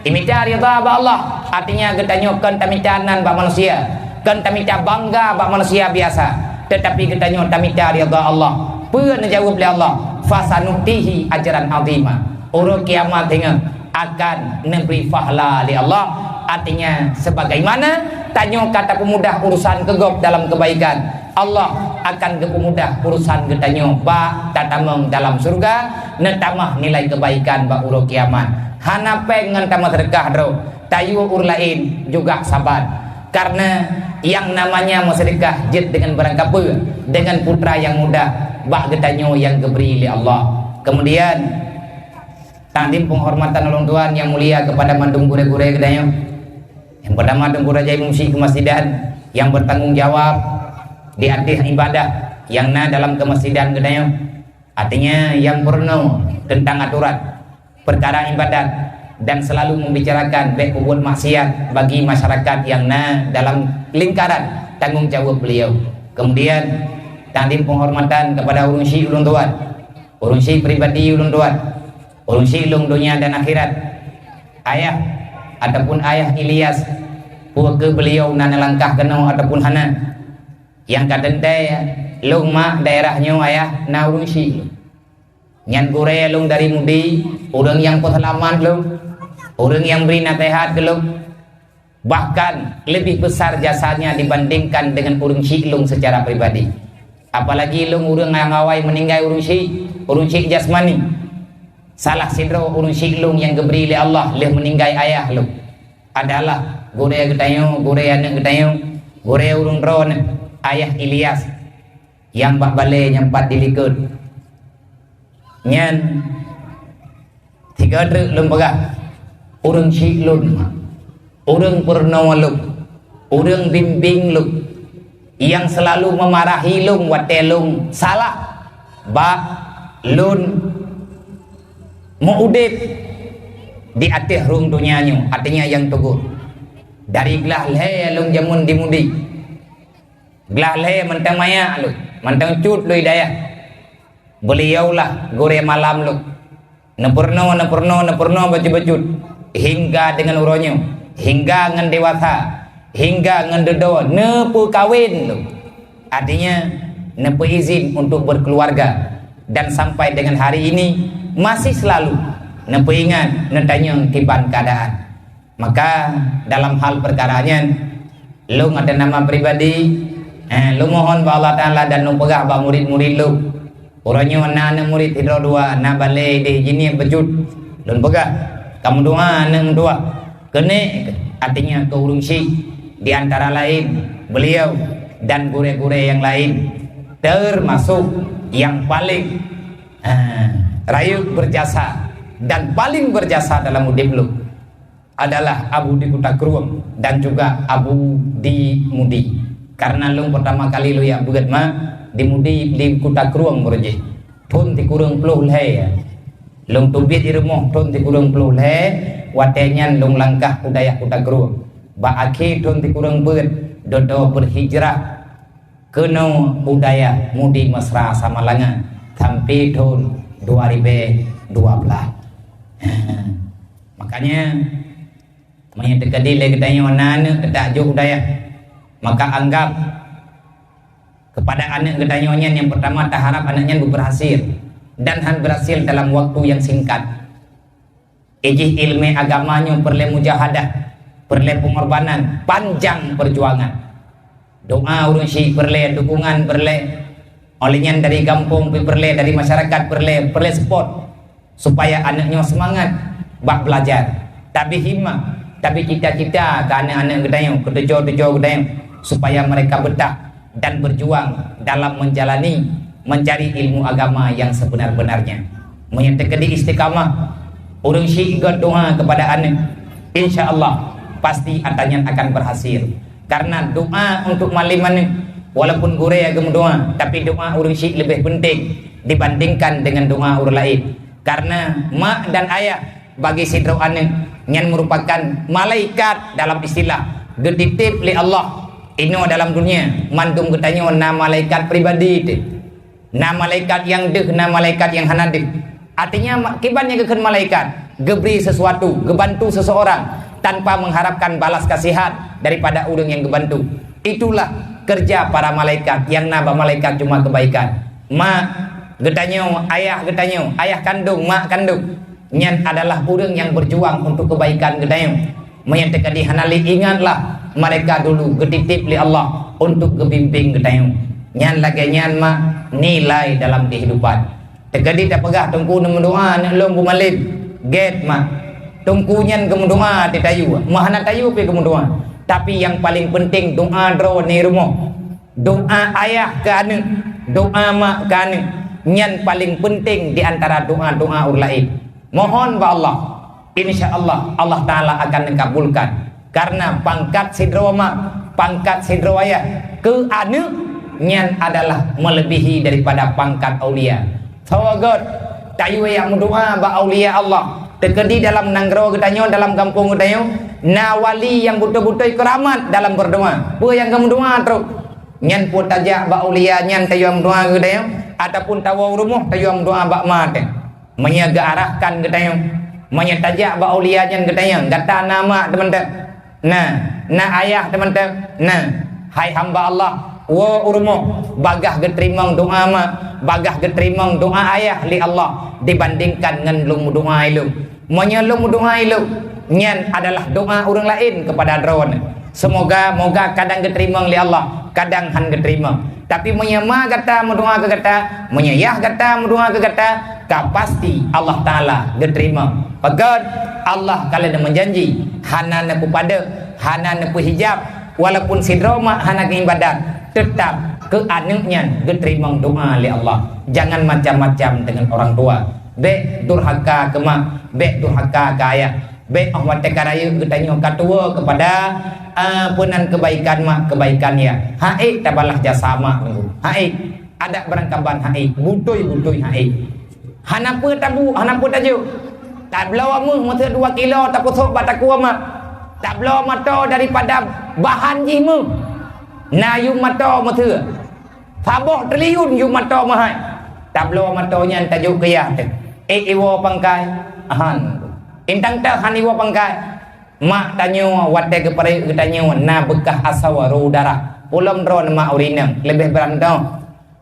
imita ridha bak Allah, artinya geutanyoe kon tamita nan bak manusia, kon tamita bangga bak manusia biasa, tetapi geutanyoe tamita ridha Allah. Peue neujaweueb lé Allah? "Fasanutihi ajran azima." Uroe kiamat teungoh akan neubri pahala lé Allah. Artinya, sebagaimana tanyoe ka tapeumudah urusan keu gob dalam kebaikan, Allah akan geupeumudah urusan geutanyoe bak tatamong dalam syurga, neutamah nilai kebaikan bak uroe kiamat. Hana péng ngon tameuseudeukah droe, tayue ureuëng laén juga saban. Karena yang namanya meuseudeukah jeuet deungon barang kapeue, deungon putra nyang mudah bak geutanyoe nyang geubri lé Allah. Kemudian, takdim penghormatan ulôn tuan yang mulia kepada mandum gurée-gurée geutanyoe. Yang pertama, Teungku Raja Imum Syik Kemasjidan yang bertanggung jawab di ateueh ibadah yang na dalam kemasjidan geutanyoe. Artinya, yang peurunoe tentang aturan perkara ibadat dan selalu membicarakan bék peubuet maksiat bagi masyarakat yang na dalam lingkaran tanggung jawab beliau. Kemudian, takdim penghormatan kepada ureuëng syik ulôn tuan, ureuëng syik pribadi ulôn tuan, ureuëng syik lôn donya dan akhirat, ayah ataupun ayah Ilyas, peu kheueh beliau na neulangkah keunoe ataupun hana. Nyang ka teuntée, lôn mak daerah nyoe ayah na ureuëng syik lôn. Nyan gurée lôn dari Mudi, ureuëng nyang peuseulamat lôn, ureuëng nyang bri naseuhat keu lôn. Bahkan lebih besar jasanya dibandingkan dengan ureuëng syik lôn secara pribadi. Apalagi lôn ureuëng nyang awai meuninggai ureuëng syik, ureuëng syik jasmani. Salah sidroe ureuëng syik lôn nyang geubri lé Allah lheueh meuninggai ayah lôn adalah gurée geutanyoe, gurée aneuëk geutanyoe, gurée ureuëng droeneuh, ayah Ilyas, nyang bak balée nyang pat dilikot. Nyan, sigoe treuk lôn peugah, ureuëng syik lôn, ureuëng peurunoe lôn, ureuëng bimbéng lôn, nyang seulalu meumarahi lôn watée lôn salah bak lôn meu-udeb di ateueh rhueng donya nyoe, artinya nyang teugôt. Dari glah lhée lôn jameun di Mudi, glah lhée mantong manyak lôn, mantong cut lôn hidayah. Beuliaulah gurée malam lôn. Neupeurunoe, neupeurunoe, neupeurunoe bacut-bacut, hingga deungon uroe nyoe, hingga ngon dewasa, hingga ngon dudoe neupeukawen lôn. Artinya, neupeuizin untuk berkeluarga, dan sampai dengan hari ini masih selalu neupeuingat, neutanyong kiban keuadaan. Maka, dalam hal peukara nyan, lôn atas nama pribadi, eh, lôn mohon bak Allah Taala dan lôn peugah bak murit-murit lôn. Uroe nyoe na aneuk murit sidroe dua, na balée ideh jinieb bacut. Lôn peugah, kamoe dua aneuk meutuah. Keuneuk, artinya keu ureuëng syik, di antara lain beliau dan gurée-gurée nyang lain, termasuk nyang paléng, eh, rayeuk berjasa dan paling berjasa dalam udeb lôn adalah Abu di Kuta Krueng dan juga Abu di Mudi. Karena lôn pertama kali lôn jak beuet ma di Mudi, di Kuta Krueng meureuji. Thon sikureueng ploh lhée. Lôn teubiet di rumoh thon sikureueng ploh lhée, watée nyan lôn langkah u dayah Kuta Krueng. Bak akhé thon sikureueng peuet, dudoe berhijrah keunoe u dayah Mudi Mesra Samalanga sampai thon dua ribée dua blaih. Makanya, meunyoe teukeudi lé geutanyoe na aneuk teutak jok u dayah, maka anggap kepada aneuk geutanyoe nyan, yang pertama, taharap aneuk nyan berhasil dan han berhasil dalam waktu yang singkat. Ijih ilmu agama nyoe peureulée mujahadah, peureulée pengorbanan, panjang perjuangan. Doa ureuëng syiek peureulée, dukungan peureulée. Oleh nyan dari gampông pih peureulée, dari masyarakat peureulée, peureulée support supaya aneuk nyoe seumangat bak belajar. Tabi himmah, tabi cita-cita keu aneuk-aneuk geutanyoe, keu cuco-cuco geutanyoe, supaya mereka betah dan berjuang dalam menjalani, mencari ilmu agama yang sebenar-benarnya. Meunyoe teukeudi istiqamah, ureuëng syiek gét doa kepada aneuk, insya Allah pasti ata nyan akan berhasil. Karena doa untuk malem aneuk, walaupun gurée geumeudoa, tapi doa ureuëng syiek leubeh penting dibandingkan dengan doa ureuëng laén. Karena mak dan ayah bagi sidroe aneuk nyan merupakan malaikat dalam istilah geutitip lé Allah inoe dalam dunia. Mandum geutanyoe na malaikat pribadi teuh. Na malaikat nyang deuh, na malaikat nyang hana deuh. Artinya, ma-, kiban nyang geukheun malaikat, geubri sesuatu, geubantu seseorang tanpa mengharapkan balas kasihan daripada ureuëng nyang geubantu. Itulah kerja para malaikat, nyang na bak malaikat cuma kebaikan. Mak geutanyoe, ayah geutanyoe, ayah kandong, mak kandong, nyan adalah ureuëng nyang berjuang untuk kebaikan geutanyoe. Meunyoe teukeudi hana lé, ingatlah, mereka dulu geutitip lé Allah untuk geubimbing geutanyoe. Nyan lagée nyan mak nilai dalam kehidupan. Teukeudi tapeugah, "Teungku neumeudoa aneuk lôn beumalem." Gét mak. Teungku nyan geumeudoa teuh tayue, meuhana tayue pih geumeudoa. Tapi nyang paleng penting doa droeneuh rumoh. Doa ayah keu aneuk, doa mak keu aneuk, nyan paleng penting di antara doa-doa ureuëng laén. Mohon bak Allah, insya Allah, Allah Taala akan mengabulkan. Karena pangkat sidroe mak, pangkat sidroe ayah keu aneuk nyan adalah melebihi daripada pangkat aulia. Soe gét tayue nyang meudoa bak aulia Allah. Teukeudi dalam nanggroe geutanyoe, dalam gampông geutanyoe, na wali nyang beutôi-beutôi keuramat dalam berdoa. Peue nyang geumeudoa trok? Nyan peue tajak bak aulia nyan tayue meudoa geutanyoe, ataupun tawoe u rumoh tayue meudoa bak ma teuh? Meunyoe geuarahkan geutanyoe, meunyoe tajak bak aulia nyan geutanyoe, gata na mak teumantong? Na. Na ayah teumantong? Na. Hai hamba Allah, woe u rumoh, bagaih geuteurimong doa mak, bagaih geuteurimong doa ayah lé Allah dibandingkan ngon lôn meudoa ilôn. Meunyoe lôn meudoa ilôn, nyan adalah doa ureuëng laén kepada droeneuh. Seumoga-moga kadang geuteurimong lé Allah, kadang han geuteurimong. Tapi meunyoe ma gata meudoa keu gata, meunyoe yah gata meudoa keu gata, ka pasti Allah Taala geuteurimong. Pakon? Allah ka lheueh meujanji, hana neupeupadeueng, hana neupeuhijab, walaupun sidroe mak hana geuibadat, teutap keu aneuk nyan geuteurimong doa lé Allah. Jangan macam-macam dengan orang tua. Bék durhaka keu mak, bék durhaka keu ayah. Bék óh watée ka rayeuk geutanyoe ka tuwoe keupada, a, peunan kebaikan mak, kebaikan yah. Hak ék tabalah jasa mak nunggu. Hak ék. Adak beurangkaban hak ék. Beutôi-beutôi hak ék. Hana peue tabu, hana peue tajok. Tabloe méuh meuseu dua kilo tapeusok bak takue mak. Tabloe mato daripada bahan jih méuh. Na yum mato meuseu. Saboh triliun yum mato meuhai. Tabloe mato nyan tajok keu yah teuh. Ék iwoe pangkai? Ahan. Intang teuh han iwoe pangkai. Mak tanyoe watée geupeurayeuk geutanyoe na beukah asoe roh darah. Ulôn droe mak ureuëng inong leubeh brat mantong.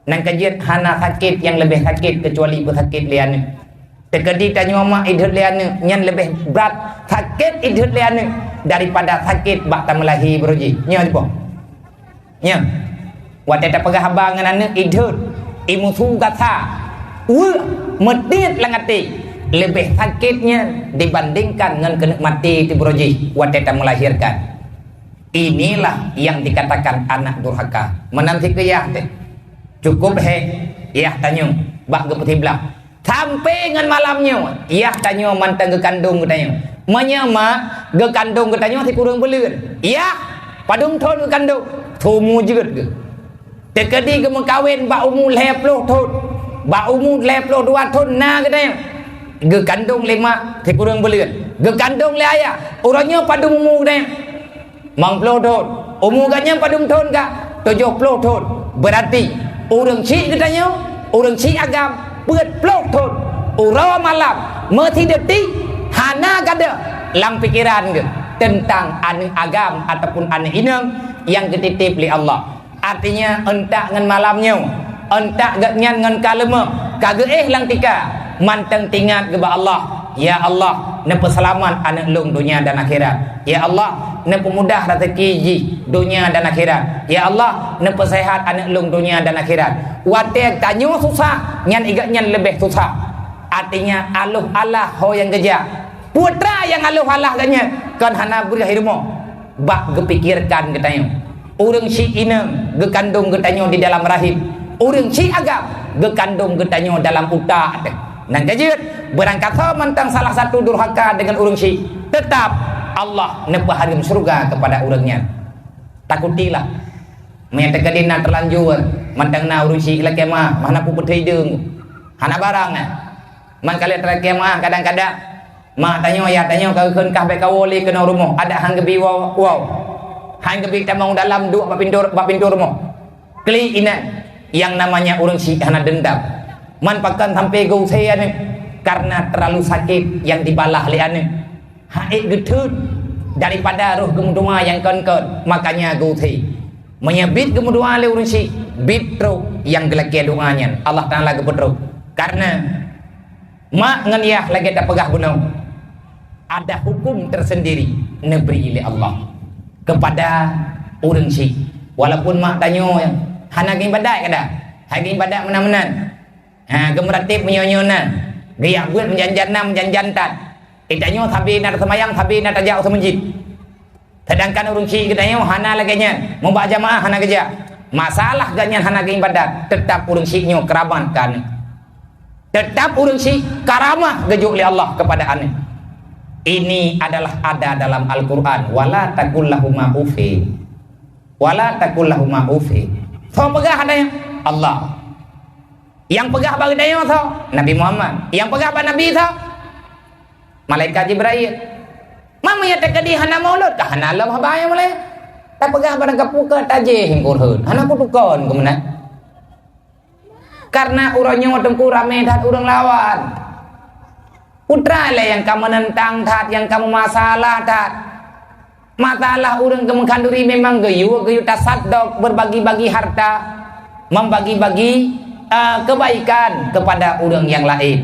Nyang keujeuet hana sakét nyang leubeh sakét keucuali peusakét lé aneuk. Teukeudi tanyoe mak idhôt lé aneuk, nyan leubeh brat sakét idhôt lé aneuk daripada sakét bak tameulahé baroe jih. Nyoe dipoh. Nyoe, watée tapeugah haba ngon aneuk idhôt, imusu gasa, weuek, meutiet lam até, leubeh sakét nyan dibandingkan ngon keuneuk maté teuh baroe jih watée tameulahérkan. Inilah yang dikatakan anak durhaka. Meunan sikeu yah teuh. Cukup hék yah tanyoe bak geupeusiblah. Sampai ngon malam nyoe, yah tanyoe mantong geukandong geutanyoe. Meunyoe mak geukandong geutanyoe sikureueng buleuen, yah padum thon geukandong, tumu jeuet geuh. Teukeudi geumeukawen bak umu lhée ploh thon, bak umu lhée ploh dua thon na geutanyoe. Geukandong lé mak sikureueng buleuen, geukandong lé ayah, uroe nyoe padum umu geutanyoe? Limong ploh thon. Umu geutanyoe padum thon ka? Tujoh ploh thon. Beurati ureuëng syiek geutanyoe, ureuëng syiek agam, peuet ploh thon. Uroe malam meusideuti hana gadôh lam pikeran geuh teuntang aneuk agam ataupun aneuk inong nyang geutitép lé Allah. Artinya, euntak ngon malam nyoe, euntak geuhnyan ngon ka leumoh, ka geuéh lam tika, mantong teuingat geuh bak Allah, "Ya Allah, neupeuseulamat aneuk lôn donya dan akhirat. Ya Allah, neupeumudah raseuki jih donya dan akhirat. Ya Allah, neupeusehat aneuk lôn donya dan akhirat." Watée tanyoe susah, nyan i geuhnyan leubeh susah. Artinya, aloh alah ho nyang geujak. Peue teuma nyang aloh alah geuhnyan, kon hana bri rumoh. Bak geupikirkan geutanyoe. Ureuëng syiek inong geukandong geutanyoe di dalam rahim. Ureuëng syiek agam geukandong geutanyoe dalam utak teuh. Nyang keujeuet, beurangkasoe mantong salah satu durhaka deungon ureuëng syiek, teutap Allah neupeuhareuem syeuruga keupada ureuëng nyan. Takutilah. Meunyo teukeudi na teulanjur, mantong na ureuëng syiek lakée meu'ah, meuhana peue-peue teuidong. Hana barang na. Man ka lheueh teurakée meu'ah kadang-kadang, mak tanyoe, yah tanyoe ka geukheun kah bék kawoe lé keunoe rumoh, adak han geubi woe, woe. Han geubi tamong dalam, duek bak pintoe, bak pintoe rumoh. Klik inan, nyang namanya ureuëng syiek hana deundam. Man pakon sampai geuusé aneuk, karena terlalu sakit nyang dibalah lé aneuk. Hana ék geutheun daripada roh geumeutuha nyang kon-kon, makanya geuusé. Meunyo biet geumeutuha lé ureuëng syiek, biet trok nyang geulakée doa nyan, Allah Taala geupeutrok. Karena mak ngon yah lagée tapeugah bunoe, ada hukum tersendiri neubri lé Allah keupada ureuëng syiek. Walaupun mak tanyoe hana geuibadat kadang, hana geuibadat meunan-meunan. Ha, geumeuratéb meunyoe-nyoe na, geujak beuet meujan-jan na, meujan-jan that. Di tanyoe sabe na taseumayang, sabe na tajak u meuseujid. Sedangkan ureuëng syiek geutanyoe hana lagée nyan, mubak jamaah hana geujak. Masalah geuhnyan hana geuibadat, teutap ureuëng syiek nyoe keuramat keu aneuk. Teutap ureuëng syiek karamah geujok lé Allah keupada aneuk. Ini adalah ada dalam Al-Quran, "Wala taqul lahuma uffin." "Wala taqul lahuma uffin." Soe peugah aneuk? Allah. Nyang peugah bak geutanyoe soe? Nabi Muhammad. Nyang peugah bak Nabi soe? Malaikat Jibrail. Man meunyo teukeudi hana mulod, ka hana lom haba nyang mulai. Tapeugah barang kapeue keu tajéh ureuëng, hana kutukon keu meunan. Karena uroe nyoe teungku ramé that ureuëng lawan. Peue teuma lé nyang ka meunentang that, nyang ka meumasalah that. Masalah ureuëng geumeukhaduri memang geuyue, geuyue tasadok, berbagi-bagi harta, membagi-bagi, eh, kebaikan kepada ureuëng nyang laén.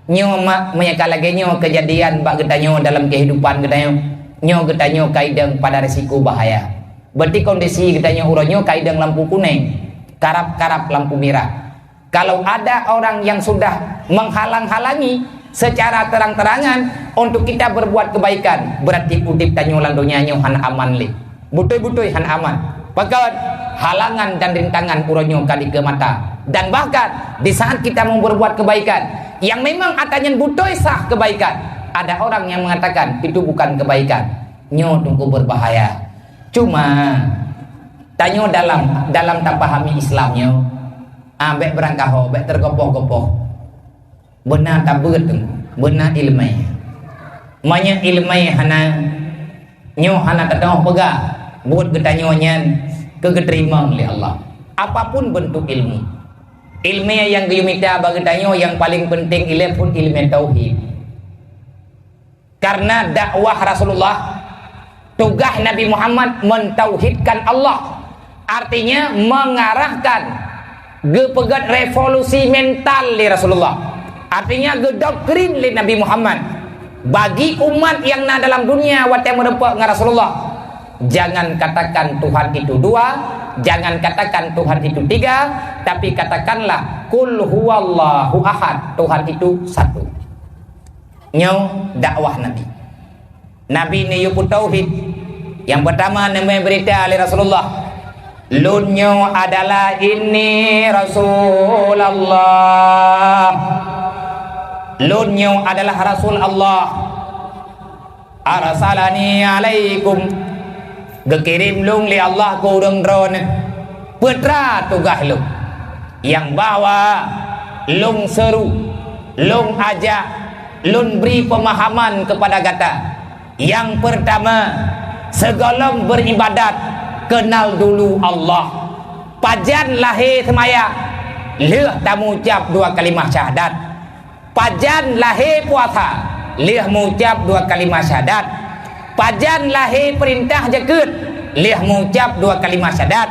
Nyoe mak, meunyo ka lagée nyoe keujadian bak geutanyoe dalam kehidupan geutanyoe, nyoe geutanyoe ka idong pada risiko bahaya. Berarti kondisi geutanyoe uroe nyoe ka idong lampu kunéng, karab-karab lampu mirah. Kalau ada orang yang sudah menghalang-halangi secara terang-terangan untuk kita berbuat kebaikan, berarti udeb tanyoe lam donya nyoe hana aman lé. Beutôi-beutôi hana aman. Pakon? Halangan dan rintangan uroe nyoe ka dikeue mata. Dan bahkan, di saat kita mau berbuat kebaikan, yang memang atanyan beutôi sah kebaikan, ada orang yang mengatakan, "Itu bukan kebaikan." Nyoe teungku berbahaya. Cuma, tanyoe dalam, dalam tapahami Islam nyoe, ah, bék beurangkaho, bék teugopoh-gopoh. Beuna tabeuet teungku, beuna iéleumé. Meunyo iéleumé hana, nyoe hana teudoh peugah, buet geutanyoe nyan keu geuteurimong lé Allah. Apapun bentuk ilmu. Iéleumé nyang geuyue mita bak geutanyoe nyang paleng peunteng ilée phon iéleumé tauhid. Karena dakwah Rasulullah, tugaih Nabi Muhammad mentauhidkan Allah, artinya mengarahkan, geupeugét revolusi mental lé Rasulullah, artinya geudoktrin lé Nabi Muhammad bagi umat nyang na dalam dunia watée meurumpok ngon Rasulullah. Jangan katakan Tuhan itu dua, jangan katakan Tuhan itu tiga, tapi katakanlah, "Qul huwallahu ahad," Tuhan itu satu. Nyoe dakwah Nabi. Nabi neuyue peutauhid. Nyang peurtama neumé beurita lé Rasulullah, "Lôn nyoe adalah, inni Rasulullah. Lôn nyoe adalah Rasul Allah. Arsalani alaikum." Geukirém lôn lé Allah keu ureuëng droeneuh. Peue teuma tugaih lôn? Nyang bahwa lôn seuru, lôn ajak, lôn bri peumahaman keupada gata. Nyang peurtama, sigohlom beuribadat, keunal dulu Allah. Pajan lahé seumayang, lheueh tamucab dua kalimah syahadat. Pajan lahé puasa, lheueh meucab dua kalimah syahadat. Pajan lahé peurintah jakeuet, lheueh meuucab dua kalimah syahadat.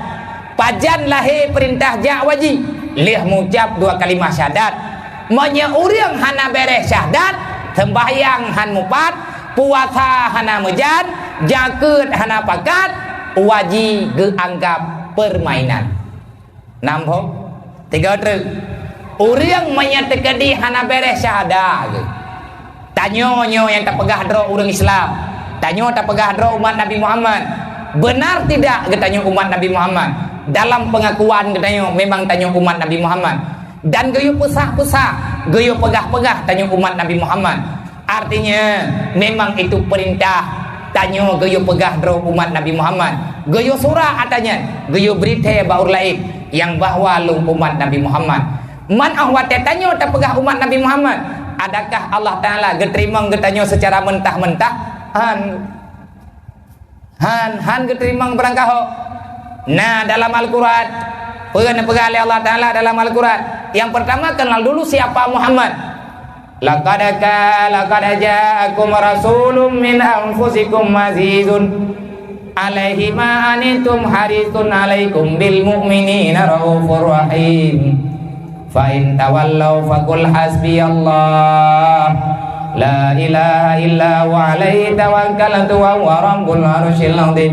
Pajan lahé peurintah jak haji, lheueh meuucab dua kalimah syahadat. Meunyoe ureuëng hana bèrèh syahadat, seumbahyang han mupat, puasa hana meujan, jakeuet hana pakat, haji geuanggab peurmainan. Nam phom? Tiga treuk. Ureuëng meunyoe teukeudi hana bèrèh syahadat geuh. Tanyoe nyoe nyang tapeugah droe ureuëng Islam. Tanyoe tapeugah droe umat Nabi Muhammad. Benar tidak geutanyoe umat Nabi Muhammad? Dalam pengakuan geutanyoe memang tanyoe umat Nabi Muhammad. Dan geuyue peusah-peusah, geuyue peugah-peugah tanyoe umat Nabi Muhammad. Artinya, memang itu peurintah. Tanyoe geuyue peugah droe umat Nabi Muhammad. Geuyue sura ata nyan, geuyue bri thèe bak ureuëng laén nyang bahwa lôn umat Nabi Muhammad. Man óh watée tanyoe tapeugah umat Nabi Muhammad, adakah Allah Taala geuteurimong geutanyoe seucara mentah-mentah? Han. Han, han geuteurimong beurangkaho. Nah, dalam Al-Quran, peue neupeugah lé Allah Taala dalam Al-Quran? Nyang peurtama, kenal dulu siapa Muhammad. Laqad ka-, laqad ja'akum rasulun min anfusikum azizun alaihi ma anittum harisun alaikum bil mu'minina raufur rahim. Fa in tawallau faqul hasbiyallah, la ilaha illa huwa alaihi tawakkaltu wa huwa rabbul arsyil azim.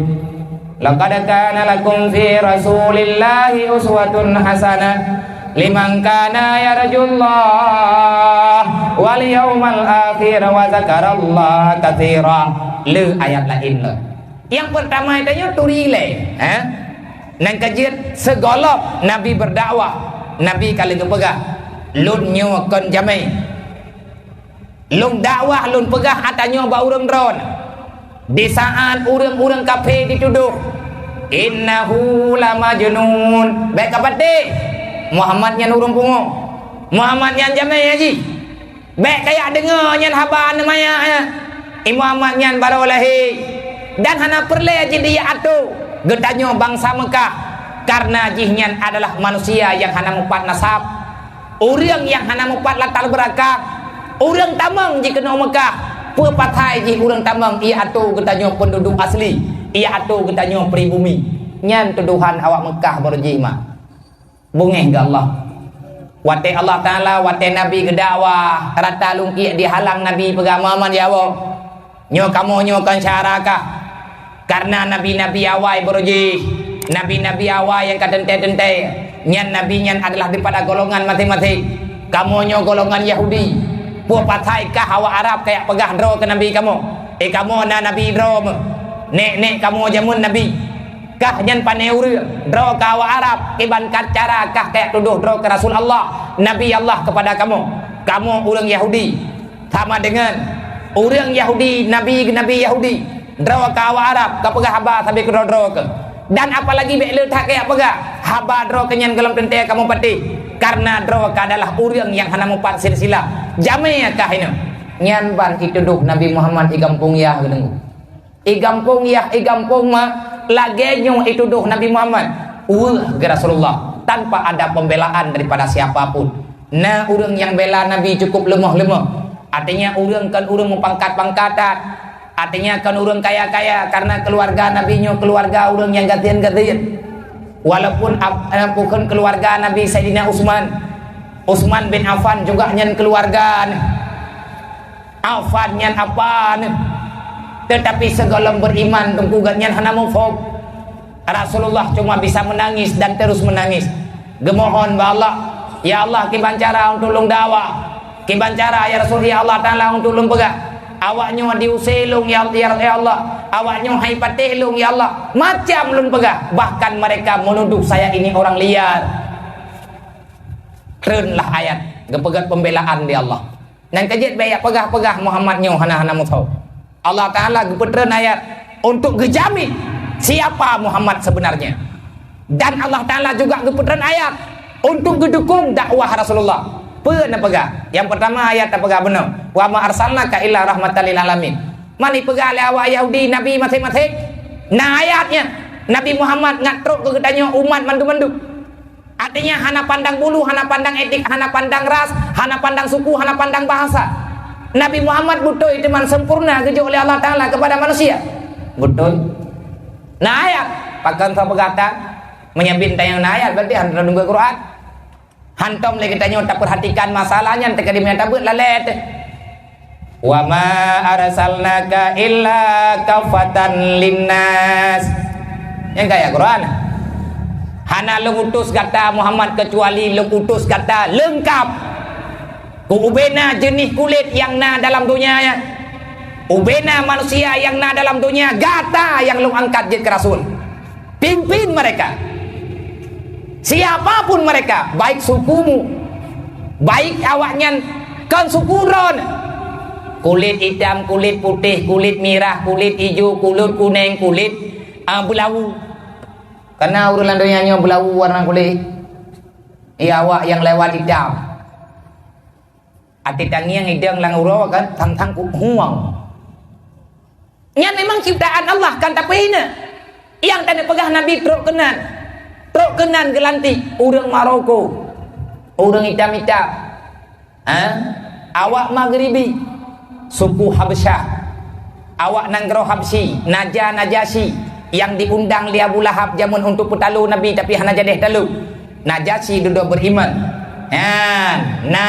Laqad kana lakum fi Rasulillahi uswatun hasanah liman kana yarjullaha wal yaumal akhir wa dzakarallaha katsira. Le ayat laén le. Nyang peurtama tanyoe turi lé, ha? Nyang keujeuet, sigohlom Nabi berdakwah, Nabi ka lheueh geupeugah, "Lôn nyoe kon jamé." Lôn dakwah, lôn peugah ata nyoe bak ureuëng droe. Di saat ureuëng-ureuëng kafé jitudôh, "Innahu lamajnun." Bék ka patéh. Muhammad nyan ureuëng pungo. Muhammad nyan jamé jih. Bék ka jak deungoe nyan haba aneuk manyak nyan. Muhammad nyan barô lahé. Dan hana peureulée jih jijak atô geutanyoe bansa Meukah, kareuna jih nyan adalah manusia nyang hana mupat nasab. Ureuëng nyang hana mupat latar beulakang, ureuëng tamong jikeunoe Meukah, peue pasai jih ureuëng tamong jijak atô geutanyoe peunduduek asli, jijak atô geutanyoe pribumi. Nyan tudohan awak Meukah barô jih mak. Beungéh keu Allah. Watée Allah Taala, watée Nabi geudakwah, rata lungkiek dihalang Nabi peugah, "Muhammad ya Allah." Nyoe kamoe nyoe kon syedara kah. Kareuna nabi-nabi awai barô jih, nabi-nabi awai nyang ka teuntée-teuntée, nyan nabi nyan adalah daripada golongan maséng-maséng. Kamoe nyoe golongan Yahudi. Peue pasai kah awak Arab kajak peugah droe keu nabi kamoe? Eh, kamoe na nabi droe meuh. Nék-nék kamoe jameun nabi. Kah nyan pané ureuëng, droe keu awak Arab, kiban ka cara kah kajak tudôh droe keu Rasul Allah, nabi Allah keupada kamoe. Kamoe ureuëng Yahudi. Sama deungon ureuëng Yahudi, nabi-nabi Yahudi, droe keu awak Arab, ka peugah haba sabe keudroe-droe keuh. Dan apalagi bék le that kajak peugah haba droe keuh nyan gohlom teuntée kamoe patéh, kareuna droe keuh adalah ureuëng nyang hana mupat silsilah. Jamé kah inoe. Nyan ban jitudôh Nabi Muhammad di gampông Yah geudeungoe. Di gampông Yah, di gampông ma, lagée nyoe jitudôh Nabi Muhammad. Weueh geuh Rasulullah, tanpa ada pembelaan daripada siapa pun. Na ureuëng nyang bela Nabi cukup leumoh-leumoh. Artinya, ureuëng kon ureuëng meupangkat-pangkat that. Artinya, kon ureuëng kaya-kaya, kareuna keuluwarga Nabi nyoe keuluwarga ureuëng nyang gasien-gasien. Walaupun ap-, eh, bukon keuluwarga Nabi Saidina Utsman. Utsman bin Affan juga nyan keuluwarga nyan. Affan nyan apa nyan? Tetapi sigohlom beriman, teungku, gobnyan hana muphom. Rasulullah cuma bisa menangis dan terus menangis. Geumohon bak Allah, "Ya Allah, kiban cara untuk lôn dakwah? Kiban cara, ya Rasul, ya Allah Taala, untuk lôn peugah? Awak nyoe diusé lôn, ya, ya, ya Allah. Awak nyoe han jipatéh lôn, ya Allah." Macam lôn peugah, bahkan mereka menuduh saya ini orang liar. Treunlah ayat, geupeugét pembelaan di Allah. Nyang keujeuet bék jak peugah-peugah Muhammad nyoe hana-hana muphom. Allah Taala geupeutreun ayat untuk geujamin siapa Muhammad sebenarnya. Dan Allah Taala juga geupeutreun ayat untuk geudukong dakwah Rasulullah. Peue neupeugah? Nyang peurtama ayat tapeugah bunoe, "Wa ma arsalnaka illa rahmatan lil alamin." Man jipeugah lé awak Yahudi nabi maséng-maséng? Na ayat nyan, Nabi Muhammad ngat trok keu geutanyoe umat mandum-mandum. Artinya, hana pandang bulu, hana pandang etik, hana pandang ras, hana pandang suku, hana pandang bahasa. Nabi Muhammad beutôi teuma sempurna geujok lé Allah Taala kepada manusia? Beutôi. Na ayat, pakon soe peugah tan? Meunyoe bin tanyong na ayat, berarti hana teudeungoe Quran. Hantom lé geutanyoe tapeurhatikan masalah nyan teuka dimeunan tabeuet lalée teuh. "Wa ma arsalnaka illa kafatan linnas." Nyang kaya Quran. "Hana lôn utus gata Muhammad keucuali lôn utus gata leungkap." Keu ubena jeunih kulét nyang na dalam donya nyan, ubena manusia nyang na dalam donya, gata nyang lôn angkat jeuet keu rasul. Pimpin mereka. Siapa pun mereka, baik sukumu, baik awaknyan kon suku droe. Kulét itam, kulét putéh, kulét mirah, kulét ijo, kulét kuneng, kulét, ah, beulawu. Karena ureuëng lam donya nyoe beulawu warna kulét. Iya, awak nyang lewat itam. Até tangieng idong lam uroe kan, thang-thang ku-, huang. Nyan memang ciptaan Allah, kan tapi hina. Nyang teupeugah Nabi trok keunan. Trok keunan geulantik ureuëng Maroko. Ureuëng itam-itam. Ha? Awak Maghribi. Suku Habsyah. Awak nanggroe Habsyi, Naja Najasyi, nyang diundang lé Abu Lahab jameun untuk peutalo Nabi, tapi hana jadeh talo. Najasyi dudoe beriman. Nyan, na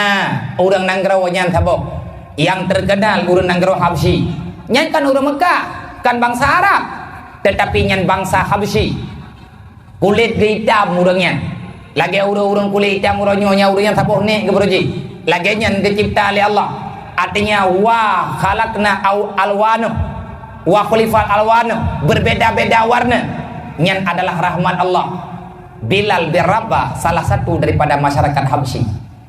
ureuëng nanggroe nyan saboh nyang terkenal, ureuëng nanggroe Habsyi. Nyan kan ureuëng Mekah, kan bangsa Arab, tetapi nyan bangsa Habsyi. Kulét geuitam ureuëng nyan. Lagée ureuëng-ureuëng kulét itam uroe nyoe nyan, ureuëng nyan saboh nek geuh baroe jih. Lagée nyan geucipta lé Allah. Artinya, wa khalaqna au-, alwanuh, wa khulifal alwanuh, berbeda-beda warna. Nyan adalah rahmat Allah. Bilal bin Rabah, salah satu daripada masyarakat Habsyi.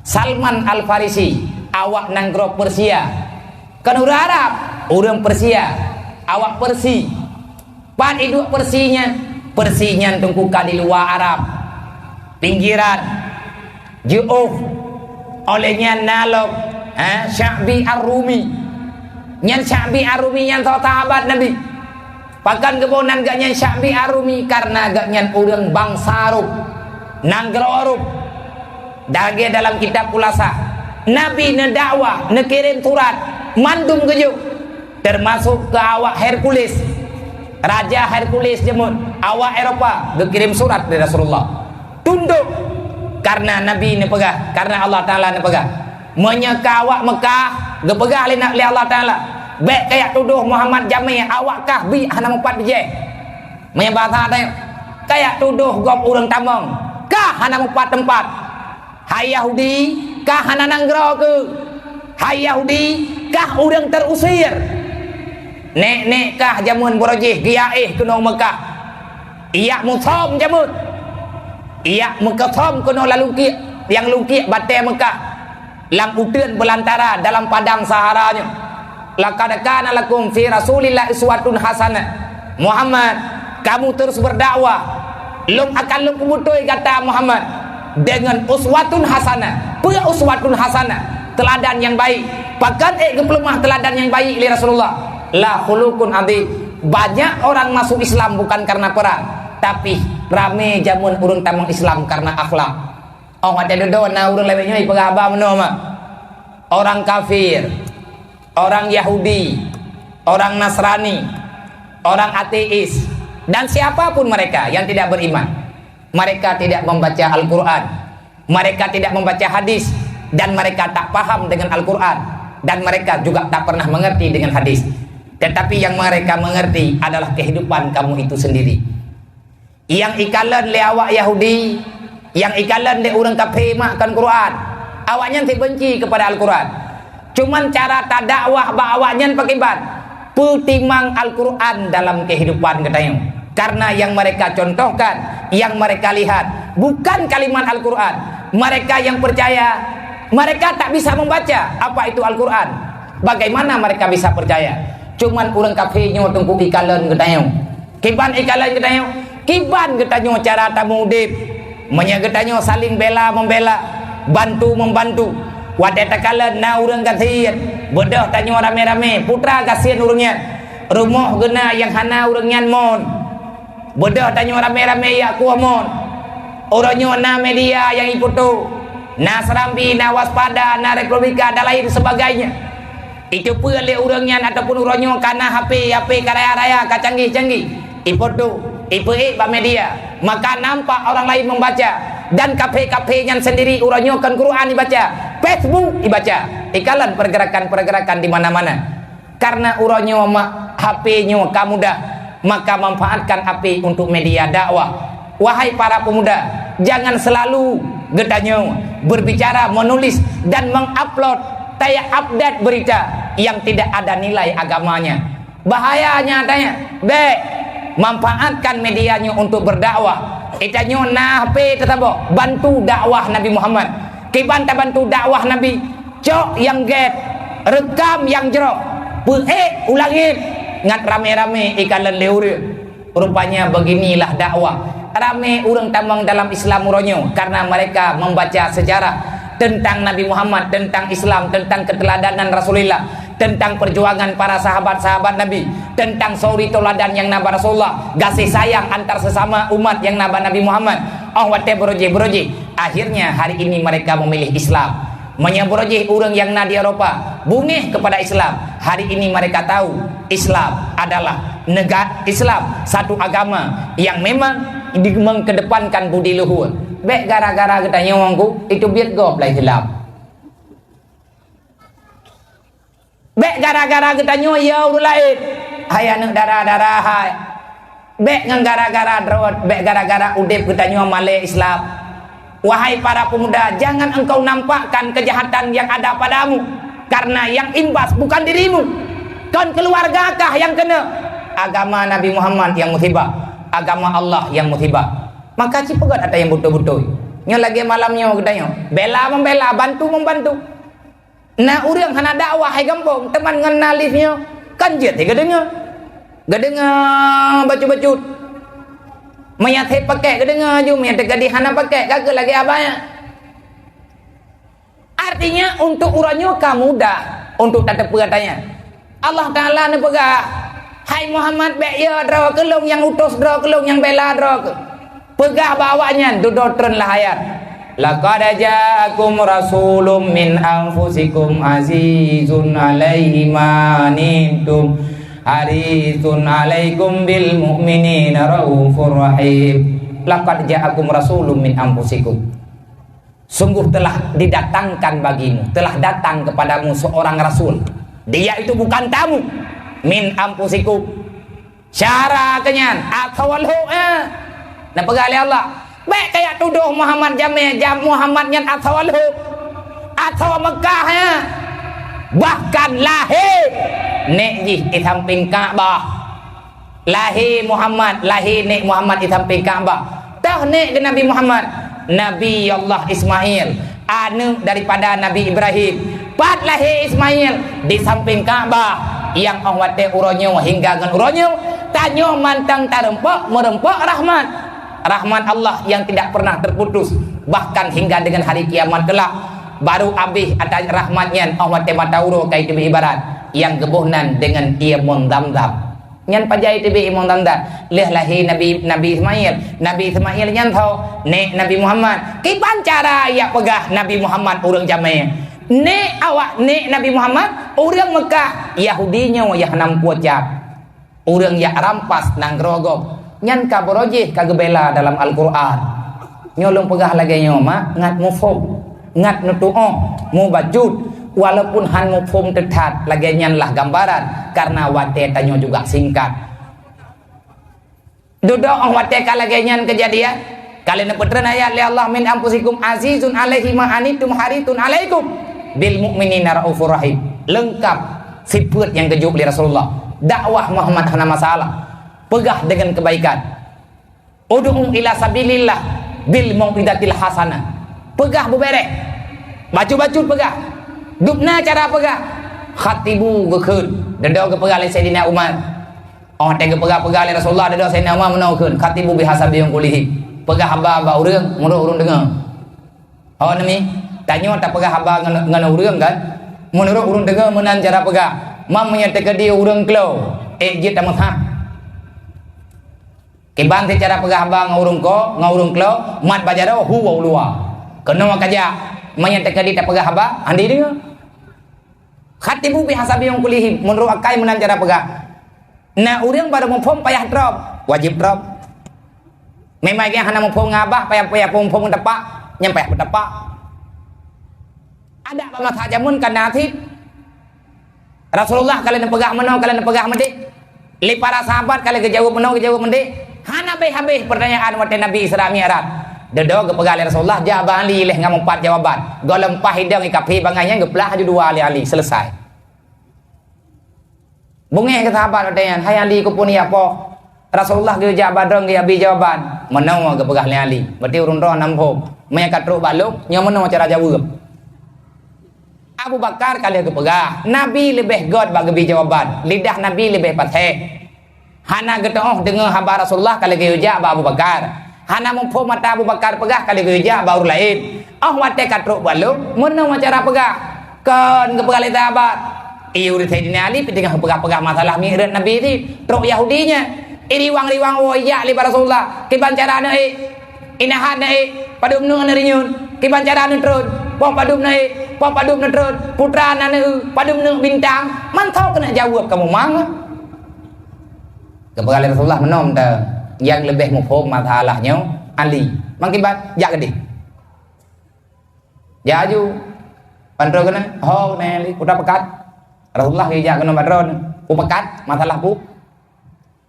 Salman Al-Farisi, awak nanggroe Persia. Kon ureuëng Arab, ureuëng Persia, awak Persi. Pat iduek Persi nyan? Persi nyan teungku ka di luwa Arab, pinggiran, jiôh. Óh lheueh nyan na lom, ha, Sya'bi Ar-Rumi. Nyan Sya'bi Ar-Rumi nyan soe sahabat Nabi. Pakon geuboh nan geuhnyan Sya'bi Ar-Rumi? Karena geuhnyan ureuëng bansa Rom, nanggroe Rom. Lagée dalam kitab Khulasah, Nabi neudakwah, neukirém surat mandum geujok, teumasok keu awak Hercules. Raja Hercules jameun, awak Eropa geukirém surat lé Rasulullah. Tundok, karena Nabi neupeugah, karena Allah Taala neupeugah. Meunyoe ka awak Mekah, geupeugah lé, lé Allah Taala, "Bék kajak tudoh Muhammad jamé, awak kah biek hana mupat bijéh." Meunyoe basa tanyoe, "Kajak tudoh gob ureuëng tamong, kah hana mupat teumpat." Hai Yahudi, kah hana nanggroe keuh? Hai Yahudi, kah ureuëng terusir? Nek-nek kah jameun baroe jih geujak éh keunoe Mekah? Ijak musöm jameun. Ijak meukeusom keunoe lam lungkiek, nyang lungkiek batée Mekah, lam uteuen beulantara dalam padang Sahara nyoe. "Laqad kana lakum fi Rasulillah uswatun hasanah." Muhammad, kamu terus berdakwah. Lôn akan lôn peubeutôi gata Muhammad deungon uswatun hasanah. Peue uswatun hasanah? Teuladan nyang baik. Pakon ék geupeuleumah teuladan nyang baik lé Rasulullah? La khuluqun adzim. Banyak orang masuk Islam bukan karena perang, tapi ramé jameun ureuëng tamong Islam karena akhlak. Oh, watée dudoe na ureuëng lawét nyoe ipeugah haba meunoe mah. Orang kafir, orang Yahudi, orang Nasrani, orang ateis, dan siapa pun mereka yang tidak beriman, mereka tidak membaca Al-Quran, mereka tidak membaca hadis, dan mereka tak paham dengan Al-Quran, dan mereka juga tak pernah mengerti dengan hadis. Tetapi yang mereka mengerti adalah kehidupan kamu itu sendiri. Nyang ikalon lé awak Yahudi, nyang ikalon lé ureuëng kafé mak kon Quran. Awaknyan cit benci kepada Al-Quran. Cuman cara tadakwah bak awaknyan pakriban? Peutimang Al-Quran dalam kehidupan geutanyoe. Karena yang mereka contohkan, yang mereka lihat, bukan kalimat Al-Quran. Mereka yang percaya, mereka tak bisa membaca apa itu Al-Quran. Bagaimana mereka bisa percaya? Cuman ureuëng kafé nyoe teungku ikalon geutanyoe. Kiban ikalon geutanyoe? Kiban geutanyoe cara tameudeb? Meunyoe geutanyoe saling bela membela, bantu membantu, watée takalon na ureuëng gasien, beudôh tanyoe ramé-ramé, putra gasien ureuëng nyan. Rumoh geuh na nyang hana ureuëng nyan mon, beudôh tanyoe ramé-ramé jak kueh mon. Uroe nyoe na media nyang iputo, na Serambi, na Waspada, na Republika, dan lain sebagainya. Iteupeue lé ureuëng nyan ataupun uroe nyoe ka na H P, H P ka raya-raya, ka canggih-canggih. Ifoto, ipeuék bak media, maka nampak orang lain membaca. Dan kafe-kafe nyan sendiri uroe nyoe kon Quran ibaca, Facebook ibaca. Ikalon pergerakan-pergerakan di mana-mana. Karena uroe nyoe ma-, H P nyoe ka mudah, maka manfaatkan H P untuk media dakwah. Wahai para pemuda, jangan selalu geutanyoe berbicara, menulis, dan mengupload, taya update berita yang tidak ada nilai agamanya. Bahayanya tanya, bék manfaatkan media nyoe untuk berdakwah. Geutanyoe na H P teusaboh, bantu dakwah Nabi Muhammad. Kiban tabantu dakwah Nabi, cok nyang gét, reukam nyang jroh, peuék u langét, ngat ramé-ramé ikalon lé ureuëng. Rupanya beginilah dakwah. Ramé ureuëng tamong dalam Islam uroe nyoe karena mereka membaca sejarah tentang Nabi Muhammad, tentang Islam, tentang keteladanan Rasulullah, tentang perjuangan para sahabat-sahabat Nabi, tentang suri toladan nyang na bak Rasulullah, gaséh sayang antar sesama umat nyang na bak Nabi Muhammad. Óh watée beurojih-beurojih, akhirnya hari ini mereka memilih Islam. Meunyoe beurojih ureuëng nyang na di Eropa bungéh kepada Islam, hari ini mereka tahu Islam adalah negara Islam, satu agama yang memang di-, mengkedepankan budi luhur. Bék gara-gara geutanyoe ngon ku, itu biet gob lah Islam. Bék gara-gara geutanyoe ya ureuëng laén, hai aneuëk dara-dara hai. Bék ngon gara-gara droe, bék gara-gara udeb geutanyoe malée Islam. Wahai para pemuda, jangan engkau nampakkan kejahatan yang ada padamu, karena yang imbas bukan dirimu. Kon keluarga kah yang kena? Agama Nabi Muhammad yang musibah, agama Allah yang musibah. Maka ci peugét ata nyang beutôi-beutôi. Nyoe lagée malam nyoe geutanyoe, bela membela, bantu membantu. Na ureuëng hana dakwah hai gampông, teuma ngon na live nyoe, kan jeuet hai geudeungoe. Geudeungoe bacut-bacut. Meunyo that pakèk geudeungoe ju, meunyo teuka di hana pakèk, ka keuh lagée abaya. Artinya, untuk uroe nyoe ka mudah untuk tateupeue ata nyan. Allah Taala neupeugah, "Hai Muhammad, bék yo droe keu lôn nyang utus droe keu lôn nyang bela droe keu." Peugah bak awaknyan, dudoe treun lah ayat. "Laqad ja'akum rasulun min anfusikum azizun alaihi ma anittum harisun alaikum bil mu'minina raufur rahim." "Laqad ja'akum rasulun min anfusikum." Sungguh telah didatangkan bagimu, telah datang kepadamu seorang rasul. Dia itu bukan tamu. Min anfusikum. Cara keunyan, asoe lhok, eh. Neupeugah lé Allah, "Bék kajak tudoh Muhammad jamé, jam Muhammad nyan asoe lhok. Asoe Mekah, eh. Bahkan lahé nék jih di sampéng Ka'bah." Lahé Muhammad, lahé nék Muhammad di sampéng Ka'bah. Toh nék geuh Nabi Muhammad? Nabi Allah Ismail, aneuëk daripada Nabi Ibrahim. Pat lahé Ismail? Di sampéng Ka'bah. Nyang óh watée uroe nyoe hingga ngon uroe nyoe, tanyoe mantong tareumpok, meureumpok rahmat. Rahmat Allah yang tidak pernah terputus, bahkan hingga dengan hari kiamat kelak. Baru abéh ata rahmat nyan óh watée mata uroe ka iteubiet ibarat, nyang geuboh nan deungon ié mon Zamzam. Nyan pajan iteubiet ié mon Zamzam? Lheueh lahé Nabi, Nabi Ismail. Nabi Ismail nyan tho nék Nabi Muhammad. Kiban cara jak peugah Nabi Muhammad ureuëng jamé? Nék awak, nék Nabi Muhammad ureuëng Mekah, Yahudi nyoe nyang hana meupucam. Ureuëng jak rampas nanggroe gob, nyan ka beurojih ka geubela dalam Al-Qur'an. Nyoe lôn peugah lagée nyoe, mak, ngat muphom, ngat neutuoh, mubacut, walaupun han muphom teuthat, lagée nyan lah gambaran, karena watée tanyoe juga singkat. Dudoe óh watée ka lagée nyan keujadian, ka lheueh neupeutreun ayat lé Allah, "Min anfusikum azizun alaihi ma anittum harisun alaikum bil mu'minina raufur rahim." Leungkap sifeuet nyang geujok lé Rasulullah. Dakwah Muhammad hana masalah. Peugah deungon keubaikan. "Ud'u ila sabilillah bil mau'izatil hasanah." Peugah beubeureh. Bacut-bacut peugah. Dubna cara peugah. Khatibu geukheun. Dudoe geupeugah lé Saidina Umar. Óh watée geupeugah-peugah lé Rasulullah, dudoe Saidina Umar meunoe kheun, "Khatibu bihasabi uqulihim." Peugah haba bak ureuëng, meunurot ureuëng deungoe. Ho neumi, tanyoe tapeugah haba ngon, ngon ureuëng kan? Meunurot ureuëng deungoe meunan cara peugah. Mam meunyoe teukeudi ureuëng klo, ék jeuet tameusah. Kiban cara peugah haba ngon ureuëng ko, ngon ureuëng klo, mat bak jaroe, hu u luwa. Keunoe ka jak, meunyoe teukeudi tapeugah haba, hana deungoe. Khatibu bihasabi uqulihim, meunurot akai meunan cara peugah. Na ureuëng barô muphom payah trob, wajéb trob. Memang gét hana muphom ngon abah, payah, payah muphom ngon tapak, nyan payah beutapak. Adak bak masa jameun ka na cit. Rasulullah ka lheueh neupeugah meunoe, ka lheueh neupeugah meudéh. Lé para sahabat ka lheueh geujaweueb meunoe, geujaweueb meudéh. Hana habéh-habéh peurtanyaan watée Nabi Isra Mi'raj. Dudoe geupeugah lé Rasulullah, "Jak bak Ali lheueh ngon meupat jawaban." Gohlom paih idong i kafé bangai nyan geuplah aju dua lé Ali, selesai. Beungéh keu sahabat watée nyan, "Hai Ali, keupeue neujak poh? Rasulullah geujak bak droeneuh geujak bi jawaban." Meunoe geupeugah lé Ali. Berarti ureuëng droe na muphom. Meunyo ka trok bak lôn, nyoe meunoe cara jaweueb. Abu Bakar ka lheueh geupeugah, Nabi leubeh göt bak geubi jawaban, lidah Nabi leubeh patéh. Hana geuteuôh deungoe haba Rasulullah ka lheueh geuyue jak bak Abu Bakar. Hana muphom mata Abu Bakar peugah ka lheueh geuyue jak bak ureuëng laén. Óh watée ka trok bak lôn, meunoe cara peugah. Kon geupeugah lé sahabat. I ureuëng Saidina Ali pih teungoh peugah-peugah masalah Mi'raj Nabi teuh, trok Yahudi nyan. I riwang-riwang woe jak lé bak Rasulullah. Kiban cara neuék? Inahan na ék, padub neuk na rinyun, kiban cara neutron, poh padub na ék, poh padub neutron, putra na neu, padub neuk bintang, mantong keuneuk jaweueb kamoe mangat. Geupeugah lé Rasulullah meunoe mantong, nyang leubeh muphom masalah nyoe Ali. Mangkiban, jak keudeh. Jak aju. Pantô keunan, ho keunan Ali, kuta pekat. Rasulullah geujak keunoe bak droeneuh, ku pekat, masalah ku.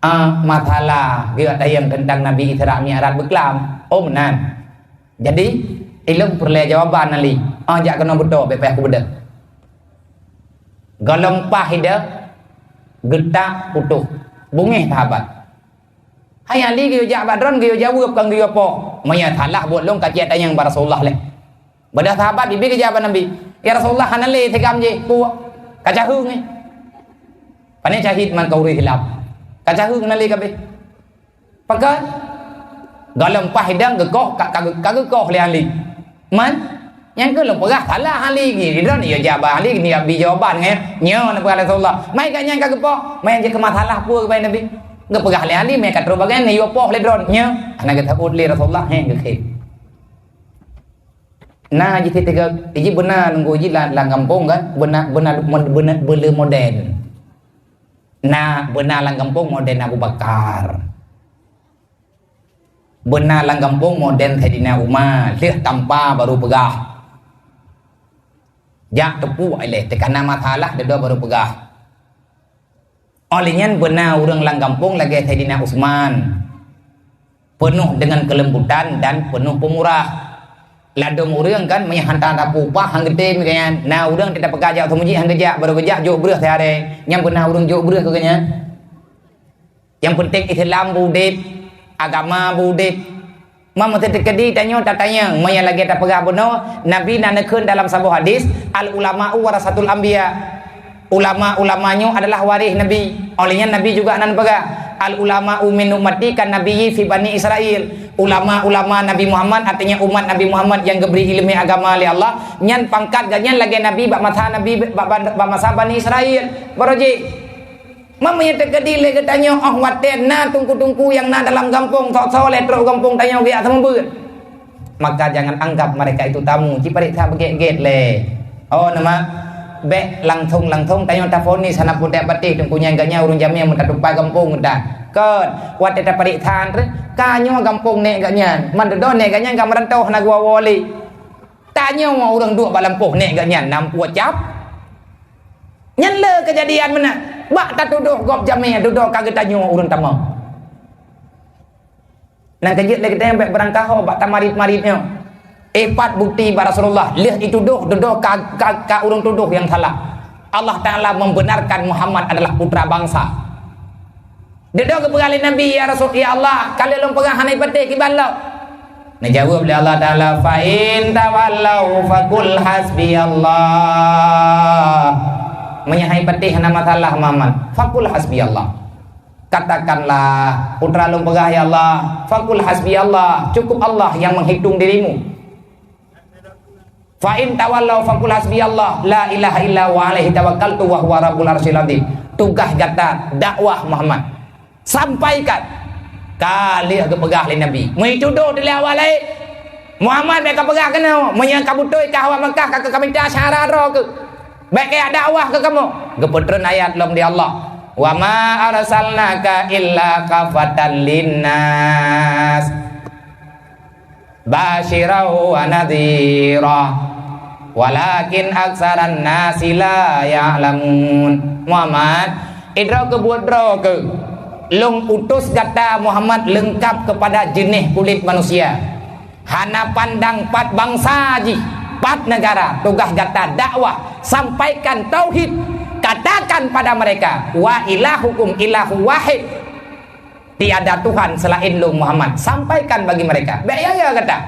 Ah, masalah geuyue tanyong teuntang Nabi Isra Mi'raj beuklam. Oh, meunan. Jadi, ilôn peureulée jawaban Ali. Ah, jak keunoe beutoe, bék payah kubeudôh. Gohlom paih idong, geutak putôh. Beungéh sahabat. Hai Ali geuyue jak bak droeneuh geuyue jaweueb kon geuyue poh. Meunyo salah buet lôn ka ciet tanyong bak Rasulullah lé. Beudah sahabat bibi geujak bak Nabi, "Ya Rasulullah, hana lé sigam jih, peue? Ka caheueng, eh." Pane cahit man keu ureuëng Islam. Ka caheueng hana lé kabeh. Pakon? Gohlom paih idong geukoh, ka, ka, ka geukoh lé Ali. Man, nyang keu lôn peugah salah Ali ngi. Droeneuh jak bak Ali ngi, bi jawaban ngi. Nyoe neupeugah lé Rasulullah. Mai gobnyan ka geupoh, mai jeuet keu masalah peue geubai Nabi. Geupeugah lé Ali, mai ka trok bagai nyoe poh lé droeneuh. Nyoe, hana geuseuôt lé Rasulullah, hé, geukheun. Na jih teuga, jih beuna nunggu jih lam, lam gampông kan, beuna, beuna, beuna, beuna modern. Na beuna lam gampông modern Abu Bakar. Beuna lam gampông modern Saidina Umar, lheueh tampa baru peugah. Jak teupeu ilée, teuka na masalah dudoe baru peugah. Óh lheueh nyan beuna ureuëng lam gampông lagée Saidina Utsman, peunoh deungon keulembutan dan peunoh peumurah. Ladôm ureuëng kan meunyo hana tapeu upah han geutem geuh nyan. Na ureuëng teuka peugah jak seumeujik han geujak, baru geujak jok breueh siharée. Nyan beuna ureuëng jok breueh keu geuh nyan. Nyang peunteng Islam beu udeb, agama beu udeb. Meunyo teukeudi tanyoe tatanyong, meunyo lagée tapeugah bunoe, Nabi na neukheun dalam saboh hadis, "Al ulama'u warasatul anbiya." Ulama-ulama nyoe adalah waréh Nabi. Óh lheueh nyan Nabi juga na neupeugah, "Al ulama'u min ummati kan nabiyyi fi bani Israil." Ulama-ulama Nabi Muhammad, artinya umat Nabi Muhammad nyang geubri iéleumé agama lé Allah, nyan pangkat geuh nyan lagée Nabi bak masa Nabi, bak, bak, bak masa Bani Israil. Baroe jih. Meunyo teukeudi lé geutanyoe óh watée na teungku-teungku nyang na dalam gampông, sok-sok lé trok gampông tanyoe geujak seumeubeuet, maka jangan anggap mereka itu tamu, jipareksa beugét-gét lé. Oh, nama? Bék langsong-langsong tanyoe tafonis hana putéh patéh teungku nyan geuh nyan ureuëng jamé meutateupat gampông geuh. Kon, watée tapareksa, ka nyoe gampông nèk geuh nyan, man dudoe nèk geuh nyan ka meurantoh hana geuwoe-woe lé. Tanyoe ureuëng duek bak lampôh nèk geuh nyan nam pue cap. Nyan le keujadian meunan. Bak tatudoh gob jamé dudoe ka geutanyoe ureuëng tamong. Nyang keujeuet lé geutanyoe bék beurangkaho bak tamarit-marit nyoe. Ipat bukti bak Rasulullah, lheueh itudoh, dudoe ka, ka, ka ureuëng tudoh nyang salah. Allah Taala membenarkan Muhammad adalah putra bangsa. Dudoe geupeugah lé Nabi, "Ya Rasul, ya Allah, ka lheueh lôn peugah hana ipatéh kiban lom." Neujaweueb lé Allah Taala, "Fa in tawallau faqul hasbiyallah." Meunyo hana ipatéh hana masalah, Muhammad, faqul hasbiyallah. Katakanlah, "Putra lôn peugah, ya Allah, faqul hasbiyallah, cukup Allah yang menghitung dirimu." "Fa in tawallau faqul hasbiyallah, la ilaha illa huwa alaihi tawakkaltu wa huwa rabbul arsyil azim." Tugaih gata dakwah Muhammad. Sampaikan. Ka lheueh geupeugah lé Nabi. Meunyo tudoh dilèe awak laén, Muhammad bék ka peugah keunoe, meunyo ka beutôi ka awak Makkah ka keu ka mita syara droe keuh. Bèk kajak dakwah keu kamoe. Geupeutreun ayat lom di Allah, "Wa ma arsalnaka illa kafatan linnas basyira wa nadhira, walakin aksaran nasi la ya'lamun." Muhammad, idroe keu buet droe keu, lôn utus gata Muhammad leungkap keupada jeunèh kulét manusia. Hana pandang pat bansa jih, pat neugara, tugaih gata dakwah, sampaikan tauhid, katakan pada mereka, "Wa ilahukum ilahu wahid." Tiada Tuhan selain lôn Muhammad. Sampaikan bagi mereka. Bèk ya-ya gata.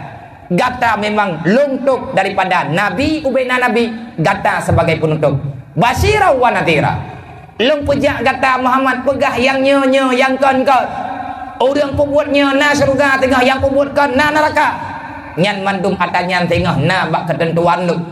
Gata memang lôn tôb daripada nabi ubena nabi, gata sebagai penutup. Basyira wa nadhira. Lôn peujak gata Muhammad peugah nyang nyoe-nyoe nyang kon-kon. Ureueng peubuet nyoe na syeuruga teungoh, nyang peubuet kon na neuraka. Nyan mandum ata nyan teungoh na bak keuteuntuan lôn.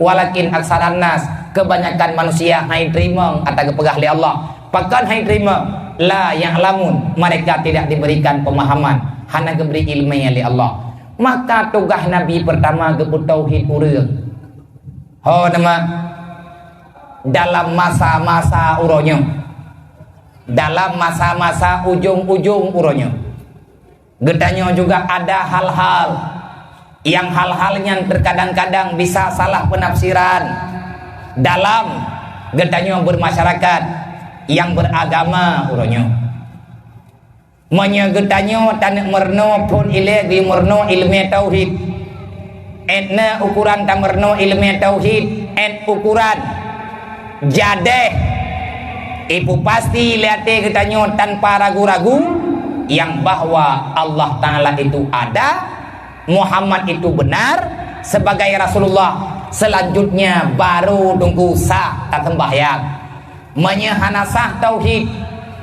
Walakin aksaran nas, kebanyakan manusia hai teurimong ata geupeugah lé Allah. Pakon hai teurimong? La ya'lamun, mereka tidak diberikan pemahaman, hana geubri ileumèe lé Allah. Maka tugaih Nabi peurtama geupeutauhid ureueng. Ho teuma, dalam masa-masa uroe nyoe, dalam masa-masa ujong-ujong uroe nyoe, geutanyoe juga ada hal-hal nyang hal-hal nyan terkadang-kadang bisa salah penafsiran dalam geutanyoe bermasyarakat nyang beragama uroe nyoe. Meunyoe geutanyoe taneuk meurunoe phon ilèe geumeurunoe ileumèe tauhid, ét na ukuran tameurunoe ileumèe tauhid, ét ukuran jadeh, ipeupasti lé até geutanyoe tanpa ragu-ragu nyang bahwa Allah Taala itu ada, Muhammad itu benar sebagai Rasulullah. Selanjutnya baru teungku sah taseumbahyang. Meunyoe hana sah tauhid,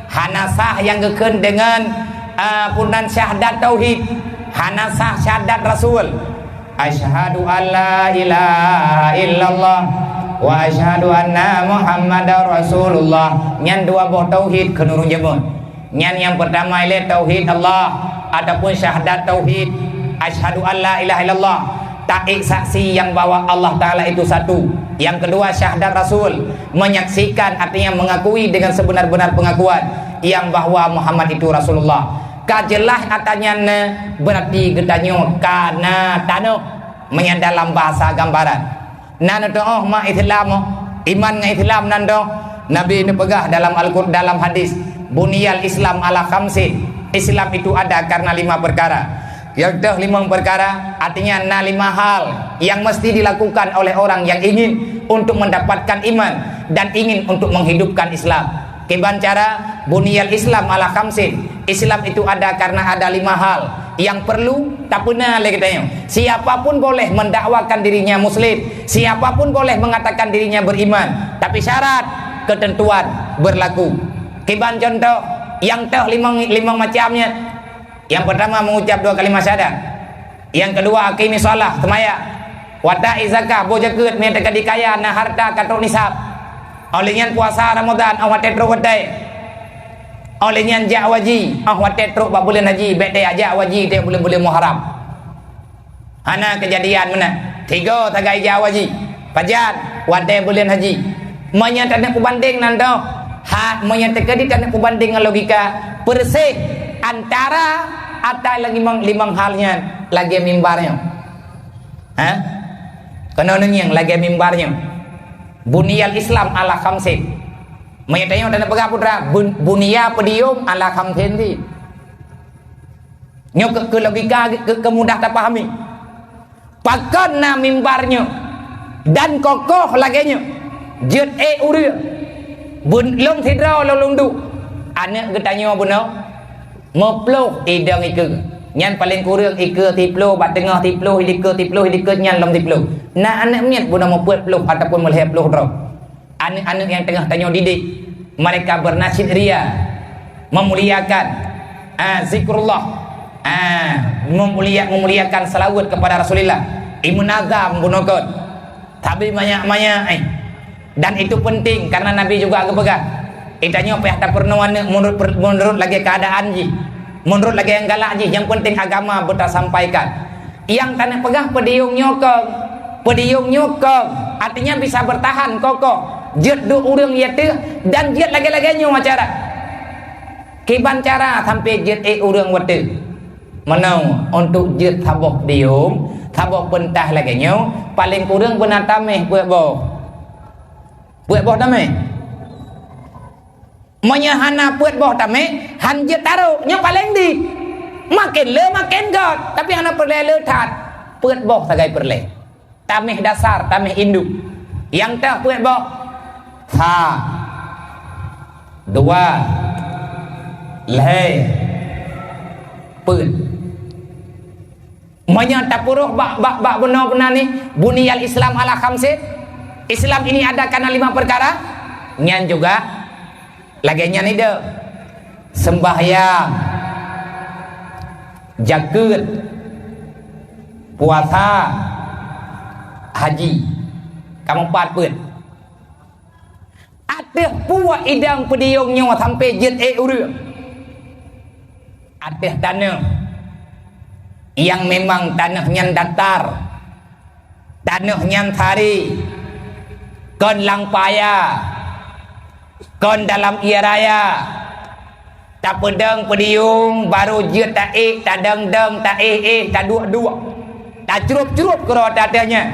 hana sah nyang geukheun deungon, a, peunan syahadat tauhid, hana sah syahadat rasul, "Asyhadu an la ilaha illallah wa asyhadu anna Muhammadar Rasulullah." Nyan dua boh tauhid kheun ureueng jameun. Nyan nyang peurtama ilèe tauhid Allah ataupun syahadat tauhid, asyhadu an la ilaha illallah, taék saksi nyang bahwa Allah Taala itu satu. Nyang keudua syahadat rasul, menyaksikan artinya mengakui dengan sebenar-benar pengakuan nyang bahwa Muhammad itu Rasulullah. Ka jeulaih ata nyan, berarti geutanyoe ka na tanoh, meunyan dalam bahasa gambaran. Na neutu'oh ma Islam, iman ngon Islam nan dong. Nabi neupeugah dalam Al-Qur-, dalam hadis, "Buniyal Islam ala khamsin." Islam itu ada karena lima perkara. Nyang teuh limong perkara, artinya na lima hal yang mesti dilakukan oleh orang yang ingin untuk mendapatkan iman dan ingin untuk menghidupkan Islam. Kiban cara, buniyal Islam ala khamsin. Islam itu ada karena ada lima hal yang perlu tapeuna lé geutanyoe. Siapapun boleh mendakwakan dirinya muslim, siapapun boleh mengatakan dirinya beriman, tapi syarat, ketentuan berlaku. Kiban contoh, nyang teuh limong, limong macam nyan. Yang pertama mengucap dua kalimat syahadat. Yang kedua, aqimi shalah, seumaya. Wa ata zakah, boh jakeuet, meunyoe teuka dikaya, na harta ka trok nisab. Óh lheueh nyan puasa Ramadan, óh watèe trok watèe. Óh lheueh nyan jak haji, óh watèe trok bak buleuen haji, bèk teuka jak haji tiep buleuen-buleuen Muharram. Hana keujadian meunan. Tiga sagai jak haji. Pajan, watèe buleuen haji. Meunyoe taneuk peubandeng nan toh, ha, meunyoe teukeudi taneuk peubandeng ngon logika, peureuseh antara ata limong, limong hal nyan lagèe mimbar nyoe. Ha? Keunoe neungieng lagèe mimbar nyoe. Buniyal Islam ala khamsin. Meunyoe tanyoe taneuk peugah putra, bun-, bunia peudiom ala khamsin di. Nyoe keu, keu logika, keu, keu mudah tapahami. Pakon na mimbar nyoe dan kokoh lagèe nyoe? Jeuet ék ureueng. Bun-, lôn sidroe lôn, lôn duek. Aneuk geutanyoe bunoe meuploh idong ikeue. Nyan paleng kureueng ikeue siploh, bak teungoh siploh, ikeue siploh, ikeue nyan lom siploh. Na aneuk miet bunoe meupeuet ploh ataupun meulhèe ploh droe. Aneuk-aneuk nyang teungoh tanyoe didik, mereka bernasyid ria, memuliakan, ah, zikrullah, ah, memulia-, memuliakan salawat kepada Rasulullah. Imeun azam bunoe kon. Tapi manyak-manyak, eh. Dan itu penting karena Nabi juga geupeugah, "Geutanyoe payah tapeurunoe aneuk meunurot per-, meunurot lagèe keuadaan jih, meunurot lagèe nyang galak jih, nyang penting agama beutasampaikan." Nyang taneuk peugah peudiong nyoe kong, peudiong nyoe kong. Artinya bisa bertahan kokoh. Jeuet duek ureuëng i ateueh dan jeuet lagée-lagée nyoe cara. Kiban cara sampai jeuet ék ureuëng u ateueh. Meunoe, untuk jeuet saboh dium, saboh peuntaih lagée nyoe, paléng kureueng beuna taméh peuet boh. Peuet boh taméh. Meunyoe hana peuet boh taméh, han jeuet tarok, nyoe paléng dit. Maken le maken göt, tapi hana peureulée le that. Peuet boh sagai peureulée. Taméh dasar, taméh induk. Nyang teuh peuet boh. Sa. Dua. Lhée. Peuet. Meunyoe tapeuroh bak, bak, bak bunoe-bunoe ni, buniyal Islam ala khamsin. Islam ini ada karena lima perkara. Nyan juga lagée nyan ideh. Sembahyang, jakeuet, puasa, haji. Kamoe pat peuet. Ateueh peue idang peudiyong nyoe sampai jeuet ék ureuëng? Ateueh tanoh nyang memang tanoh nyan datar, tanoh nyan sari, kon lam paya, kon dalam ie raya. Tapeudong peudiyong, barô jeuet taék, tadong-dong, taéh-éh, taduek-duek, tacrueb-crueb keudroe ateueh nyan.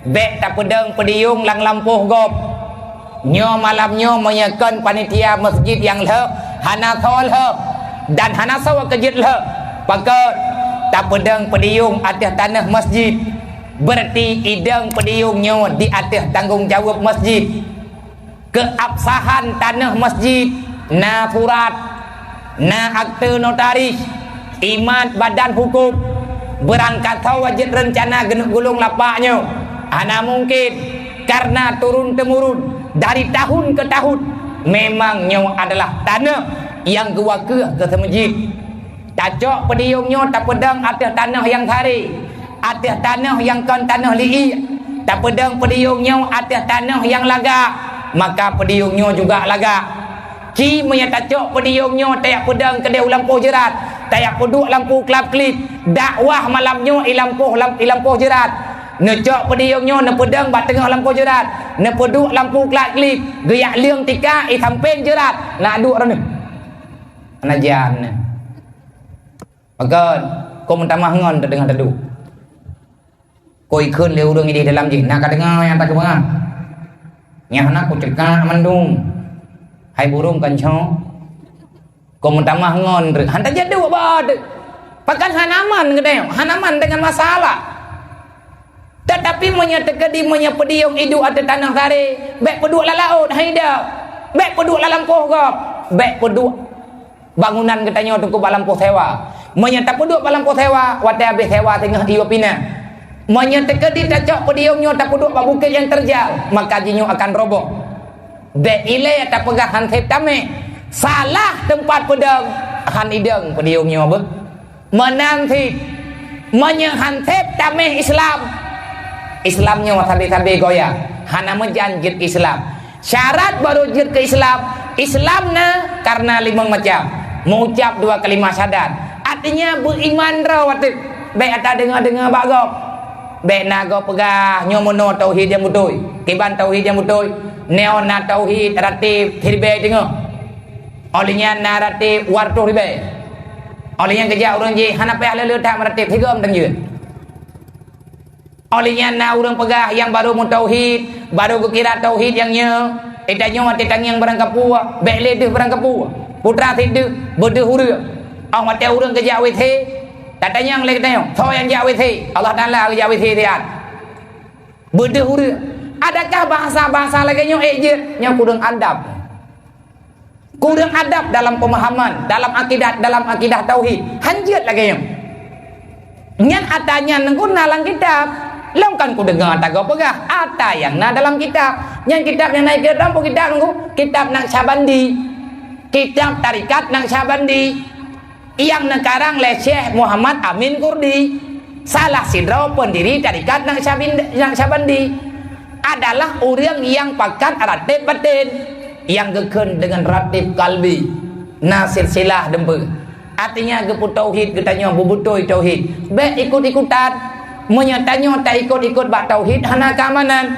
Bék tapeudong peudiyong lam lampôh gob. Nyoe malam nyoe meunyoe kon panitia masjid nyang lheueh, hana soe lheueh, dan hana soe keujeuet lheueh. Pakon? Tapeudong peudiyong ateueh tanoh masjid. Beurati idong peudiyong nyoe di ateueh tanggong jaweueb masjid. Keuabsahan tanoh masjid, na surat, na akte notaris, imat badan huköm, beurangkat soe jeuet reuncana geuneuk gulong lapak nyoe. Hana mungken, karena turun-temurun dari tahun ke tahun, memang nyoe adalah tanoh nyang geuwakeueh keu seumeujid. Tacok peudiyong nyoe tapeudong ateueh tanoh nyang sari, ateueh tanoh nyang kon tanoh liek. Tapeudong peudiyong nyoe ateueh tanoh nyang lagak, maka peudiyong nyoe juga lagak. Ci meunyoe tacok peudiyong nyoe tajak peudong keudeh u lampôh jeurat, tajak peuduek lampu klap-klip, dakwah malam nyoe i lampôh lam, i lampôh jeurat. Neucok peudiyong nyoe neupeudong bak teungoh lampôh jeurat, neupeuduek lampu klap-klip, geujak leueng tika i sampéng jeurat, na duek droeneuh. Hana jian nyan. Pakon, kon meutamah ngon teudeungoe taduek. Kon ikheun lé ureuëng idéh dalam jih, na ka deungoe nyang takeupeue. Nyang hana kucekak mandum. Hai burông kanco. Kon meutamah ngon treuk. Han tajak duek bak teuk. Pakon hana aman geutanyoe, hana aman dengan masalah. Tetapi meunyoe teukeudi meunyoe peudiyong iduek ateueh tanoh sari, bék peuduek lam laôt, hai deuek. Bék peuduek lam lampôh gob. Bék peuduek bangunan geutanyoe teungku bak lampôh sewa. Meunyoe tapeuduek bak lampôh sewa, watée habéh sewa singoh iyue pinah. Meunyoe teukeudi tacok peudiyong nyoe tapeuduek bak bukét nyang teurjal, maka jih nyoe akan roboh. Bék ilée tapeugah han sép taméh. Salah teumpat peudong, han idong peudiyong nyoe beuh. Meunan cit, meunyoe han sép taméh Islam, Islam nyoe sabe-sabe goyang, hana meujan jeuet Islam. Syarat barô jeuet keu Islam, Islam na karena limong macam. Meuucap dua kalimah syahadat, artinya beuiman droe watée bék ata deungoe-deungoe bak gob. Bék na gob peugah nyoe meunoe tauhid nyang beutôi, kiban tauhid nyang beutôi, nyoe na tauhid ratib siribée teungoh. Óh lheueh nyan na ratib dua reutôh ribée. Óh lheueh nyan geujak ureuëng jih hana payah lé-lé that meuratib, sigom teunjeuet. Óh lheueh nyan na ureuëng peugah nyang barô meutauhid, barô geukira tauhid nyang nyoe, eh, tanyoe watée tangieng barangkapeue, bék lé deuh barangkapeue. Putra sit deuh, beudeuh ureuëng. Óh watée ureuëng geujak WC, tatanyong lé geutanyoe, soe nyang jak WC? Allah Taala geujak WC siat. Beudeuh ureuëng. Adakah bahasa-bahasa lagée nyoe ék jeuet? Nyoe kureueng adab. Kureueng adab dalam pemahaman, dalam akidah, dalam akidah tauhid. Han jeuet lagée nyoe. Nyan ata nyan guna lam kitab. Lôn kan kudeungoe ata gob peugah, ata nyang na dalam kitab. Nyan kitab nyang na ikeu dalam kitab nunggu, kitab Naqsyabandi. Kitab tarekat Naqsyabandi. Nyang neukarang lé Syekh Muhammad Amin Kurdi, salah sidroe pendiri tarekat Naqsyabin-, Naqsyabandi, adalah ureuëng nyang pakat ratib batin, nyang geukheun deungon ratib kalbi, na silsilah deumpeu. Artinya, geupeutauhid geutanyoe beubeutôi tauhid, bék ikut-ikutan. Meunyoe tanyoe taikot-ikot bak tauhid, hana keamanan.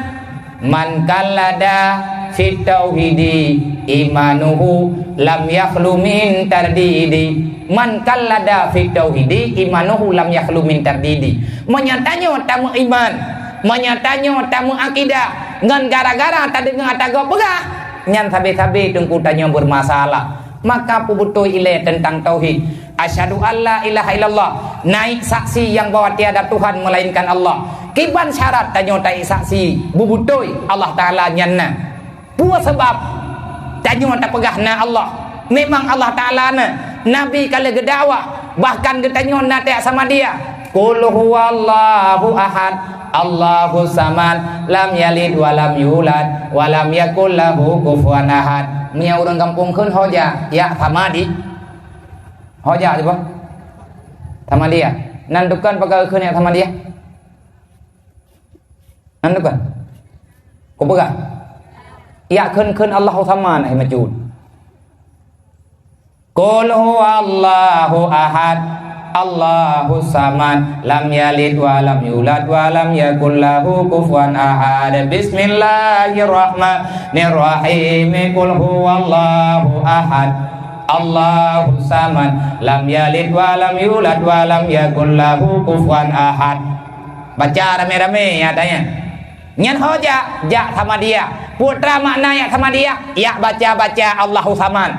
"Man qallada fit tauhidi imanuhu lam yakhlu min tardidi." "Man qallada fit tauhidi imanuhu lam yakhlu min tardidi." Meunyoe tanyoe tameuiman, meunyoe tanyoe tameuakidah ngon gara-gara tadeungoe atagoe peugah, nyan sabe-sabe teungku tanyoe beurmasalah. Maka peubeutôi ilée teuntang tauhid. "Asyhadu an la ilaha illallah," naik saksi nyang bahwa tiada Tuhan melainkan Allah. Kiban syarat tanyoe taik saksi beubeutôi Allah Taala nyan na. Peue sabab tanyoe tapeugah na Allah? Memang Allah Taala na. Nabi ka lheueh geudakwah, bahkan geutanyoe na tajak sama dia. "Qul huwallahu ahad, Allahus samad, lam yalid wa lam yulad, wa lam yakul lahu kufuwan ahad." Meunyoe ureuëng gampông kheun ho jak, jak sama di. Ho jak cuba. Sama dia. Nan dukon pakon kheun jak sama dia. Nan dukon. Kupeugah. Jak kheun-kheun Allahu Samad, hai meucut. "Qul huwallahu ahad, Allahus samad, lam yalid wa lam yulad wa lam yakul lahu kufuwan ahad. Bismillahirrahmanirrahim. Qul huwallahu ahad, Allahus samad, lam yalid wa lam yulad wa lam yakul lahu kufuwan ahad." Baca ramé-ramé, ya, tanya. Nyan ho jak, jak sama dia. Peue treuk makna jak sama dia? Jak baca-baca Allahu Samad.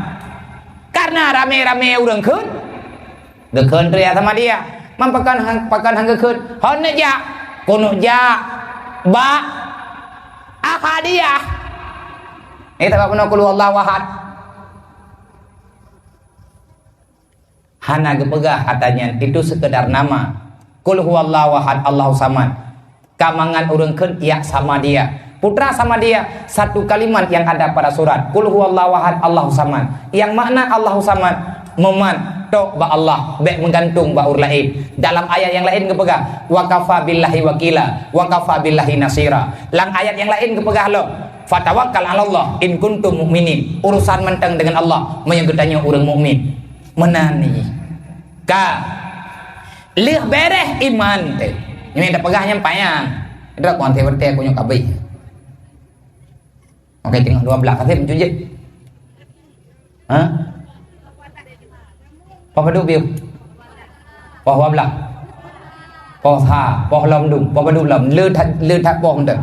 Karena ramé-ramé ureuëng kheun, geukheun treuk jak sama dia. Man pakon han, pakon han geukheun? Ho neujak, keuneuk jak bak Ahadiyah. Eh, sabab bunoe qul huwallahu ahad. Hana geupeugah ata nyan, itu sekedar nama. Qul huwallahu ahad, Allahu samad. Ka mangat ureuëng kheun jak sama dia. Peue treuk sama dia, satu kalimat yang ada pada surat. Qul huwallahu ahad, Allahu samad. Yang makna Allahu samad, meuman, tok bak Allah, bék meugantung bak ureuëng laén. Dalam ayat yang laén geupeugah, "Wa kafa billahi wakila, wa kafa billahi nasira." Lam ayat yang laén geupeugah lom, "Fatawakkal 'alallah in kuntum mu'minin." Urusan mantong dengan Allah, meunyoe geutanyoe ureuëng mukmin. Meunan nyan. Ka lheueh bèrèh iman teuh. Nyoe tapeugah nyan panyang. Droe kon teuh watèe ku nyoe ka abéh. Oke, teungoh dua blah ka sép jujét. Ha? Poh padub piôh? Poh dua blah. Poh sa, poh lom dum, poh padub lom. Le that, le that poh mantong.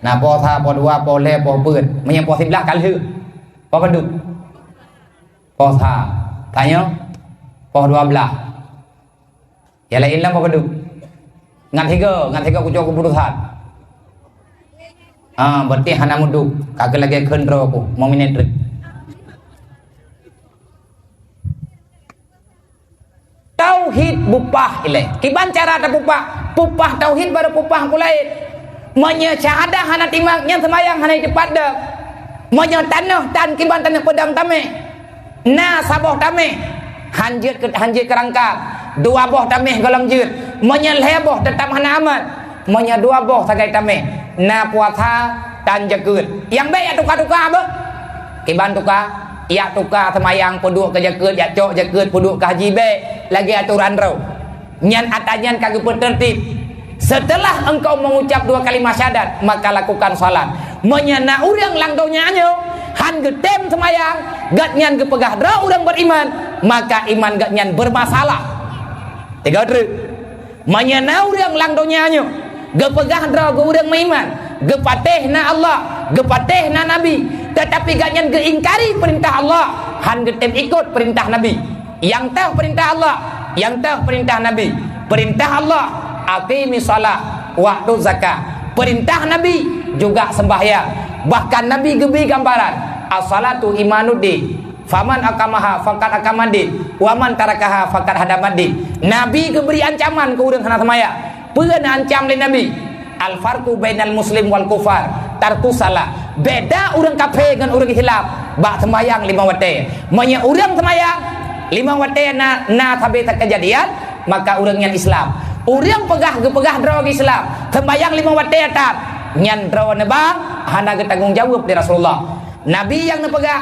Na poh sa, poh dua, poh lhèe, poh peuet. Meunyoe poh siblah ka lheueh. Poh padub? Poh sa. Tanyoe? Poh dua blah. Nyang laén lam poh padub? Ngat sigoe, ngat sigoe kucok keuputusan. Ah, berarti hana mudub. Ka keu lagèe kheun droe ku, mau minèt treuk. Tauhid bupah ilèe. Kiban cara tapupah? Pupah tauhid baru pupah peue laén. Meunyoe syahadah hana timak, nyan seumayang hana jiteupat deuh. Meunyoe tanoh tan kiban tanoh peudong taméh, na saboh taméh, han jeuet keu, han jeuet keu rangkang, dua boh taméh gohlom jeuet, meunyoe lhèe boh teutap hana amat, meunyoe dua boh sagai taméh, na puasa tan jakeuet. Nyang bèk jak tuka-tuka beuh. Kiban tuka, jak tuka seumayang peuduek keu jakeuet, jak cok jakeuet peuduek keu haji, bèk, lagèe atoran droe. Nyan ata nyan ka geupeuteurtib. Setelah engkau mengucap dua kalimah syahadat, maka lakukan salat. Meunyoe na ureuëng lam donya nyoe han geutem seumayang, gobnyan geupeugah droe ureuëng beriman, maka iman gobnyan bermasalah. Tiga treuk. Meunyoe na ureuëng lam donya nyoe geupeugah droe geuh ureuëng meuiman, geupatéh na Allah, geupatéh na Nabi, teutapi gobnyan geuingkari peurintah Allah, han geutem ikot peurintah Nabi. Nyang toh peurintah Allah, nyang toh peurintah Nabi. Peurintah Allah, "Aqimis shalah, wa atuz zakah." Peurintah Nabi juga sembahyang. Bahkan Nabi geubri gambaran, "As-shalatu imaduddin, faman aqamaha faqad aqamaddin, wa man tarakaha faqad hadamaddin." Nabi geubri ancaman keu ureuëng hana seumayang. Peue na ancam lé Nabi? "Al-farqu bainal muslim wal kufar tarkus shalah." Beda ureuëng kafé ngon ureuëng Islam bak seumayang limong watèe. Meunyoe ureuëng seumayang limong watèe na, na sabe keujadian, maka ureuëng nyan Islam. Ureuëng peugah, geupeugah droe geuh Islam, seumayang limong watèe that, nyan droeneuh bang hana geutanggong jaweueb lé Rasulullah. Nabi nyang neupeugah,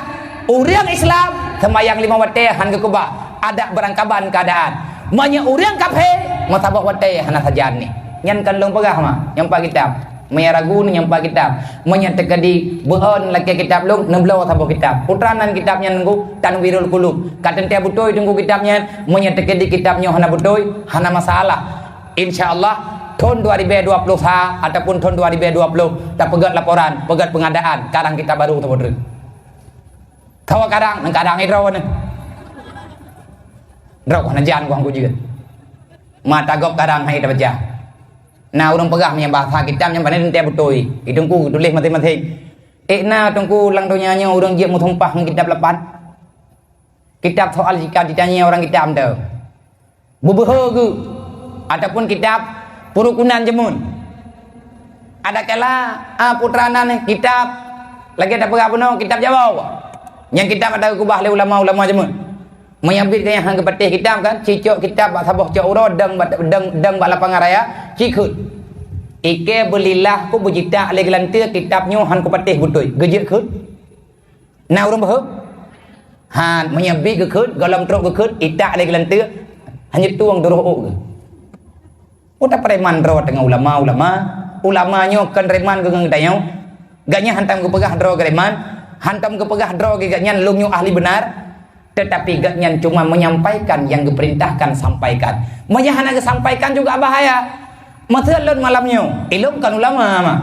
ureuëng Islam seumayang limong watèe han geukeubah, adak beurangkaban keuadaan. Meunyoe ureuëng kafé, meusaboh watèe hana sajan nyan. Nyan kan lôn peugah ma, nyang pat kitab. Meunyo ragu, nyang pat kitab. Meunyo teukeudi beuon lakée kitab lôn, neubloe saboh kitab. Putra nan kitab nyan Teungku, Tanwirul Qulub. Ka teuntée beutôi Teungku kitab nyan, meunyo teukeudi kitab nyoe hana beutôi, hana masalah. Insya Allah, thon dua ribée dua ploh sa ataupun thon dua ribée dua ploh, tapeugét laporan, peugét pengadaan, karang kitab baru saboh treuk. Kawa karang, nang karang droe nyoe. Droe hana jan kuang kujeuet. Mata gob karang hai tabaca. Na ureuëng peugah meunyo bahasa kitab nyan pane teuntée beutôi. Di Teungku tuléh maséng-maséng. Ék na Teungku lam donya nyoe ureuëng jeuet meusumpah ngon kitab lapan. Kitab soal jika ditanya orang kitab tu. Beubeuhe geuh ataupun kitab perukunan jameun. Ada kala, a, putra nan kitab lagée tapeugah bunoe kitab Jawoe. Nyang kitab ada geukubah lé ulama-ulama jameun. Meunyo biet geuh nyang han geupatéh kitab kan, cicok kitab bak saboh cok uroe deng bak, deng, deng bak lapangan raya, cikheut. Ikée beulilah ku beujitak lé geulanteue kitab nyoe han kupatéh beutôi. Geujeuet kheut? Na ureuëng beuhe? Han, meunyo biet geukheut, gohlom trok geukheut, itak lé geulanteue, hana tueng duroh ôk geuh. Uta preman droe teungoh ulama-ulama, ulama nyoe kon preman geuh ngon geutanyoe. Gobnyan hantom geupeugah droe geuh preman, hantom geupeugah droe geuh gobnyan lôn nyoe ahli beunar, tetapi gobnyan cuma menyampaikan yang geupeurintahkan sampaikan. Meunyo hana geusampaikan juga bahaya. Masa lôn malam nyoe, ilôn kon ulama mah.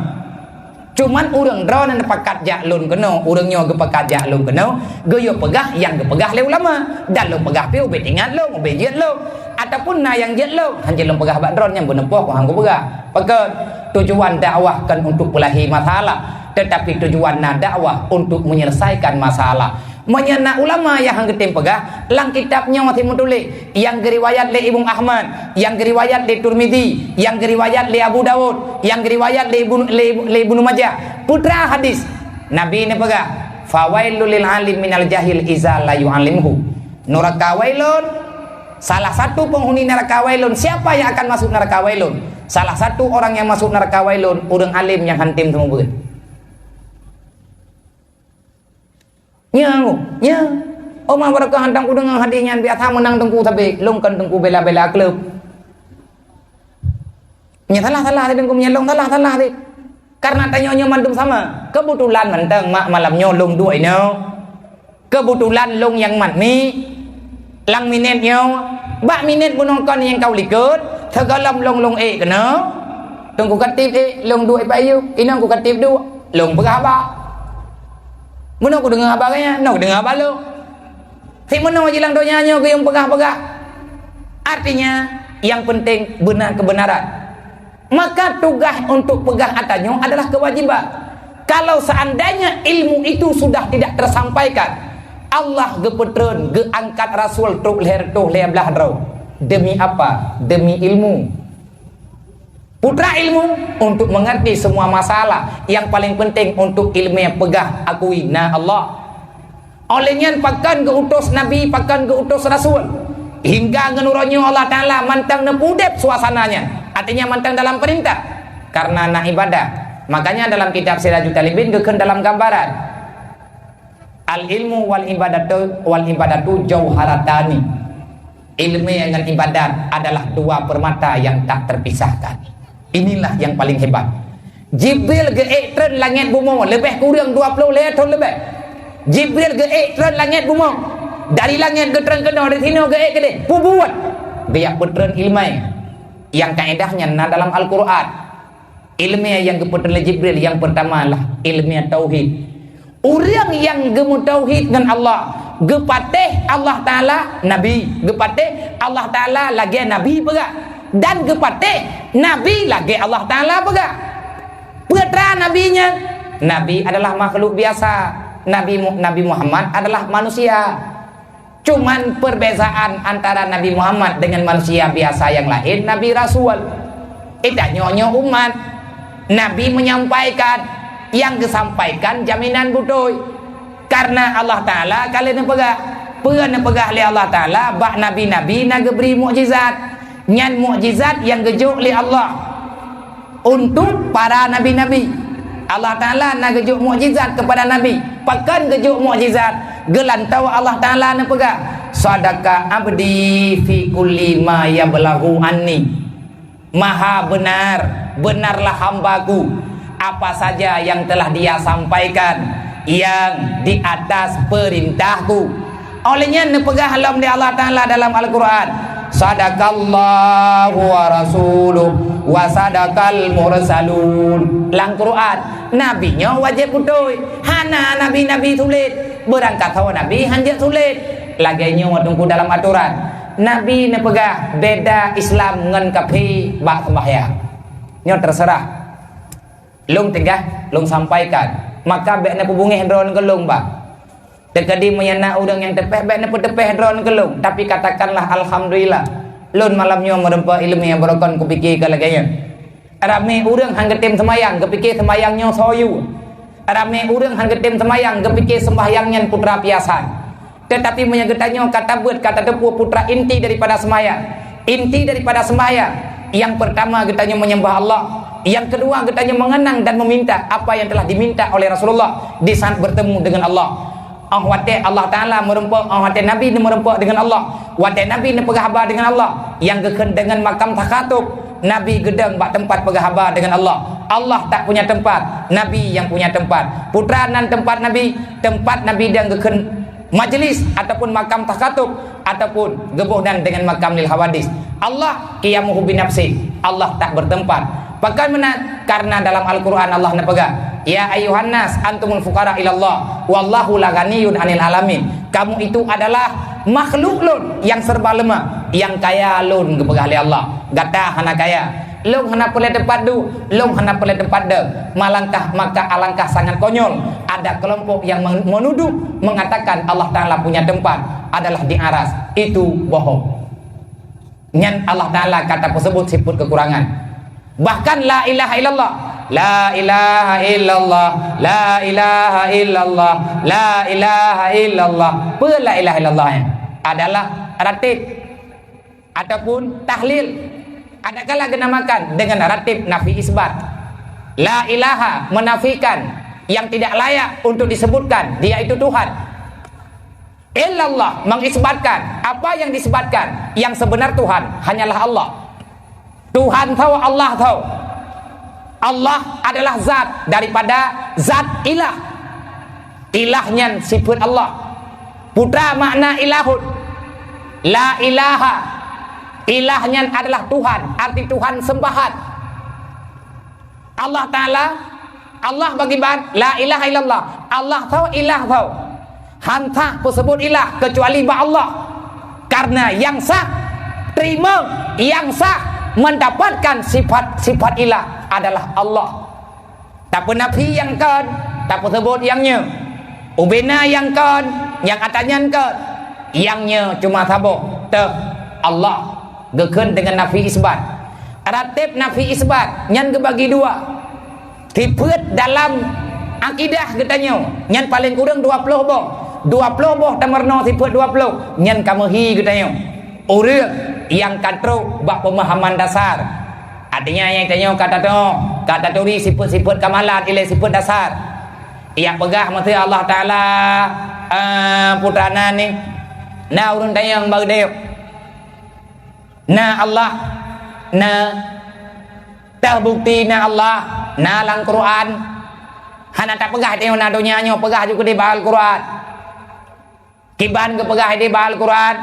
Cuman ureuëng droe nan pakat jak lôn keunoe, ureuëng nyoe geupakat jak lôn keunoe, geuyue peugah nyang geupeugah lé ulama, dan lôn peugah pih ubé ingat lôn, ubé jeuet lôn, ataupun na nyang jeuet lôn, hanjeuet lôn peugah bak droe nyang beuneupoh keuhang kupeugah. Pakon? Tujuan dakwah kon untuk peulahi masalah, tetapi tujuan na dakwah untuk menyelesaikan masalah. Meunyoe na ulama nyang han geutem peugah, lam kitab nyoe maséng meutuléh, nyang geuriwayat lé Imam Ahmad, nyang geuriwayat lé Turmizi, nyang geuriwayat lé Abu Daud, nyang geuriwayat lé Ibnu, lé, lé Ibnu Majah. Putra hadis, Nabi neupeugah, "Fawailul lil alim minal jahil iza la yu'allimhu." Nuraka Wailun, salah satu penghuni neraka Wailun, siapa yang akan masuk neraka Wailun? Salah satu orang yang masuk neraka Wailun, ureuëng alim nyang han tem seumeubeuet. Nyan, nyan. Oma barokah hantom kudeungoe hadis nyan biasa meunang teungku sabe, lôn kon teungku bela-bela klub. Nyan salah-salah tadi teungku, nyan lôn salah-salah tadi. Karena tanyoe nyoe mandum sama. Kebetulan mantong mak malam nyoe lôn duek inoe. Kebetulan lôn nyang mat mi. Lam minét nyoe, bak minét bunoe kon nyang ka u likot, sigohlom lôn lôn ék keunoe. Teungku Khatib ék, lôn duek i Pak Ayub, inong ku Khatib duek, lôn peugah haba. Meunoe kudeungoe haba gaya, noe kudeungoe haba lôn. Simeunoe jilang donya nyoe geuyong peugah-peugah. Artinya, yang penting beuna kebenaran. Maka tugaih untuk peugah ata nyoe adalah kewajiban. Kalau seandainya ilmu itu sudah tidak tersampaikan, Allah geupeutreun, geuangkat rasul trok lhèe reutôh lhèe blaih droe. Demi apa? Demi ilmu. Putra ilmu untuk mengerti semua masalah. Yang paling penting untuk ilmu yang peugah akui na Allah. Óh lheueh nyan pakon geu-utus nabi, pakon geu-utus rasul. Hingga ngon uroe nyoe Allah Taala mantong neupeudeb suasana nyan. Artinya mantong dalam peurintah. Karena na ibadah. Makanya dalam kitab Sirajut Talibin geukheun dalam gambaran. Al-ilmu wal ibadatu, wal ibadatu jauharatani. Ilmu ngon ibadat adalah dua permata yang tak terpisahkan. Inilah yang paling hebat. Jibril geuék treun langét bumoe leubeh kureueng dua ploh lhèe thon leubeh. Jibril geuék treun langét bumoe. Dari langét geutreun keunoe, dari sinoe geuék keudeh. Peubuet. Geujak peutreun ileumèe. Nyang kaedah nyan na dalam Al-Qur'an. Ileumèe nyang geupeutreun lé Jibril nyang peurtama lah ileumèe tauhid. Ureuëng nyang geumeutauhid ngon Allah, geupatéh Allah Taala nabi, geupatéh Allah Taala lagèe nabi peugah, dan geupatéh nabi lagèe Allah Taala peugah. Peue treuk nabi nyan? Nabi adalah makhluk biasa. Nabi Mu-, Nabi Muhammad adalah manusia. Cuman perbezaan antara Nabi Muhammad dengan manusia biasa yang lain, Nabi Rasul. Kita nyoe-nyoe umat. Nabi menyampaikan, yang disampaikan jaminan beutôi. Karena Allah Taala ka lheueh neupeugah, peue neupeugah lé Allah Taala bak nabi-nabi na geubri mukjizat. Nyan mukjizat nyang geujok lé Allah. Untuk para nabi-nabi. Allah Taala na geujok mukjizat keupada nabi. Pakon geujok mukjizat? Geulantoe Allah Taala neupeugah, "Sadaqa abdi fi kulli ma yablaghu anni." Maha benar, benarlah hamba-Ku, apa saja yang telah dia sampaikan yang di atas perintah-Ku. Óh lheueh nyan neupeugah lom lé Allah Taala dalam Al-Quran, "Sadaqallahu wa rasuluh wa sadaqal mursalun." Lam Quran, Nabi nyoe wajéb beutôi, hana nabi-nabi sulet, beurangkat saboh nabi hanjeuet sulet. Lagée nyoe teungku dalam atoran. Nabi neupeugah beda Islam ngon kafé bak seumbahyang. Nyoe terserah. Lôn teugah, lôn sampaikan. Maka bék neupeubungéh droeneuh keu lôn, bah. Teukeudi meunyoe na ureuëng nyang teupéh, bék neupeuteupéh droeneuh keu lôn, tapi katakanlah alhamdulillah. Lôn malam nyoe meurumpok iéleumé nyang beurokon kupike keu lagée nyoe. Ramé ureuëng han geutem seumayang, geupike seumayang nyoe soe yue. Ramé ureuëng han geutem seumayang, geupike seumbahyang nyan putra piasan. Tetapi meunyoe geutanyoe ka tabeuet, ka tateupeue putra inti daripada seumayang. Inti daripada seumayang, yang pertama geutanyoe menyembah Allah. Yang kedua geutanyoe mengenang dan meminta apa yang telah diminta oleh Rasulullah di saat bertemu dengan Allah. Óh watée Allah Taala meurumpok, óh watée Nabi meurumpok dengan Allah, watée Nabi neupeugah haba dengan Allah, nyang geukheun deungon makam takhatub, Nabi geudong bak teumpat peugah haba dengan Allah. Allah tak punya tempat, Nabi yang punya tempat. Putra nan teumpat Nabi, teumpat Nabi dan geukheun majlis ataupun makam takhatub ataupun geuboh nan deungon makam lil hawadis. Allah qiyamuhu binafsi, Allah tak bertempat. Pakon meunan? Karena dalam Al-Quran Allah neupeugah, "Ya ayyuhan nas, antumul fuqara ilallah, wallahu la ghaniyun anil alamin." Kamu itu adalah makhluk Lôn yang serba lemah, yang kaya Lôn geupeugah lé Allah. Gata hana kaya. Lôn hana peureulée teumpat duek, Lôn hana peureulée teumpat deuek. Malangkah maka alangkah sangat konyol ada kelompok yang men-, menuduh mengatakan Allah Taala punya tempat adalah di aras. Itu bohong. Nyan Allah Taala ka tapeuseubut sifeuet kekurangan. Bahkan la ilaha illallah, la ilaha illallah, la ilaha illallah, la ilaha illallah. Peue la ilaha illallah nyan? Adalah ratib ataupun tahlil. Adakala geunamakan dengan ratib nafi isbat. La ilaha menafikan yang tidak layak untuk disebutkan, dia itu Tuhan. Illallah mengisbatkan apa yang disebatkan, yang sebenar Tuhan hanyalah Allah. Tuhan tho, Allah tho. Allah adalah zat daripada zat ilah. Ilah nyan sifeuet Allah. Putra makna ilahun. La ilaha. Ilah nyan adalah Tuhan, arti Tuhan sembahan. Allah Taala, Allah bagi ban, la ilaha illallah. Allah tho, ilah tho. Han sah peuseubut ilah keucuali bak Allah. Karena nyang sah teurimong, nyang sah mendapatkan sifat-sifat ilah adalah Allah. Tapeunafi nyang kon, tapeuseubut nyang nyoe. Ubena nyang kon, nyang ata nyan kon. Nyang nyoe cuma saboh, teuh Allah. Geukheun deungon nafi isbat. Ratib nafi isbat nyan geubagi dua. Sifeuet dalam akidah geutanyoe nyan paleng kureueng dua ploh boh. Dua ploh boh tameurunoe sifeuet dua ploh nyan ka meuhi geutanyoe. Ureuëng nyang ka trok bak peumahaman dasar, artinya nyang tanyoe ka tatuoh, ka taturi sifeuet-sifeuet kamalan ilée sifeuet dasar. Nyang peugah meusti Allah Taala, eh, putra na ni, na ureuëng tanyong bak geutanyoe. Na Allah, na. Teuh bukti na Allah, na lam Quran. Hana tapeugah tanyoe na donya nyoe, peugah ju keudeh bak Al-Quran. Kiban geupeugah di bak Al-Quran,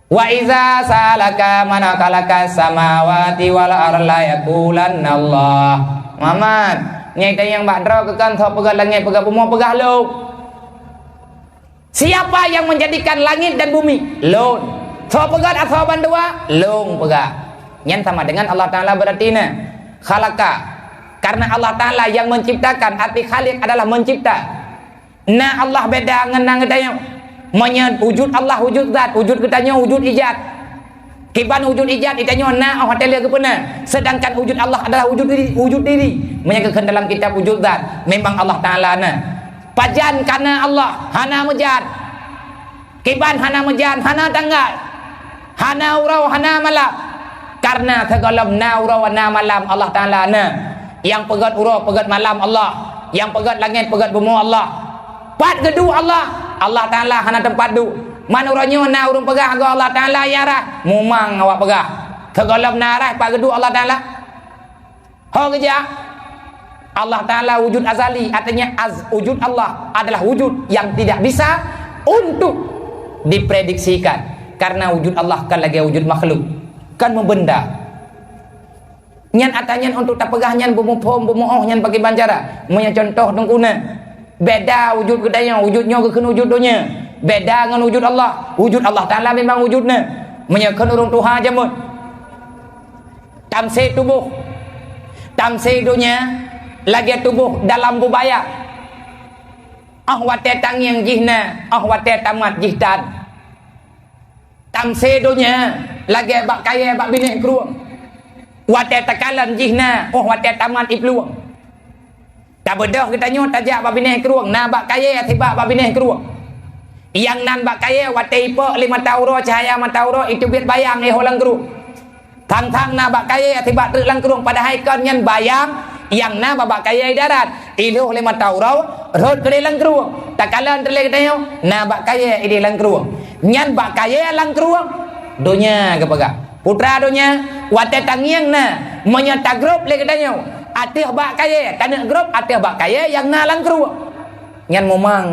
"Wa iza sa'alaka man khalaqa samawati wal arda yaqulanna Allah." Muhammad, nyang tanyong bak droe keu kon soe peugöt langét, peugöt bumoe, peugah lôn. Siapa yang menjadikan langit dan bumi? Lôn. Soe peugöt asoe bandua? Lôn peugah. Nyan sama dengan Allah Taala berarti na. Khalaqa. Karena Allah Taala yang menciptakan, arti khaliq adalah mencipta. Na Allah beda ngon na geutanyoe. Meunyoe wujud Allah, wujud zat, wujud geutanyoe, wujud ijad. Kiban wujud ijad, geutanyoe na 'oh watèe lheueh geupeuna. Sedangkan wujud Allah adalah wujud diri, wujud diri. Meunyoe geukheun dalam kitab wujud zat, memang Allah Taala na. Pajan ka na Allah, hana meujan. Kiban hana meujan, hana tanggai. Hana uroe, hana malam. Karena sigohlom na uroe, na malam, Allah Taala na. Nyang peugöt uroe, peugöt malam, Allah. Nyang peugöt langét, peugöt bumoe, Allah. Pat geuduek Allah? Allah Taala hana teumpat duek. Man uroe nyoe na ureuëng peugah, "Gob Allah Taala nyang rhah." Mumang awak peugah. Keu gohlom na rhah, pat geuduek Allah Taala? Ho geujak? Allah Taala wujud azali, artinya az-, wujud Allah adalah wujud yang tidak bisa untuk diprediksikan. Karena wujud Allah kan lagée wujud makhluk, kan meubenda. Nyan atra nyan untuk tapeugah nyan beumuphom, beumuoh nyan pakriban cara. Meunyoe cuntoh teungku na, beda wujud geutanyoe, wujud nyoe geukheun wujud donya. Beda ngon wujud Allah. Wujud Allah Taala memang wujud na. Meunyoe kheun ureuëng tuha jameun, tamse tuboh, tamse donya lagée tuboh dalam bubaya. Óh watée tangieng jih na, óh watée tamat jih tan. Tamse donya lagée bak kayée bak binéh krueng. Watée takalon jih na, óh watée tamat iplueng. Tabeudôh geutanyoe tajak bak binéh krueng, na bak kayée sibak bak binéh krueng. Nyang nan bak kayée watée ipok lé mata uroe, cahya mata uroe, iteubiet bayang éh lam krueng. Thang-thang na bak kayée sibak treuk lam krueng, padahai kon nyan bayang nyang na bak, bak kayée darat. Ilhôh lé mata uroe, rhot keudeh lam krueng. Takalon teulée geutanyoe, na bak kayée ideh lam krueng. Nyan bak kayée lam krueng, donya geupeugah. Putra donya, watée tangieng na, meunyoe tagrôp lé geutanyoe, ateueh bak kayée, taneuk grôp ateueh bak kayée nyang na lam krueng. Nyan mumang.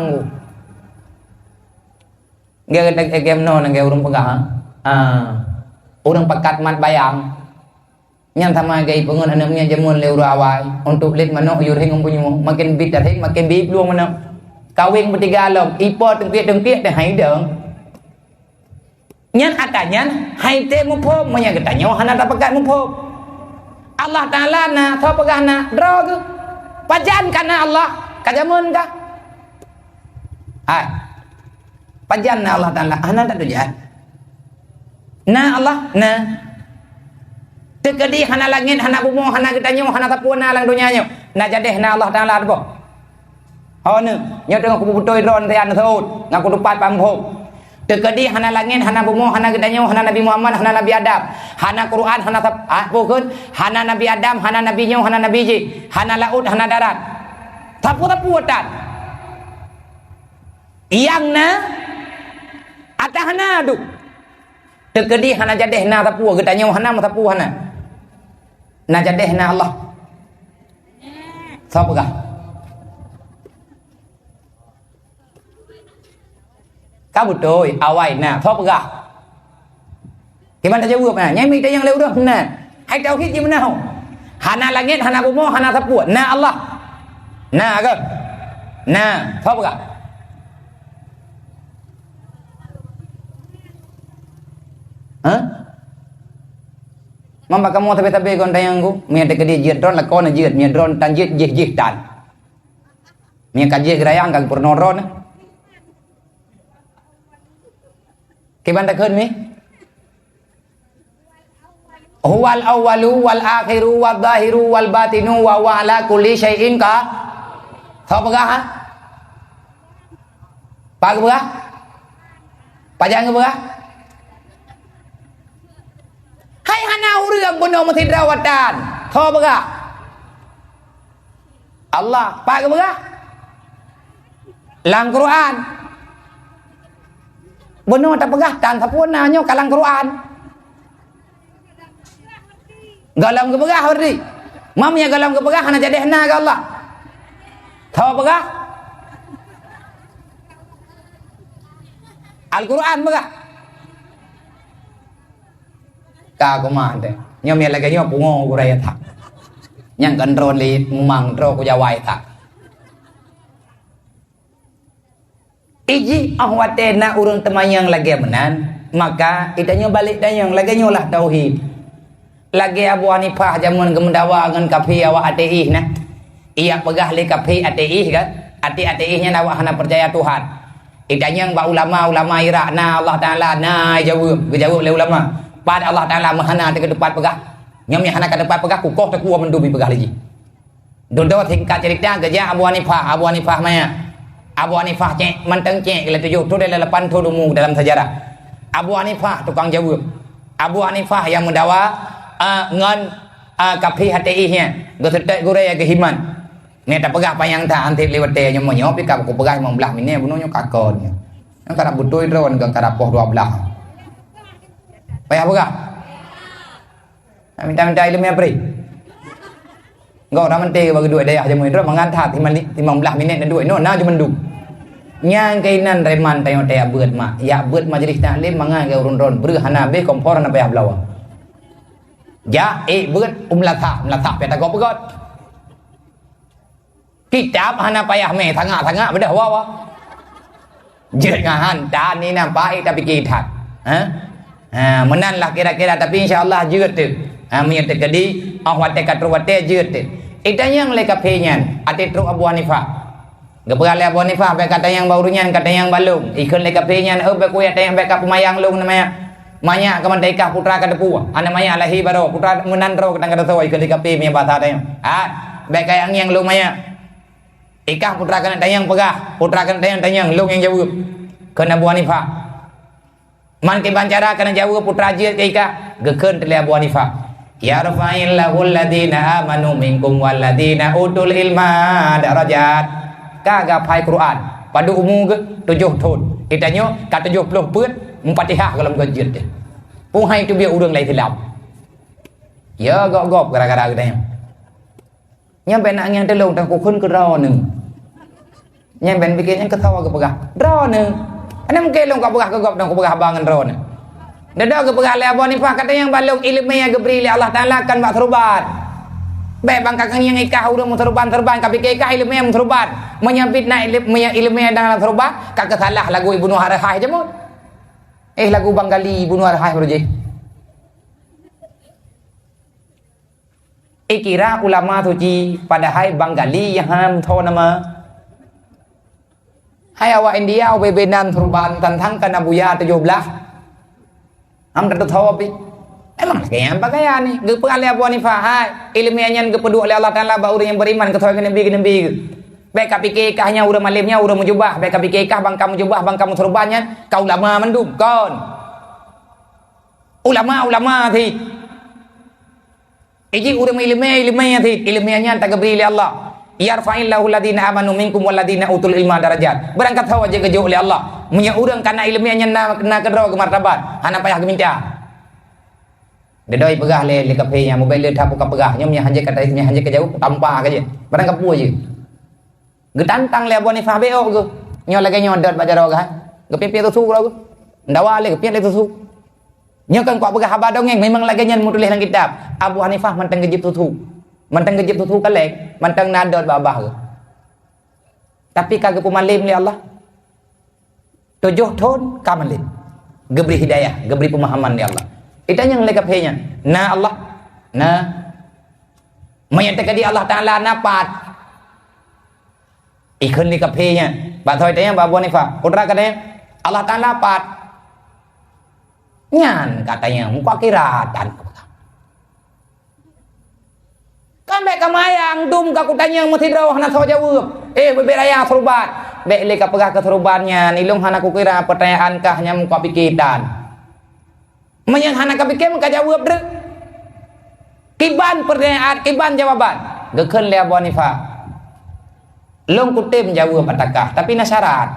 Geu-, geu-, geu-, geu-, meunoe lagée ureuëng peugah, ha? Ah, ureuëng pakat mat bayang. Nyan sama lagée ipeungon aneuëk miet jameun lé ureuëng awai, untuk lét manok yue rhing ngon punyueng, makin bit rhing, makin bit plueng manok. Kaweng beutiga lom, ipo teungkiek-teungkiek teuh hai dong. Nyan atra nyan hai tém muphom, meunyoe geutanyoe hana tapakat muphom. Allah Taala na, soe peugah na, droe geuh. Pajan ka na Allah, ka jameun kah? Hai. Pajan na Allah Taala? Hana tatujan. Na Allah? Na. Teukeudi hana langét, hana bumoe, hana geutanyoe, hana sapeue na lam donya nyoe, na jadeh na Allah Taala teuboh? Ho nyoe, nyoe teungoh kubeutôi droe nyan, seuôt ngon kutupat pamphom. Teukeudi hana langét, hana bumoe, hana geutanyoe, hana Nabi Muhammad, hana Nabi Adam, hana Quran, hana sap-, ah, peue kheun, hana Nabi Adam, hana Nabi nyoe, hana Nabi jih, hana laôt, hana darat. Sapeue-sapeue tan. Nyang na, atra hana duek. Teukeudi hana jadeh na sapeue, geutanyoe hana meusapeue hana. Na jadeh na Allah. Soe peugah? Ka beutôi, awai na. Soe peugah? Kiban tajaweueb na, nyan mita nyang lé ureuëng na. Hai tauhid jih meunan. Hana langét, hana bumoe, hana sapeue. Na Allah. Na keuh? Na. Soe peugah? Hah? Mamba kamoe sabe-sabe kon tanyong ku, meunyo teukeudi jeuet droen, lakoe na jeuet, meunyo droen tan jeuet, jih-jih tan. Meunyo ka jeuet geurayang, ka geupeurunoe droen. Kiban takheun mi? Huwal awwalu wal akhiru wal zahiru wal batinu wa huwa ala kulli syai'in ka-, soe peugah, ha? Pat geupeugah? Pajan geupeugah? Hai hana ureuëng bunoe meusidroe watan. Soe peugah? Allah. Pat geupeugah? Lam Quran. Bunoe tapeugah tan sapeue na nyoe ka lam Quran. Gohlom geupeugah berarti. Mam nyang gohlom geupeugah hana jadeh na keu Allah. Soe peugah? Al-Quran peugah. Ka kuman teh. Nyoe meunyo lagée nyoe pungo gurée that. Nyang keuntrol lé mumang droe ku jawai that. Ijih óh watée na ureuëng teumanyong lagée meunan, maka itanyoe balek tanyong lagée nyoe lah tauhid. Lagée Abu Hanifah jameun geumeudawa ngon kafé awak ateis na. Ijak peugah lé kafé ateis kan, até-ateis nyan awak hana peucaya Tuhan. Itanyong bak ulama-ulama Irak, na Allah Taala, na jaweueb, geujaweueb lé ulama. Pat Allah Taala meuhana teuka teupat peugah. Nyoe meuhana ka teupat peugah, kukoh teukuwoe mandum ipeugah lé jih. Dudoe singkat cerita, geujak Abu Hanifah, Abu Hanifah manyang. Abu Hanifah cek, mantong cek, lé tujoh thon, lé lapan thon umu dalam sejarah. Abu Hanifah tukang jaweueb. Abu Hanifah nyang meudawa, eh, ngon, eh, kafé ateis nyan. Geuseutôt gurée geuhiman. Nyan tapeugah panyang that, han sép lé watée nyoe meunyoe pih ka kupeugah limong blaih minée bunoe nyoe ka kon nyoe. Nyang karab beutôi droe ngon karab poh dua belas. Payah peugah. Nak minta-minta ileumèe preh. Enggak, orang menteri bagi duit dayah jameun droe mangat that, lima, lima belas minit na duit. No, na ju mandum. Nyang keunan reman tanyoe tajak beuet mak. Jak beuet majlis taklim mangat keu ureueng droe breuh hana habéh kompor hana payah bloe. Jak ék beuet u meulasah, meulasah pih tagob peugöt. Kitab hana payah mé sangak-sangak beudah wawa. Jeuet ngon han tan ni nampak ék tapike that. Ha? Ha, meunan lah kira-kira, tapi insya Allah jeuet teuh. Ha, meunyoe teukeudi, oh watèe ka troh watèe jeuet teuh. Itanyong lé kafé nyan, até trok Abu Hanifah. Geupeugah lé Abu Hanifah, "Bèk katanyong bak ureueng nyan, katanyong bak lôn." Ikheun lé kafé nyan, "Oh, bèk kujak tanyong, bèk ka peumayang lôn," namanya. Manyak ka mantong ikah putra ka teupeu. Hana manyak lahé baroe, putra meunan droe ka tangka teusoe, ikheun lé kafé meunyo basa tanyong. "Ah, bèk kajak ngieng lôn manyak. Ikah putra keuneuk tanyong peugah, putra keuneuk tanyong, tanyong, lôn nyang jaweueb." Kheun Abu Hanifah. Man kiban cara keuneuk jaweueb putra jeuet keu ikah, geukheun lé Abu Hanifah. "Yarfa'illahul ladzina amanu minkum walladzina utul ilma darajat." Ka geuhafai Quran, padub umu geuh tujoh thon. Geutanyoe ka tujoh ploh peuet, Mufatihah gohlom geuh jeuet teuh. Peue hai teubiet ureueng lam Islam. Ya gob-gob gara-gara geutanyoe. Nyan bèk nak ngieng teulông, teungku kheun keu droeneuh. Nyan bèk pike nyan keu sawa geupeugah. Droeneuh. Hana mungken lôn ka peugah keu gob dan kupeugah haba ngon droeneuh. Dudoe geupeugah lé Abu Hanifah, katanyong bak lôn, ileumèe nyang geubri lé Allah Taala kon bak seuruban. Bèk ban ka ngieng ikah ureueng meuseuruban-seuruban, ka pike ikah ileumèe meuseuruban. Meunyo bit na ileu-, meunyo ileumèe dan seuruban, ka keusalah lagu Ibnu Arhaj jameun. Eh, lagu Bang Gali Ibnu Arhaj baroe jih. Ikira ulama suci, padahai Bang Gali nyang han tho nama. Hai awak India, ubé-bé nan seuruban tantang kana buya tujoh blah. Ham teutho pi. Emang lagèe nyan pakaian ni. Geupeugah lé Abu Hanifah, hai, ileumèe nyan geupeuduek lé Allah Taala bak ureueng nyang beriman keu soe keu nabi keu nabi geuh. Bèk ka pike kah nyan ureueng malém nyan ureueng meujubah, bèk ka pike kah bangka meujubah, bangka meuseuruban nyan ka ulama mandum, kon. Ulama-ulama cit. Iji ureueng ileumèe, ileumèe cit, ileumèe nyan tageubri lé Allah. "Yarfa'illahu ladzina amanu minkum walladzina utul ilma darajat." Barang ka tho jeuet geujok lé Allah. Meunyoe ureueng ka na ileumèe nyan na, na keudroe geumartabat, hana payah geuminta. Dudoe peugah lé, lé kafé nyan, mubèk le that peue ka peugah. Nyoe meunyoe hanjeuet ka, meunyoe hanjeuet ka jaweueb, tampa ka jeuet. Barang ka peue jeuet. Geutantang lé Abu Hanifah, beuôt geuh. Nyoe lagèe nyoe dot bak jaroe geuh, hai. Geupiet-piet susu keudroe geuh. Ndawa lé, geupiet lé susu. Nyoe kan kupeugah haba dongeng, memang lagèe nyan meutuléh lam kitab. Abu Hanifah mantong geujieb susu. Mantong geujieb susu kaleng, mantong na dot bak babah geuh. Tapi ka geupeumalém lé Allah. Tujoh thon ka malém. Geubri hidayah, geubri peumahaman lé Allah. Itanyong lé kafé nyan, na Allah? Na. Meunyo teukeudi Allah Taala na, pat? Ikheun lé kafé nyan. Bak thon itanyong bak Abu Hanifah. Putra katanyong, "Allah Taala pat?" Nyan katanyong, muka kiratan. Kan bèk ka mayang, dum ka kutanyong meusidroe hana soe jaweueb. Eh, bibit raya seuruban. Bèk lé ka peugah keu seuruban nyan, ilôn hana kukira peutanyaan kah nyan muka pike tan. Meunyoe hana ka pike, meuka jaweueb treuk. Kiban peutanyaan, kiban jawaban. Geukheun lé Abu Hanifah. Lôn kutem jaweueb ata kah, tapi na syarat.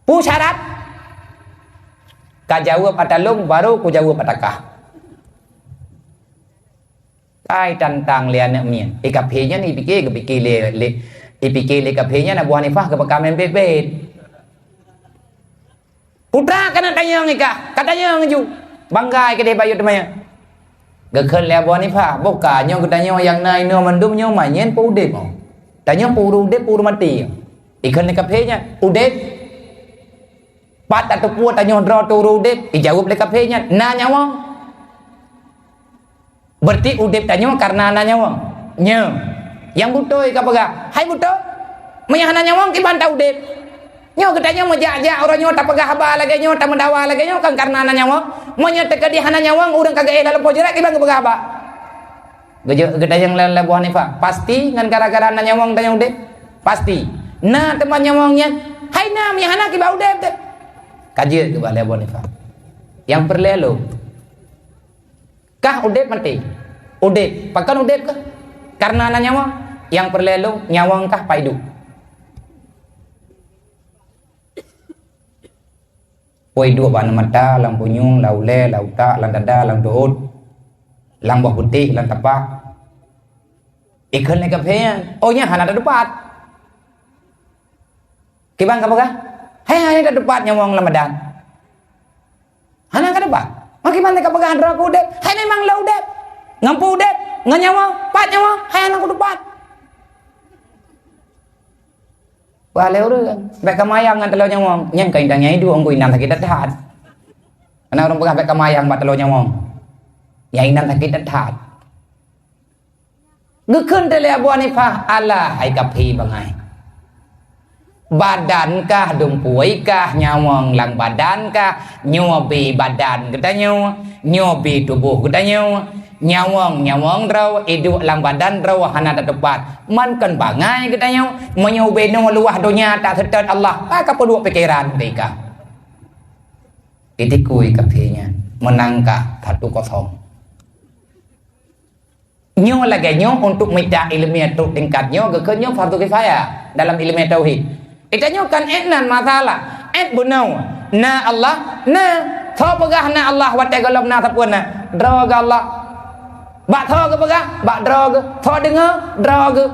Peue syarat? Ka jaweueb ata lôn, baru kujaweueb ata kah. Kai tantang lé aneuk miet. Di kafé nyan ipike, geupike lé, lé, ipike lé kafé nyan Abu Hanifah geupeugah meu'en bét-bét. Putra keuneuk tanyong ikah, katanyong ju. Bangga keudeh bayeue teuma nyan. Geukheun lé Abu Hanifah, boh ka nyoe geutanyoe nyang na inoe mandum nyoe manyén peu udeb. Tanyoe peu ureueng udeb, peu ureueng maté. Ikheun lé kafé nyan, udeb. Pat tateupeue tanyoe droe teuh ureueng udeb? Ijaweueb lé kafé nyan, na nyawöng. Berarti udeb tanyoe kareuna na nyawöng. Nyoe, nyang beutôi ka peugah, hai beutôi. Meunyoe hana nyawöng, kiban ta udeb? Nyoe geutanyoe meujak-jak uroe nyoe tapeugah haba lagèe nyoe, tameudawa lagèe nyoe kan kareuna na nyawöng. Meunyoe teukeudi hana nyawöng, ureueng ka geuéh lam leupah jurèk, kiban geupeugah haba? Geujok geutanyoe lé Abu Hanifah, pasti ngon gara-gara na nyawöng tanyoe udeb? Pasti. Na teuma nyawöng nyan, hai na meunyoe hana kiban udeb teuh? Ka jeuet keubah lé Abu Hanifah. Nyang peureulèe lôn. Kah udeb maté? Udeb. Pakon udeb kah? Kareuna na nyawöng. Nyang peureulèe lôn, nyawöng kah pat iduek? Pue duek bak aneuk mata, lam punyueng, lam ulèe, lam utak, lam dada, lam deuot, lam boh putih, lam tapak. Ikheun lé kafé nyan, "Oh, nyan hana tateupat." Kiban ka peugah, "Hai, hana tateupat nyawöng lam badan." Hana ka teupat. Maka kiban ka peugah, "Droe keu udép." Hai, memang lôn udép. Ngon peue udép? Ngon nyawöng. Pat nyawöng? Hai, hana kuteupat. Wah, lé ureueng, bèk kamayang ngon taloe nyawöng. Nyan kon indang nyang iduek, ngon indang sakét that-that. Kana ureueng peugah bèk kamayang bak taloe nyawöng. Nyang indang sakét that-that. Geukheun lé Abu Hanifah, "Alah, hai kafé bangai. Badan kah, dumpeue kah, nyawöng lam badan kah, nyoe bie badan geutanyoe, nyoe bie tuboh geutanyoe." Nyawöng, nyawöng droe, iduek lam badan droe hana tateupat. Man kon bangai geutanyoe, meunyoe ubé nyoe luwah donya taseutôt Allah, ka peuduek pikeran teuka. Itikui kafé nyan, meunang ka satu kosong. Nyoe lagèe nyoe, untuk mita ileumèe trok tingkat nyoe, geukheun nyoe fardu kifayah dalam ileumèe tauhid. Geutanyoe kan èt nan masalah. Èt bunoe. Na Allah? Na. Soe peugah na Allah watèe gohlom na sapeue na? Droe geuh Allah. Bak soe geupeugah? Bak droe geuh. Soe deungö? Droe geuh.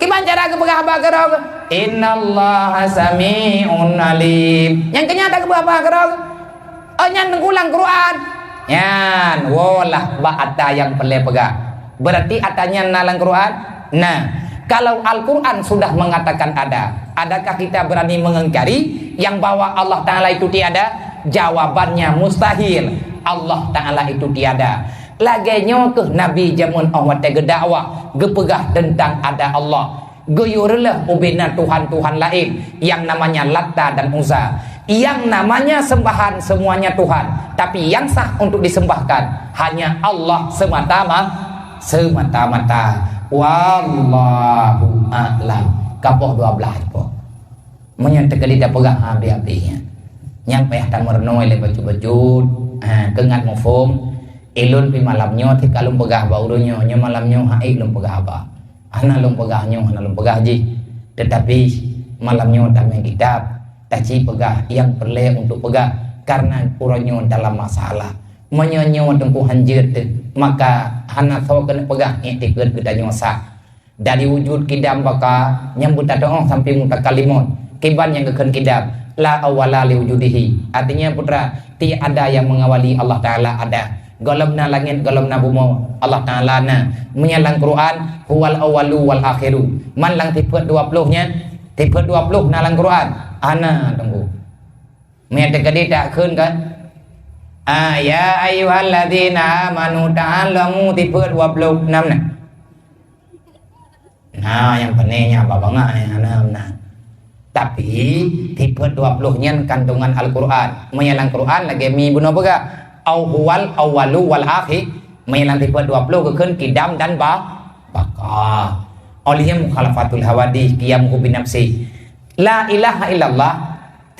Kiban cara geupeugah haba keu droe geuh? "Innallaha sami'un alim." Nyang keu nyan geupeugah haba keu droe geuh? Oh, nyan teugulang Quran. Nyan, woe lah bak ata nyang peureulèe peugah. Berarti ata nyan na lam Quran? Na. Kalau Al-Quran sudah mengatakan ada, adakah kita berani mengingkari yang bahwa Allah Ta'ala itu tiada? Jawabannya mustahil. Allah Ta'ala itu tiada. Lagèe nyoe keuh Nabi jameun 'oh watèe geudakwah, geupeugah teuntang ada Allah. Geuyue reuloh ubé na tuhan-tuhan laén, yang namanya Latta dan Uzza. Yang namanya sembahan semuanya Tuhan, tapi yang sah untuk disembahkan hanya Allah semata ma-, semata-mata. Wallahu a'lam. Ka poh dua blah po. Meunyoe teukeudi tapeugah habéh-habéh nyan. Nyang payah tameurunoe lé bacut-bacut, ha, keu ngat muphom. Ilôn pih malam nyoe teuka lôn peugah bak ureueng nyoe, nyoe malam nyoe hana lôn peugah haba. Hana lôn peugah nyoe, hana lôn peugah jih. Teutapi malam nyoe tamé kitab, taci peugah nyang peureulèe untuk peugah, kareuna uroe nyoe dalam masalah. Meunyoe nyoe teungku hanjeuet teuh, maka hana soe keuneuk peugah nyan teuh geutanyoe sah. Dari wujud kidam baka, nyang beutatu'oh sampai mutakallimun. Kiban nyang geukheun kidam, la awwala li wujudihi. Artinya, putra, tiada yang mengawali Allah Ta'ala ada. Gohlom na langét, gohlom na bumoe, Allah Ta'ala na. Meunyoe lam Quran, huwal awwalu wal akhiru. Man lam sifeut dua ploh nyan, sifeut dua ploh na lam Quran? Hana, teungku. Meunyoe teukeudi takheun kan? Ah, ya ayyuhalladzina amanu ta'allamu, sifeut dua ploh enam na. Nah, nyang pané nyan haba bangai, hana meunan. Tapi, sifeut dua ploh nyan kandungan Al-Quran. Meunyoe lam Quran lagèe mi bunoe peugah, "Au huwal awwalu wal akhir." Meunyoe lam sifeut dua ploh geukheun kidam dan ba-, baka. Oleh mukhalafatul hawadith, qiyamuhu binafsi. La ilaha illallah.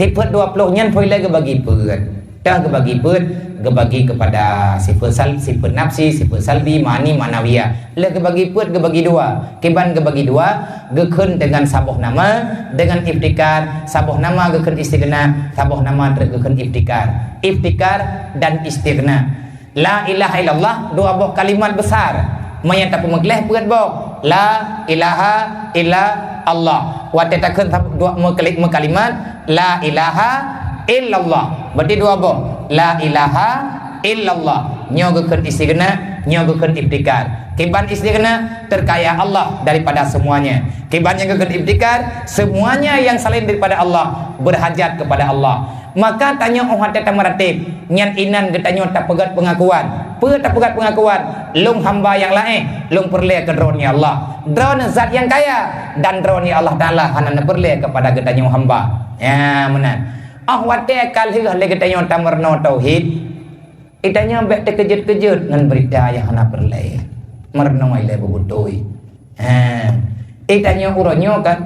Sifeut dua ploh nyan phôn lé geubagi peuet. Teuh geubagi peuet, geubagi keupada sifeut sal-, sifeut nafsi, sifeut salbi, ma'ani, ma'nawiyah. Lé geubagi peuet, geubagi dua. Kiban geubagi dua, geukheun deungon saboh nama, deungon iftikar, saboh nama geukheun istighna, saboh nama treuk geukheun iftikar. Iftikar dan istighna. La ilaha illallah, dua boh kalimat besar. Meunyoe tapeumeugleh peuet boh. La ilaha illa Allah. Watèe takheun sab-, dua meukali-, meukalimat, la ilaha illallah. Berarti dua boh. La ilaha illallah. Nyoe geukheun istighna, nyoe geukheun iftikar. Kiban istighna, terkaya Allah daripada semuanya. Kiban nyang geukheun iftikar, semuanya yang selain daripada Allah berhajat kepada Allah. Maka tanyoe 'oh watèe tameuratéb, nyan inan geutanyoe tapeugöt peungakuan. Peue tapeugöt peungakuan? Lôn hamba nyang laén, lôn peureulèe keu Droeneuh ya Allah. Droeneuh zat nyang kaya, dan Droeneuh ya Allah Ta'ala hana neupeureulèe keupada geutanyoe hamba. Ya, meunan. 'Oh watèe ka lheueh lé geutanyoe tameurunoe tauhid, geutanyoe bèk teukeujot-keujot ngon beurita nyang hana peureulèe. Meurunoe ilèe beubeutôi. Ha. Geutanyoe uroe nyoe kan,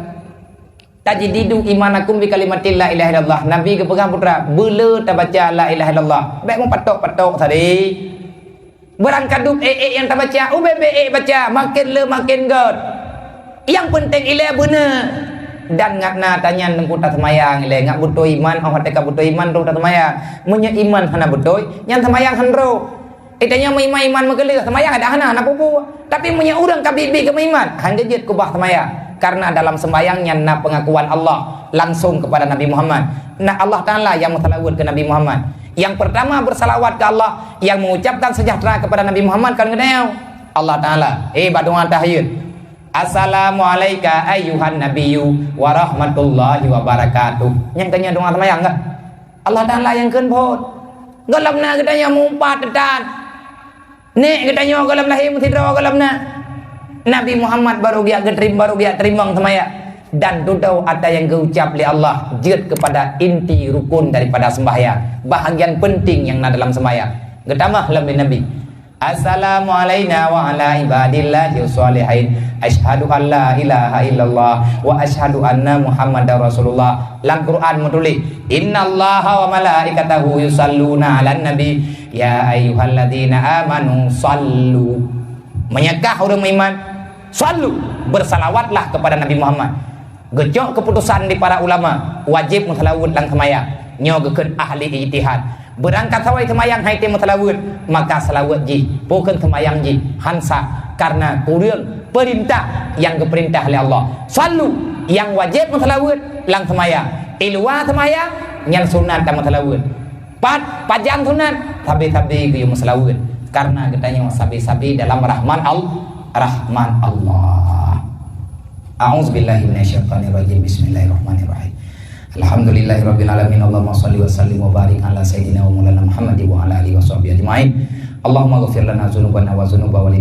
"Tajdidu imanakum bi kalimati la ilaha illallah." Nabi geupeugah, putra, "Beuleu tabaca la ilaha illallah." Bèk meupatok-patok sabe. Beurangkadub ék-ék nyang tabaca, ubé-bé ék baca, maken le maken göt. Nyang peunteng ilèe beuna. Dan ngat na tanyan teungku taseumayang ilée, ngat beutôi iman, oh watée ka beutôi iman troh taseumayang. Meunyoe iman hana beutôi, nyan seumayang hana troh. Eh, tanyoe meuiman-iman meukeuleuh, seumayang ada hana, hana peue-peue. Tapi meunyoe ureuëng ka biet-biet geumeuiman, hana jeuet keubah seumayang. Karena dalam sembahyang nyan na pengakuan Allah langsung kepada Nabi Muhammad. Na Allah Taala yang meuseulaweuet keu Nabi Muhammad. Yang pertama bersalawat ke Allah, yang mengucapkan sejahtera kepada Nabi Muhammad kan geutanyoe. Allah Taala, eh, bak doa tahiyat. "Assalamu alaika ayyuhan nabiyyu wa rahmatullahi wa barakatuh." Nyang keu nyan doa seumayang kah? Allah Taala nyang kheun phon. Gohlom na geutanyoe meuupat teutan. Nek geutanyoe gohlom lahé meusidroe gohlom na. Nabi Muhammad baru geujak geuteurim-, baru geujak teurimong seumayang. Dan tutoe ata nyang geuucap lé Allah jeuet keupada inti rukun daripada sembahyang, bahagian penting nyang na dalam sembahyang. Geutamah lom lé Nabi. "Assalamu alaina wa ala ibadillahi shalihin. Asyhadu an la ilaha illallah wa asyhadu anna Muhammadar Rasulullah." Lam Quran meutuléh, "Innallaha wa malaikatahu yusalluna 'alan nabi, ya ayyuhalladzina amanu sallu." Meunyoe kah ureuëng meuiman, sallu, bersalawatlah kepada Nabi Muhammad. Geucok keuputusan di para ulama, wajéb meuseulaweuet lam seumayang. Nyoe geukheun ahli ijtihad. Beurangkat sawayi seumayang hai tém meuseulaweuet, maka seulaweuet jih, pakon seumayang jih, han sah, karena kureueng peurintah nyang geupeurintah lé Allah. Sallu, nyang wajéb meuseulaweuet lam seumayang. Di luwa seumayang, nyan sunat tameuseulaweuet. Pat, pajan sunat, sabe-sabe geuyue meuseulaweuet. Karena geutanyoe sabe-sabe dalam rahman Al-, rahman Allah. A'udzubillahi minasyaitonirrajim. Bismillahirrahmanirrahim. Alhamdulillahirabbil alamin. Allahumma shalli wa sallim wa barik ala sayyidina wa maulana Muhammad wa ala alihi wa sahbihi ajmain. Allahumma ghfir lana dzunubana wa dzunuba walidina